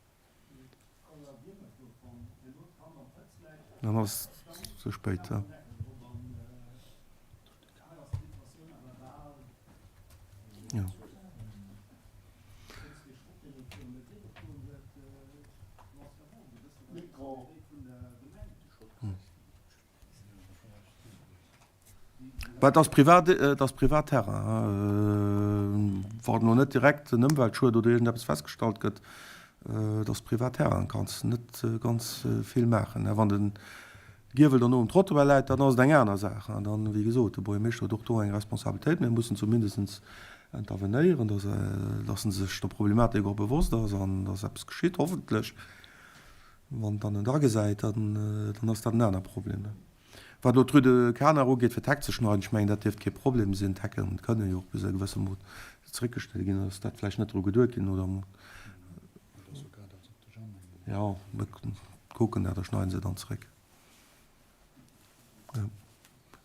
Dann ass et ze spéit. Jo. Bah, et ass privat, et ass privat Terrain. Wann elo net direkt en Ëmweltschued oder iergendeppes festgestallt gëtt, et ass privat Terrain, kanns net ganz vill maachen. Wann de Giewel derno um Trottoir läit, dann ass et eng aner Saach. An dann, wéi gesot, de Buergermeeschter huet och do eng Responsabilitéit. Mir mussen zumindest intervenéieren, dass, dass en sech der Problematik och bewosst ass an dass eppes geschitt, hoffentlech. Wann dann en agesäit, dann, dann ass dat en aner Problem. Wat elo d'Rue de Kanach ugeet, fir d'Heck ze schneiden, ech mengen, dat dierft kee Problem sinn. D'Hecke kënne jo och bis e gewësse Mot zeréckgeschnidde ginn. Ass dat vläicht net dru geduet ginn, oder? Jo, mir kucken dat a schneiden se dann zeréck. Jo.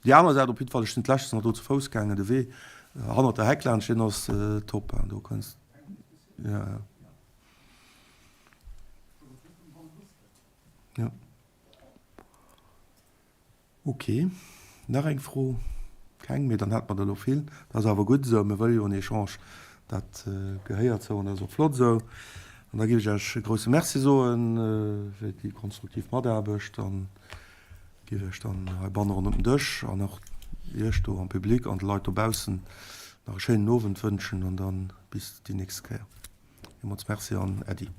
Déi aner Säit op jiddwer Fall, ech sinn d'lescht nach do zu Fouss gaangen, de Wee hannert der Heck laanscht, deen ass top. Do kënns, jo, jo. Jo. Ok. Nach eng Fro? Keng méi? Dann hat mer der elo vill. Dat ass awer gutt esou. Mir wëlle jo en Echange. Dat gehéiert esou an dat ass och flott esou. An da géif ech Iech e grouse Merci soe fir déi konstruktiv Mataarbecht an géif Iech dann heibanne ronderëm den Dësch an och Iech do am Public an de Leit dobaussen nach e schéinen Owend wënschen an da bis déi nächst Kéier. Villmools Merci an Äddi.